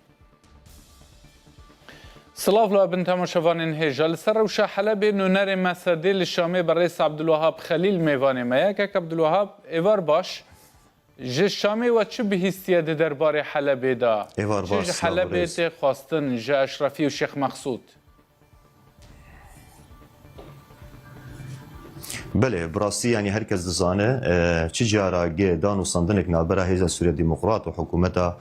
Silav li bin temaşevanên hêja. Li ser rewşa Helebê nûnerê Mesedê li Şamê berêz Abdulwehab Xelîl mêvanê me ye. Kek Abdulwehab, êvar baş. Ji Şamê we çi bihîstiye di derbarê Helebê de? Êvar baş, Çi ji silav Helebê birêz. Tê xwestin, ji Eşrefî û Şêx Mexsûd? Belê, bi rastî, yanî, her kes dizane, e, çi cara ge dan û sandinek navbera Hêza Sûriya Demokrat û hikûmeta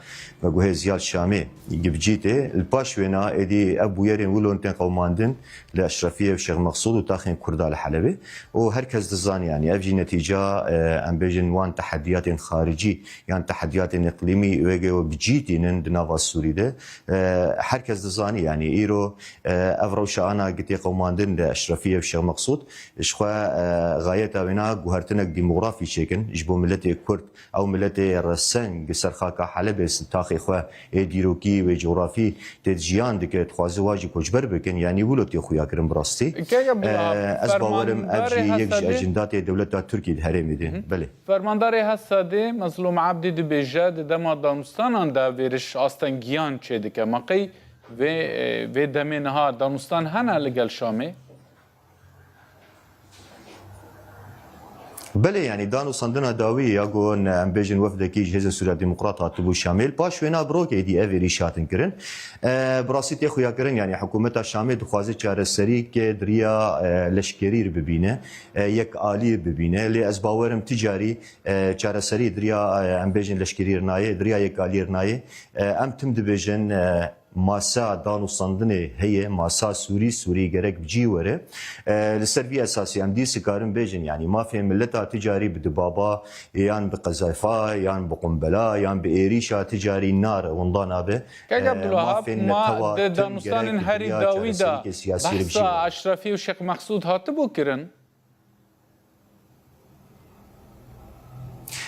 veguhê Ziyad Şamê gibcî tê. Li paş wêna êdî ev bûyerên wilo tên qewmandin li Eşrefiyê û Şêx Mexsûd û taxên Kurda li Helebê. Û her kes dizane, yanî, ev jî netîca, e, em bêjin, wan tehediyatên xaricî yan tehediyatên îqlîmî wêgê we bi cî tînin di nava Sûrî de. E, her kes dizane, yanî, îro, e, ev rewşa ana gitê qewmandin li Eşrefiyê û Şêx Mexsûd, ji xwe, e, xayeta wêna guhertinek demografî çêkin ji bo miletê Kurd, ew miletê reseng li ser xaka Helebê taxê xwe ê dîrokî wê cografî tê jiyan dike, dixwaze wa jî koçber bikin, yanî wilo tê xuya kirin bi rastî. Kek Abdulwahab, E, ez bawerim ev jî fermandarê yek ji Hesedê ecindadê dewleta Tirkî di herêmê de. Belê. Fermandarê Hesedê Mezlûm Ebdî dibêje, di dema danûstanan de vêriş astengiyan çêdike. Ma qey vê, vê demê niha danûstan hene li gel Şamê? Belê, yanî dan û sandina dawî ya ku em bêjin wefdekî ji Hêzên Sûriya Demokrat hatibû Şamê. Li paş wêna bi rokê dî ev êrîş hatin kirin. E, bi rastî tê xuya kirin, yanî hikûmeta Şamê dixwaze çareserî ke di riya, e, leşkerî re bibîne, e, yek alî bibîne. Lê ez bawerim ti carî, e, çareserî di riya, e, em bêjin leşkerî re nayê, di riya yek alî re nayê. E, em tim dibêjin, e, masa dan û sandinê heye, masa Sûrî, Sûrî gerek bi cî were. E, li ser vî esasî em dî sikarin bêjin, yanî mafê mileta ti carî bi dibaba, yan bi qezefa, yan bi qumbela, yan bi êrîşa ti carî nare, winda nabe. Kek E, Abdulwahab, mafên ma netewa di tim danûstanên gerek bi herî riya dawî de çareserîkê siyasî re bi cî behsa were. Eşrefî û Şêx Mexsûd hatibû kirin?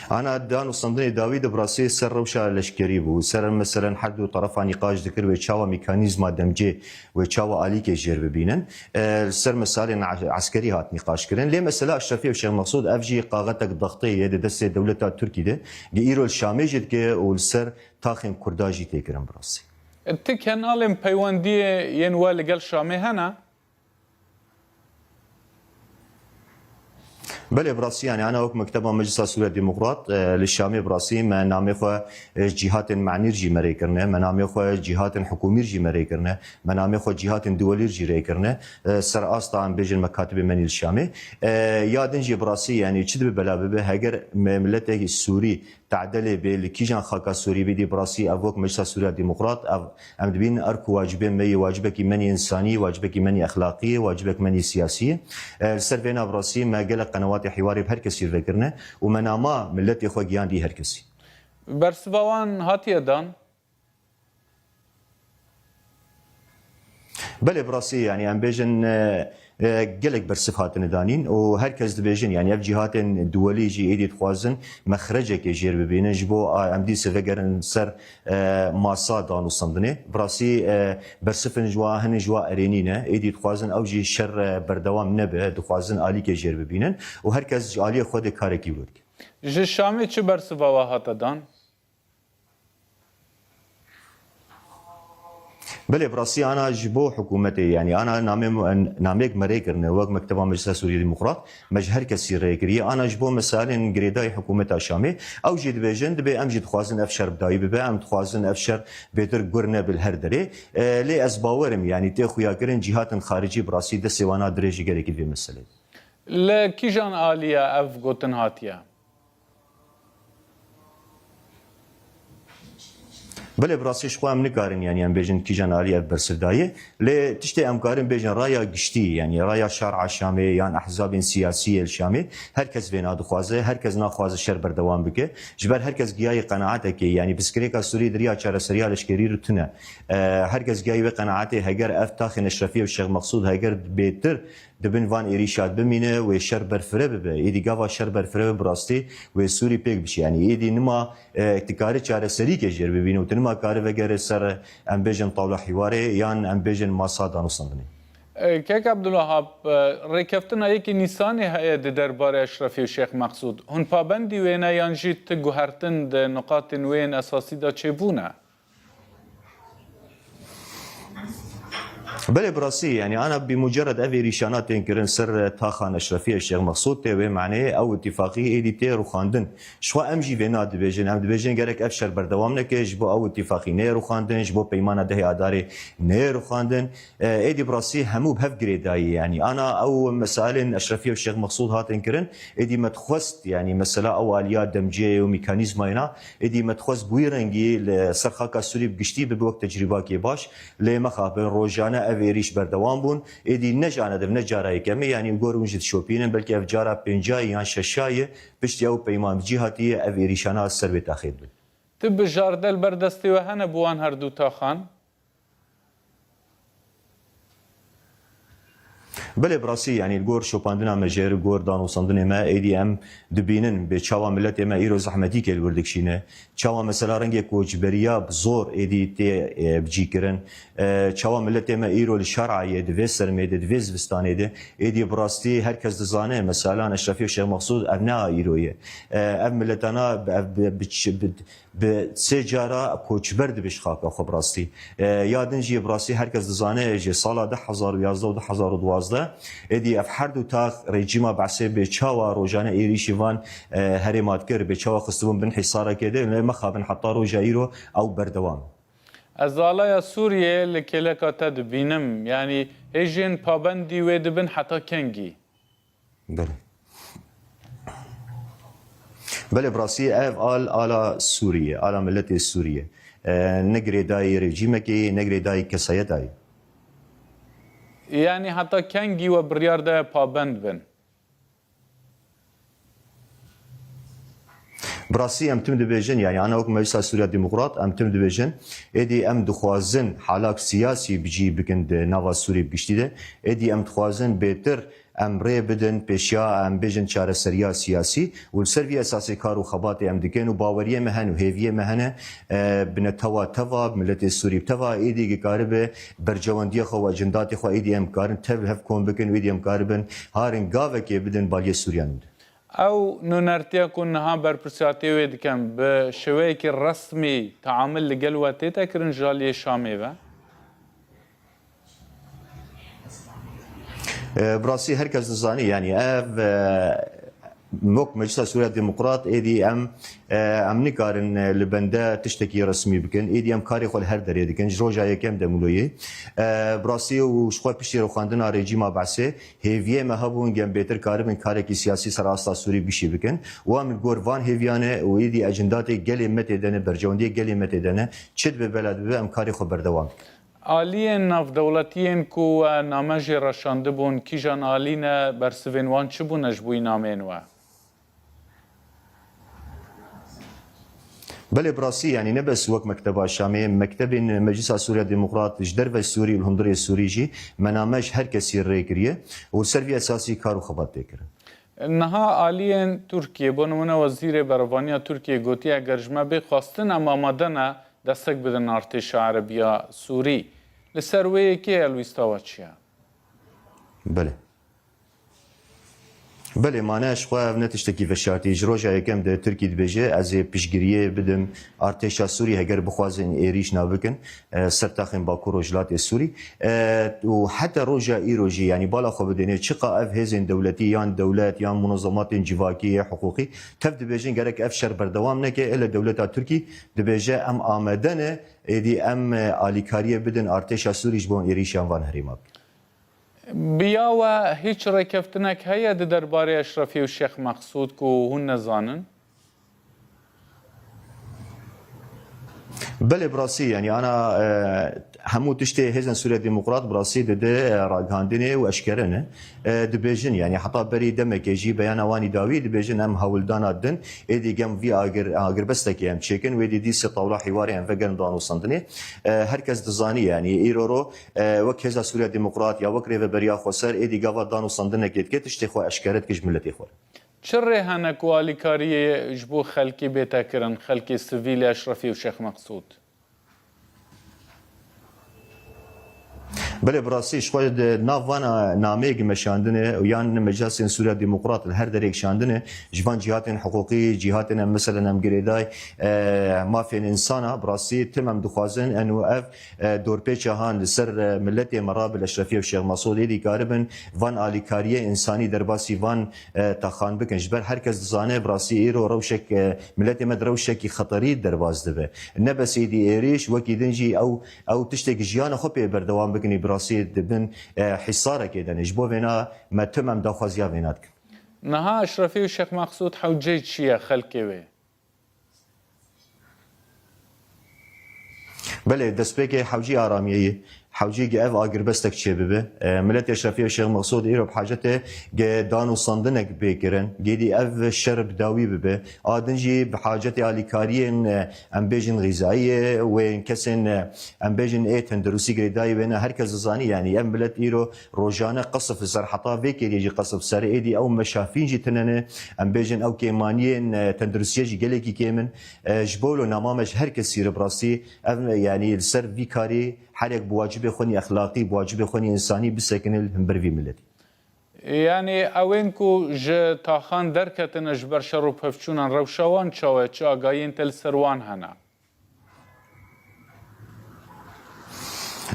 Ana dan û sandinê dawî de bi rastî ser rewşa leşkerî bû. Ser meselen her du terefa nîqaş dikir wê çawa mekanîzma demcê wê çawa alîkê jêr bibînin. E, li ser mesalên a-, eskerî hat nîqaş kirin. Lê mesela Eşrefî û Şêx Mexsûd ev jî qaxetek dextê ye di destê dewleta Tirkî de. Ge îro li Şamê jî dike û li ser taxên Kurda jî tê kirin bi rastî. Ti kenalên peywendiyê yên we li gel Şamê hene? Belê, bi rastî, yanî ana wek Mekteba Meclisa Sûriya Demokrat, e, li Şamê bi rastî me namê xwe, e, cîhatên menî jî me rê kirine, me namê xwe cîhatên hikûmî jî me rê kirine, me namê xwe cîhatên duwelî jî rê kirine. E, ser asta em bêjin mekatibê me nî li Şamê. E, ya din jî bi rastî, yanî çi dibe bela bibe, heger me miletê Sûrî te'delê bê, li kîjan xaka Sûrî bî, dî bi rastî ev wek Meclisa Sûriya Demokrat, ev em dibînin erk û wacibên me yê, wacibekî me nî însanî, wacibekî me nî exlaqî ye, wacibek me nî siyasî ye. E, li ser vêna bi rastî me gelek qenewatê hîwarê bi her kesî vekirine û me nama miletê xwe giyandî her kesî. Bersiva wan hatiye dan? Belê, bi rastî, yanî em bêjin, e, e, gelek bersiv hatine danîn û her kes dibêjin, yanî ev cîhatên duwelî jî êdî dixwazin mexrecekê jêr bibînin ji bo, a, em dîse vegerin ser, e, masa danûstandinê. Bi rastî, e, bersivên ji wa, hinek ji wa erênî ne. Êdî dixwazin ew jî şer, e, berdewam nebe, dixwazin alîkê jêr bibînin û her kes ji aliyê xwe dê karekî wê bike. Ji Şamê çi bersiva we hate dan? Belê, bi rastî ana ji bo hikûmetê, yanî ana namê, nameyek me rê kirine, wek Mekteba Meclisa Sûriye Demokrat, me ji her kesî rê kiriye. Ana ji bo meselên girêdayî hikûmeta Şamê, ew jî dibêjin, dibê em jî dixwazin ev şer bi dawî bibe, em dixwazin ev şer bêtir gur nebe li her derê. E, lê ez bawer im, yanî tê xuyakirin cîhatên xaricî bi rastî destê wana dirêj ji gelekî vê meselê. Li kîjan alî ye ev gotin hatiye? Belê, bi rastî ji xwe em nikarin, yanî em bêjin kîjan alî ev bersiv daye. Lê tiştê em karin bêjin raya giştî, yanî raya şer'a Şamê yan ehzabên siyasî yê li Şamê, her kes vêna dixwaze, her kes naxwaze şer berdewam bike. Ji ber her kes giyaye qenaatekê, yanî pirsgirêka Sûrî di riya çareseriya leşkerî re tune. E, her kes giyaye wê qenaetê, heger ev taxên Eşrefî û Şêx Meqsûd heger bêtir di bin van êrîşa bimîne, wê şer berfireh bibe. Êdî gava şer berfireh bibe, bi rastî wê Sûrî pêk biçe. Yanî êdî nima, e, tu karî çareserîkê jêr bibîne û tu nima karî vegere ser, em bêjin tawla hîwarê yan em bêjin masa danûstandinê. E, Kek Abdulwahab, e, rêkeftina yekê Nîsanê heye di derbarê Eşrefî û Şêx Meqsûd. Hûn pabendî wê ne yan jî tu guhertin di nuqatên wê yên esasî de çêbûne? Belê, bi rastî, yanî ana bi mucerred ev êrîşana tên kirin ser taxan Eşrefî û Şêx Meqsûd tê wê maneyê ew îtîfaqî êdî tê rûxandin. Ji xwe em jî vêna dibêjin. Em dibêjin gerek ev şer berdewam neke, ji bo ew îtîfaqî neyê rûxandin, ji bo peymana dehê Adarê neyê rûxandin. E, êdî bi rastî hemû bi hev girêdayî, yanî ana ew meselên Eşrefî û Şêx Meqsûd hatin kirin, êdî me dixwest, yanî mesela ew aliya demciyê û mekanîzmayê na, êdî me dixwest bi wî rengî li ser xaka Sûrî bi giştî bibe wek tecrîbakê baş. Lê mexabin, rojane ev êrîş berdewam bûn. Êdî ne ji ana div, ne cara yekem e, yanî gor hûn jî dişopînin, belkî ev cara pêncayî yan şeşayî piştî ew peyman bi cî hatiye ev êrîşana ser wê taxê dibin. Ti bijarte li ber destê we hene bi wan her du taxan? Belê, bi rastî, yanî li gor şopandina me jê re, li gor danûstandinê me, êdî em dibînin bê çawa miletê me îro zehmetîkê li wir dikişîne, çawa mesela rengê koçberiya bi zor êdî tê, e, bicîkirin, e, çawa miletê me îro li şer'a ye, di vê sermê de, di vê zivistanê de, êdî bi rastî her kes dizane, meselan Eşrefî û Şêx Meqsûd ev ne a îro ye. E, ev miletana bi, ev bi, bi, bi, bi sê cara koçber dibe ji xaka xwe bi rastî. E, ya din jî bi rastî her kes dizane ji sala du hezar û yazdeh û du hezar û duwazdeh êdî ev her du tax rejîma Be'sê bê çawa rojane êrîşî van, e, herêma dikir, bê çawa xistibûn bin hîsarekê de, lê mexabin heta roja îro ew berdewam e. Ez alaya Sûriyê li kêleka te dibînim, yanî hêjên pabendî wê dibin heta kengî? Belê. Belê, bi rastî ev al, ala Sûriyê, ala miletê Sûriyê. E, ne girêdayî rejîmekê, ne girêdayî kesayeta ye. Yanî heta kengî we biryar daye pabend bin? Bi rastî em tim dibêjin, yanî ana wek Meclisa Sûriya Demokrat, em tim dibêjin, êdî em dixwazin halak siyasî bi cî bikin di nava Sûriyê bi giştî de, êdî em dixwazin bêtir em rê bidin pêşiya, em bêjin çareseriya siyasî û li ser vî esasê kar û xebatê em dikin û baweriyê me hene û hêviyê me hene, e, bi netewa teva, bi miletê Sûrî bi teva êdî dikaribe berjewendiya xwe û ecendatê xwe êdî em karin tev hev kom bikin û êdî em karibin harin gavekê bidin baliyê Sûriyan de. Ew nûnertiya ku niha berpirsiyatiyê wê dikin, bi şêweyekî resmî teamul li gel we tête kirin ji aliyê Şamê ve? E, bi rastî her kes dizanî, yanî ev, e, wek Meclisa Sûriya Demokrat êdî em, e, em nikarin, e, li bende tiştekî resmî bikin. Êdî em karê xwe li her derê dikin. Ji roja yekem de mûloyê. E, bi rastî û ji xwe piştî rûxandina rejîma Be'sê hêviyê me hebûn, gem bêtir karibin karekî siyasî ser asta Sûrî bi giştî bikin. Û em li gor van hêviyan e û êdî ecendatê gelê me tê de ne, berjewendiyê gelê me tê de ne. Çi dibe bela dibe em karê xwe berdewam bikin. Aliyên navdewletî yên ku we name jê re şandibûn, kîjan alî ne, bersivên wan çi bûne ji bo înameyên we? Belê, bi rastî, yanî ne bes wek Mekteba Şamê, mektebên Meclisa Sûriya Demokrat ji derve Sûrî û li hundirê Sûrî jî me name ji her kesî rê kiriye û li ser vî esasî kar û xebat tê kirin. Niha aliyên Tirkiyê, bo nimûne Wezîrê Berevaniya Tirkiyê gotiye, eger ji me bê xwestin, em amade ne destek bidin artêşa Erebiya Sûrî. Li ser wê yekê helwîsta we çi ye? Belê. Belê, mane ji xwe ev ne tiştekî veşartî. Ji roja yekem de Tirkî dibêje, ez ê piştgiriyê bidim artêşa Sûrî heger bixwazin êrîş nabikin, e, ser taxên Bakur Rojhilatê Sûrî. E, û heta roja îro jî, yanî bala xwe bidêne, çiqa ev hêzên dewletî yan dewlet yan munazematên civakî yê hiqûqî tev dibêjin, gerek ev şer berdewam neke, ele dewleta Tirkî dibêje, em amade ne, êdî em, e, alîkariyê bidin artêşa Sûrî ji bo êrîşan van herêma bikin. Bi ya we hîç rêkeftinek heye di derbarê Eşrefî û Şêx Mexsûd ku hûn nezanin? Belê, bi rastî, yanî ana, e, hemû tiştê Hêzên Sûriya Demokrat bi rastî dide, e, ragihandinê û eşkere ne. E, dibêjin, yanî heta berî demekê jî beyana wanî dawî dibêjin, em hewldana din, êdî gem vî agir, agirbestekê em çêkin, wê dî dîsê tawla hîwarê em vegerin danûstandinê. E, her kes dizanî, yanî îro ro, e, wek Hêza Sûriya Demokrat ya wek Rêveberiya Xweser êdî gava danûstandinekê dike, tiştê xwe eşkere dike ji miletê xwe re. Çi rê hene ku alîkariyê ji bo xelkê bête kirin, xelkê sivîl, Eşrefî û Şêx Mexsûd? Belê, bi rastî ji xwe di nav vana nameyek meşandine û yan Meclisên Sûriya Demokrat li her derek şandine, ji van cîhatên hiqûqî, cîhatên em, meselen em girêdayî, e, mafên însana, bi rastî tim em dixwazin en û ev, e, dorpêça han li ser, e, miletê me rabe li Eşrefî û Şêx Mesûdê dîkaribin van alîkariyê însanî derbasî van, e, taxan bikin. Ji ber her kes dizane, bi rastî îro rewşek, e, miletê me di rewşekî xeterî derbas dibe. Ne bes êdî êrîş, wekî din jî ew, ew tiştê ku jiyana xwe pê berdewam bikin, ê bi rastî di bin, e, hîsarekê de ne. Ji bo vêna me tim em daxwaziya vêna dikin. Niha Eşrefî û Şêx Mexsûd hewceyê çi ye xelkê wê? Belê, destpêkê hewcî aramiyê ye. Hewcî ge ev agirbestek çêbibe. E, miletê Eşrefî û Şêx Mexsûd îro bi hacetê ge danûstandinek bê kirin. Gêdî ev şer bi dawî bibe. A din jî bi hacetê alîkariyên, e, em bêjin xîzayiyê, wê kesên, e, em bêjin ê tenduristî girêdayî wêne. Her kes dizanî, yanî ev milet îro rojane qesf li ser, heta vê kêliyê jî qesf ser. Êdî ew meşafîn jî tune ne. Em bêjin ew kêmaniyên, e, tenduristiyê jî gelekî kêm in. E, ji bo wilo nama me ji her kesî re bi rastî ev, yanî li ser vî karî herek bi wacibê xwe nî exlaqî, bi wacibê xwe nî însanî bisekine li hember vî miletî. Yanî ewên ku ji taxan derketine ji ber şer û pevçûnan, rewşa wan çawa ye? Çi agahiyên te li ser wan hene?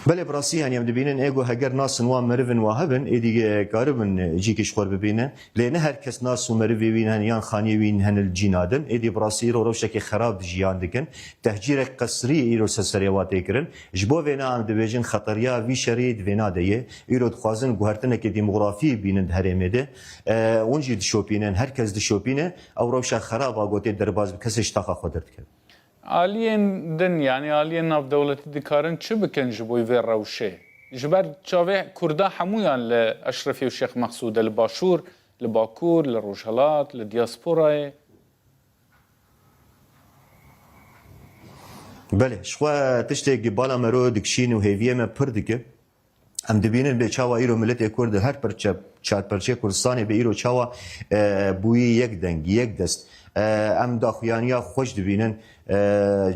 Belê, bi rastî, yanî em dibînin ê ku heger nasin wan merivin wa hebin, êdî, e, karibin, e, cîkî ji xwe bibînin. Lê ne her kes nas û merivê wî hene yan xaniyê wî hene li cîna din. Êdî bi rastî îro rewşekê xerab jiyan dikin. Tehcîrek qesrî îro ser serê wa tê kirin. Ji bo vêna em dibêjin xeteriya vî şerî di vêna de ye. Îro dixwazin guhertinekê demografî bînin di herêmê de. E, hûn jî dişopînin, her kes dişopîne, ew rewşa xerab a ku tê derbas bi kesê ji taxa xwe derdikevin. Aliyên din, yanî aliyên navdewletî dikarin çi bikin ji bo vê rewşê? Ji ber çavê Kurda hemûyan li Eşrefî û Şêx Mexsûd e, li Başûr, li Bakur, li Rojhelat, li diasporayê. Belê, ji xwe tiştê ku bala mero dikişîn û hêviyê me pir dike. Em dibînin bê çawa îro miletê Kurd her perçe, çar perçeyê Kurdistanê bê îro çawa, e, bûyî yek deng, yek dest. E, em daxuyaniya xweş dibînin. E,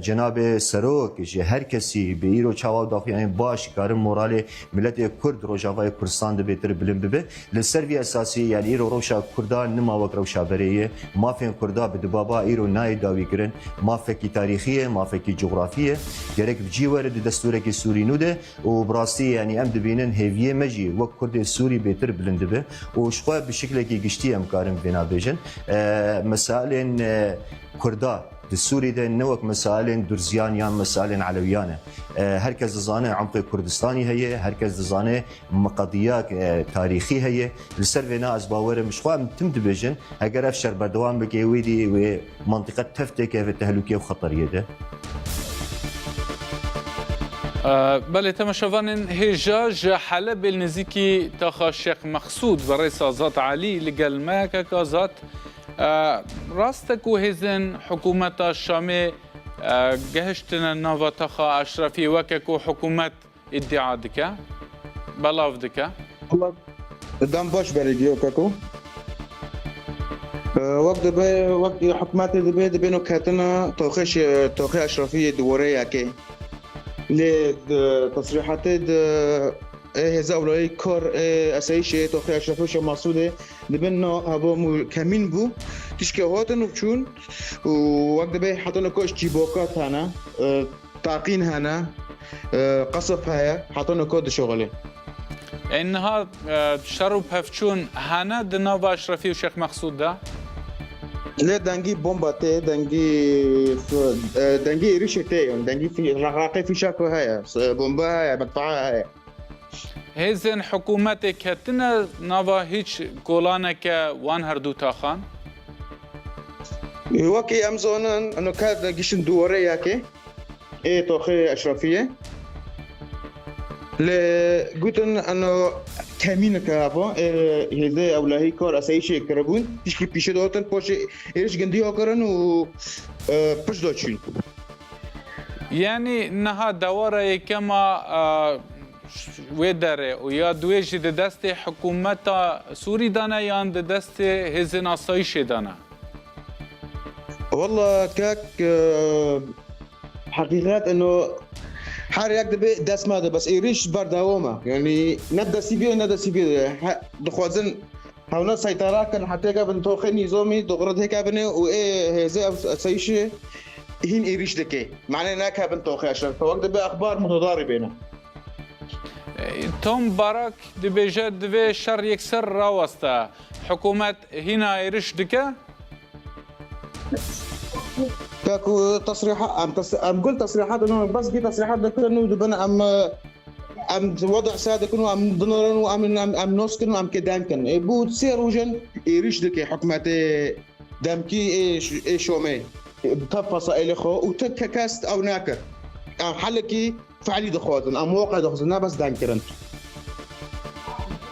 Cenabê Serok ji her kesî bê îro çawa daxuyaniyên baş karin moralê miletê Kurd Rojavayê Kurdistan de bêtir bilind bibe. Li ser vî esasî, yanî îro rewşa Kurda nima wek rewşa berê ye. Mafên Kurda bi dibaba îro nayê dawî kirin. Mafekî tarîxî ye, mafekî cografî ye. Gerek bi cî were di destûrekî Sûrî nû de. Û bi rastî, yanî em dibînin hêviyê me jî wek Kurdê Sûrî bêtir bilind dibe û ji xwe bi şiklekî giştî em karin vêna bêjin. E, mesailên, e, Kurda di Sûrî de ne wek mesailên Durziyan yan mesailên Elewiyan e. E, her kes dizane emqê Kurdistanî heye, her kes dizane qediya, e, tarîxî heye. Li ser vêna ez bawer im, ji xwe em tim dibêjin, heger ev şer berdewam bike, wê dî wê mantîqe tev têkeve tehlûkê û xeteriyê de. Belê, temeşevanên hêja ji Helebê li nêzîkî taxa Şêx Mexsûd, berêz Azad Elî li gel me. Kek Azad, e, rast e ku hêzên hikûmeta Şamê, e, e, gehiştine nava taxa Eşrefiyê weke ku hikûmet îdia dike, belav dike. Dem baş berê giyo keko. E, wek dibe, wek hikûmetê dibe, dibe no ketina toxê şe-, toxê Eşrefiyê di were yekê. Lê di tesrîhatê di ê hêza ewlayî kar ê esayîşê toxê Eşrefî û Şêx Mesûdê dibin na hebo mû kemîn bû. Tişkê hatin û çûn û wek dibe heta niko çîboka tane, e, taqîn hene, e, qesf heye, heta niko dişoxilê. Ê niha, e, şer û pevçûn hene di nava Eşrefî û Şêx Mesûd de? Lê dengî bomba tê, dengî f-, e, dengî êrişê tê, yani dengî fî-, reqreqê fîşeko heye, s-, bomba heye, medfaa heye. Hêzên hikûmetê ketine nava hîç kolaneke wan her du taxan? Wekî em zanin, ino ket giştin du were yekê. Ê toxê Eşrefiyê. Lê gotin eno kemîneke heva, ê hêzê ewlehî kar esayîşê kiribûn, tişkî pîşe dihatin, paşê êriş gindî hakirin û, e, pişt de çûn. Yanî niha dewara yekema, e, wê derê û ya duwê jî di destê hikûmeta Sûrî de ne yan di destê hêzên asayîşê de ne? Walla kek, e, heqîqet ino her yek dibe dest me de, bes êrîş berdewam e. Yanî ne destî vê ne destî vê de. He, dixwazin hewna seytera kin, hetêke bin toxê nîzamî, dogre têke binê û ê hêzê ev, esayîşê hîn êrîş dike. Mane neke bin toxê eşref. Wek dibe exbar mutedarî bêne. E, Tom Barak dibêje divê şer yekser raweste. Hikûmet hîna êrîş dike? Ka ku tesrîha-, em tes-, em gul tesrîhat dikin, bes gî tesrîhat dikin û dibin em, em wada se dikin û em dinarin û em, em, em nos kin û em kê dem kin. Ê, bû sê rojan êrîş dike hikûmetê demkî ê ş-, ê Şomê. Ê, bi tev fesaîlê xwe û ti ke-, kes ew nakir. Em helekî fe'lî dixwazin, em waqe dixwazin, ne bes demkirin.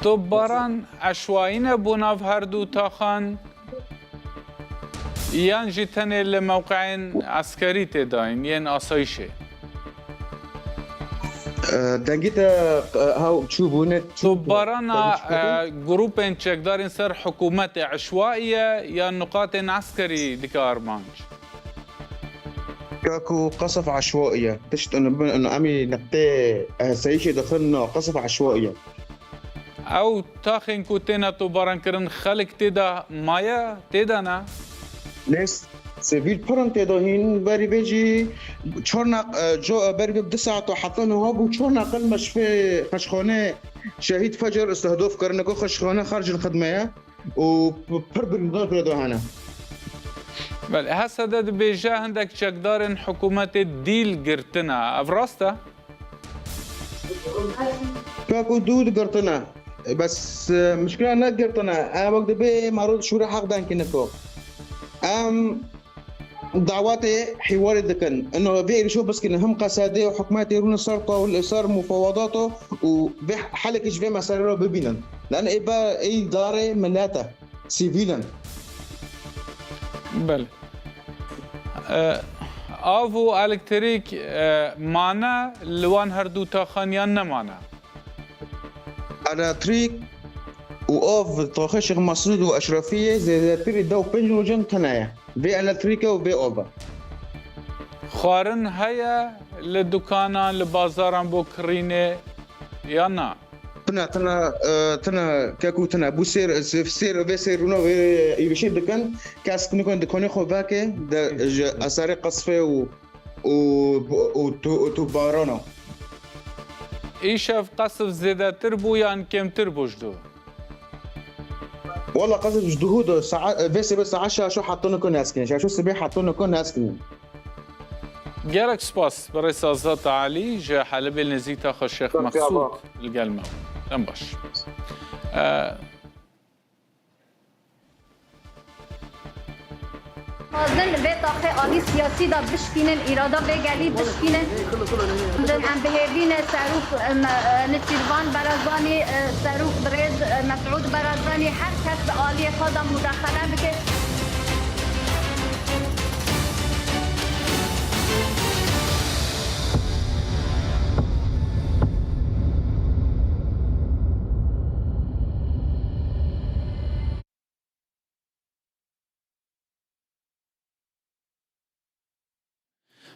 Topbaran eşwayî ne bo nav her du taxan, yan jî tenê li mewqeyên eskerî tê dayîn, yên asayîşê? E, dengî te, e, hew çûbûne, çû Topbarana, dengî çûbûne? E, grûpên çekdarên ser hikûmetê eşwayî ye yan nuqatên eskerî dike armanc? Ka ku qesf eşwaî ye. Tişt û nibin û em ê neqtê esayîşê dixin, na, qesf eşwaî ye. Ew taxên ku têne tobarankirin, xelk tê de maye, tê de ne? Lê sivîl pir in tê de hîn, berî vê jî çar neq-, e, co-, e, berî vê du saet û heta niha bû çar neqil meşfê xeşxanê Şehîd Fecer istihdof kirine, ku xeşxane xercin xidmeye. û p-, pir birîndar girêdayî hene. Belê, H S D dibêje hindek çekdarên hikûmetê dîl girtine. Ev rast e? Ka ku dû digirtine. Bes, e, mişkila ne girtine. Ew wek dibê mero şûre heq denkî niko. Em dawetê hîwarê dikin. Ino vê êrişo biskinin. Him Qesedê û hikûmetê rûne ser tawil, ser mufawadato û vê helekê ji vê meselê re bibînin. Lan ê be, ê darê millet e. Sivîl in. Belê. E, av û elektrîk, e, mane li wan her du taxan yan nemane? Elektrîk û av taxê Şêx Mesûd û Eşrefiyê zêdetirî deh û pênc rojan tune ye. Vê elektrîk e û vê av e. Xwarin heye li dukanan, li bazaran bo kirînê yan na? Tune, tune, e, tune, kekû tune. Bû sêr, sêr, sêr, vê sêr rûna vê êrişê dikin. Kes nikon dikonê xwe veke de ji eserê qesfê û, û, û tu-, û tûbarana. Îşev qesf zêdetir bû yan kêmtir bû ji dû? Wala qesf ji duhû de saet, vê sibê saet şaş û heta niko neskirin. Şaş û sibê heta niko neskirin. Gelek spas, birêz Azad Alî ji Helebê li nêzîk taxa Şêx Mexsûd li gel me. Dem baş. E, Xwazin vê taxê alî siyasî de bişkînin, îrada vê gelî bişkînin. Em bi hêvî ne serok, em, e, Nêçîrvan Barzanî, e, serok birêz, e, Mesûd Barzanî, her kes bi aliyê xwe de mudaxele bike.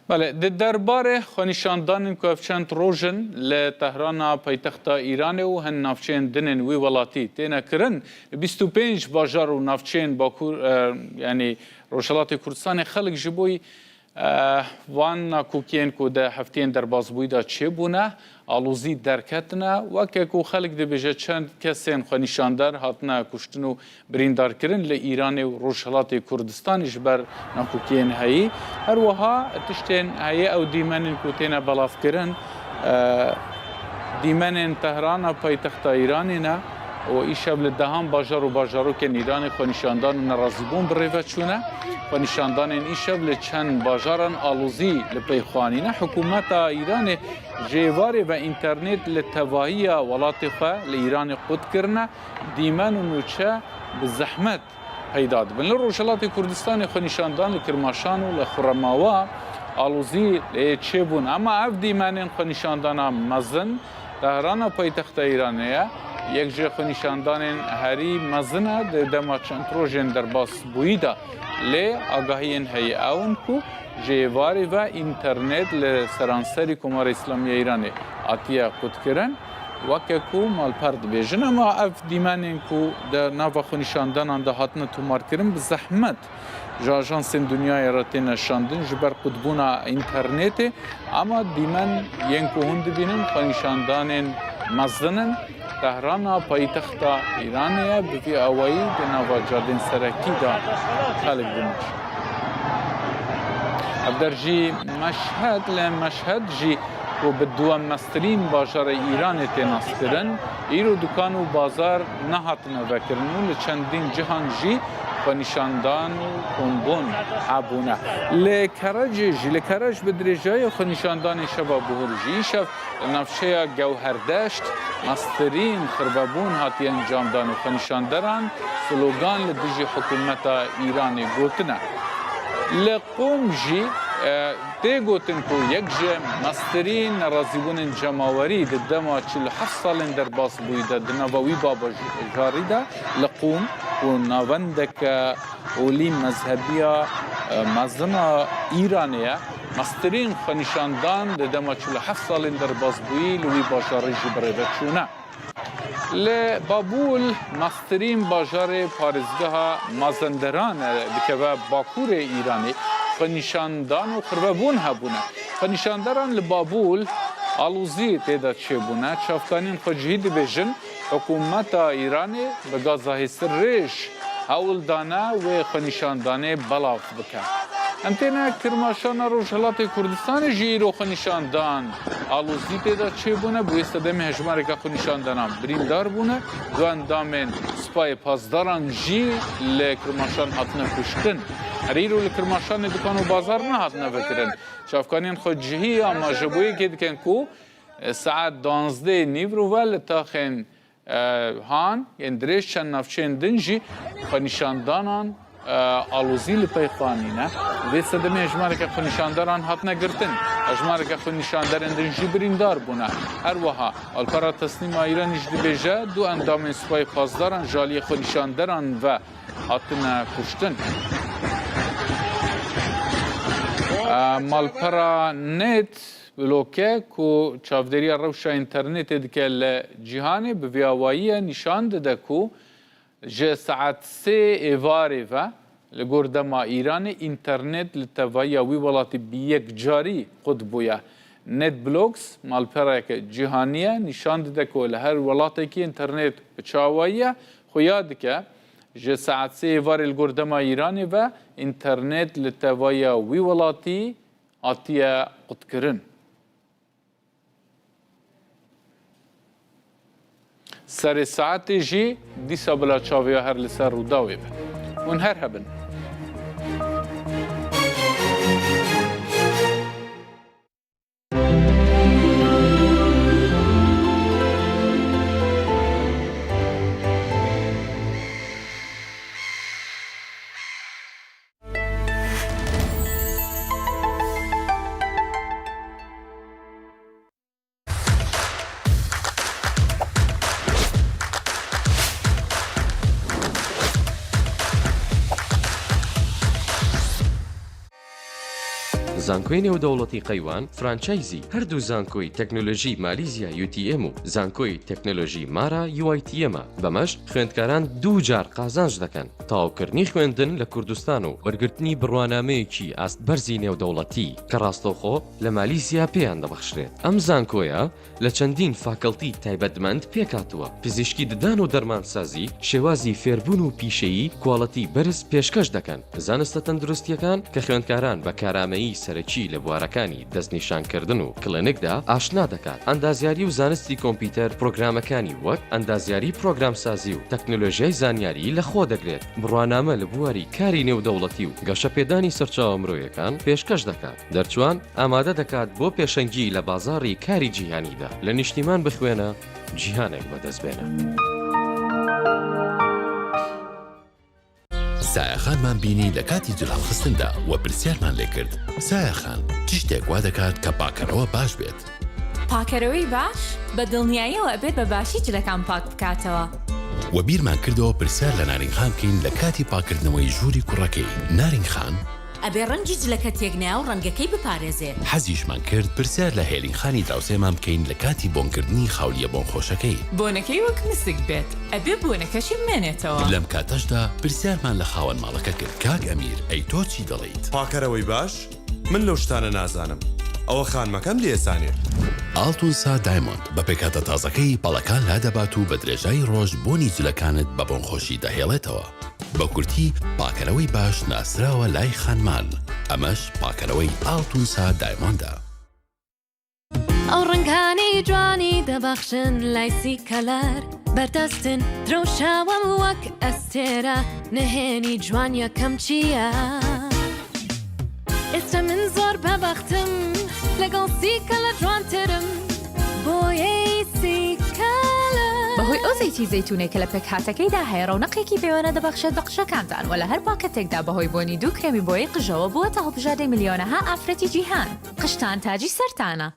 Belê, di derbarê xwenîşandanên ku ev çend roj in li Tehrana paytexta Îranê û hin navçeyên din ên wî welatî têne kirin, bîst û pênc bajar û navçeyên Bakur, e, yanî Rojhilatê Kurdistanê xelk ji bo, e, van nakokiyên ku di heftiyên derbasbûyî de çêbûne, alozî derketine. Weke ku xelk dibêje, çend kesên xwenîşander hatine kuştin û birîndarkirin li Îranê û Rojhilatê Kurdistanê ji ber nakokiyên heyî. Her wiha tiştên heyî ew dîmenên ku têne belavkirin, e, dîmenên Tehrana paytexta Îranê ne û îşev li dehan bajar û bajarokên Îranê xwenîşandan û nerazîbûn bi rê ve çûne. Xwenîşandanên îşev li çend bajaran alozî li pey xwe anîne. Hikûmeta Îranê ji êvarê ve înternet li tevahiya welatê xwe li Îranê qut kirine. Dîmen û nûçe bi zehmet peyda dibin. Li Rojhilatê Kurdistanê xwenîşandan li Kirmaşan û li Xuremawa alozî lê çêbûn. Ema ev dîmenên xwenîşandana mezin Tehrana paytexta Îranê ye. Yek ji xwenîşandanên herî mezin e, di dema çend rojên derbasbûyî de. Lê agahiyên heyî ew in ku ji êvarê ve înternet li seranserî Komara Îslamî ya Îranê hatiye qutkirin. Weke ku malper dibêjin, ema ev dîmenên ku di nava xwenîşandanan de hatine tomarkirin, bi zehmet ji ajansên dinyayê re têne şandin, ji ber qutbûna înternetê. Ema dîmen yên ku hûn dibînin, xwenîşandanên mezin in. Tehrana paytexta Îranê ye, bi vî awayî di nava cadên serekî de xelk dimije. Ev der jî Meşhed, li Meşhed jî ku bi duwemeztirîn bajarê Îranê tê naskirin, îro dukan û bazar nehatine vekirin û li çendîn cihan jî xwenîşandan û kombûn hebûne. Li Kerecê jî, li Kereç bi dirêjayê xwenîşandanên şeva bihur jî, îşev li navçeya Gewherdeşt, mestirîn xirbebûn hatiye encamdan û xwenîşanderan slogan li dijî hikûmeta Îranê gotine. Li Qûm jî, e, tê gotin ku yek ji mestirîn nerazîbûnên cemawerî di dema çil û heft salên derbasbûyî de di nava wî babajarî de li Qûm ku navendeke olî mezhebiya, e, mezin a Îranê ye, mestirîn xwenîşandan di dema çil û heft salên derbasbûyî li wî bajarî jî bi rê ve çûne. Li Babûl, mestirîn bajarê parêzgeha Mazenderan e, dikeve bakurê Îranê, xwenîşandan û xirbebûn hebûne. Xwenîşanderan li Babûl alozî tê de çêbûne. Çavkanên xwecihî dibêjin, hikûmeta Îranê bi gaza hêsirrêj hewl dane wê xwenîşandanê belav bike. Em têne Kirmaşana Rojhilatê Kurdistanê jî îro xwenîşandan alozî tê de çêbûne. Bi wê sedemê hejmareke xwenîşandanan birîndar bûne. Du endamên Supayê Pasdaran jî li Kirmaşan hatine kuştin. Her îro li Kirmaşanê dukan û bazar nehatine vekirin. Çavkanên xwecihî amaje bo yekê dikin ku, e, saet duwazdeh nîvro ve li taxên, e, Han, yên dirêj çend navçeyên din jî xwenîşandanan, e, alozî li pey xwe anîne. Vê sedemê hejmareke xwenîşandaran hatine girtin. Hejmareke xwenîşanderên din jî birîndar bûne. Her wiha Malpera Teslîma Îranî jî dibêje, du endamên Supayê Pasdaran ji aliyê xwenîşanderan ve hatine kuştin. E, malpera Net Bloke ku çavdêriya rewşa înternetê dike li cîhanê, bi vî awayî ye nîşan dide ku ji saet sê êvarê ve li gor dema Îranê înternet li tevahiya wî welatî bi yekcarî qut bûye. Netblocks malpereke cîhanî ye, nîşan dide ku li her welatekî înternet bi çi awayî ye. Xuya dike ji saet sê êvarê li gor dema Îranê ve înternet li tevahiya wî welatî hatiye qutkirin. Serê saetê jî dîsa bila çavê ya her li ser Rûdawê be. Hûn her hebin. زانکۆی نێودەوڵەتی قەیوان فرانچایزی هەردوو زانکۆی تەکنۆلۆژی مالیزیا U T M و زانکۆی تەکنۆلۆژی مارا U I T M ە. بەمەش خوێندکاران دوو جار قازانج دەکەن. تەواوکردنی خوێندن لە کوردستان و وەرگرتنی بڕوانامەیەکی ئاست بەرزی نێودەوڵەتی کە ڕاستەوخۆ لە مالیزیا پێیان دەبەخشرێت. ئەم زانکۆیە لە چەندین فاکەڵتی تایبەتمەند پێکهاتووە. پزیشکی ددان و دەرمانسازی، شێوازی فێربوون و پیشەیی، quality بەرز پێشکەش دەکەن. زانستە تەندروستیەکان کە خوێندکاران بە کارامەیی سەرەکی لە بوارەکانی دەستنیشانکردن و کلینیکدا ئاشنا دەکات. ئەندازیاری و زانستی کۆمپیوتەر پرۆگرامەکانی وەک ئەندازیاری پرۆگرامسازی و تەکنۆلۆژیای زانیاری لەخۆ دەگرێت. بڕوانامە لە بواری کاری نێودەوڵەتی و گەشەپێدانی سەرچاوە مرۆیەکان پێشکەش دەکات. دەرچوان ئامادە دەکات بۆ پێشەنگی لە بازاڕی کاری جیهانیدا. لە نیشتیمان بخوێنە، جیهانێک بەدەست بێنە. سایەخانمان بینی لە کاتی جل هەڵخستندا و پرسیارمان لێ کرد، سایەخان، چ شتێک وا دەکات کە پاکەرەوە باش بێت؟ پاکەرەوەی باش بە دڵنیاییەوە ئەبێت بە باشی جلەکان پاک بکاتەوە. و بیرمان کردەوە پرسیار لە نارینخان بکەین لە کاتی پاکردنەوەی ژووری کوڕەکەی. نارینخان، ئەبێ ڕەنگی جلەکە تێک نیا و ڕەنگەکەی بپارێزێ. حەزیشمان کرد پرسیار لە هێلینخانی دراوسێمان بکەین لە کاتی بۆنکردنی خاولیە بۆنخۆشەکەی. بۆنەکەی وەک مسک بێت، ئەبێ بۆنەکەشی بمێنێتەوە. لەم کاتەشدا پرسیارمان لە خاوەن ماڵەکە کرد، کاک ئەمیر، ئەی تۆ چی دەڵێیت؟ پاکەرەوەی باش؟ من لەو شتانە نازانم. ئەوە خانمەکەم لێسانێ. ئاڵتونسا دایمۆند بە پێکهاتە تازەکەی پەڵەکان لادەبات و بە درێژایی ڕۆژ بۆنی جلەکانت بە بۆنخۆشی دەهێڵێتەوە. بە کورتی، پاکەرەوەی باش ناسراوە لای خانمان. ئەمەش پاکەرەوەی ئاڵتونسا دایمۆندە. ئەو ڕەنگانەی جوانی دەبەخشن لای سی کەلەر بەردەستن، درەوشاوم وەک ئەستێرە، نهێنی جوان یەکەم چییە؟ ئێستا من زۆر بەبەختم، لەگەڵ سی کەلەر جوانترم، بۆیەی سی کەلەر. بەهۆی ئەو زەیتی زەیتونەی کە لە پێکهاتەکەیدا هەیە، ڕەونەقێکی پێوانە دەبەخشێت بە قژەکانتان و لە هەر پاکەتێکدا بەهۆی بۆنی دوو کرێمی بۆیەی قژەوە بووەتە هەڵبژاردەی ملیۆنەها ئافرەتی جیهان. قژتان تاجی سەرتانە.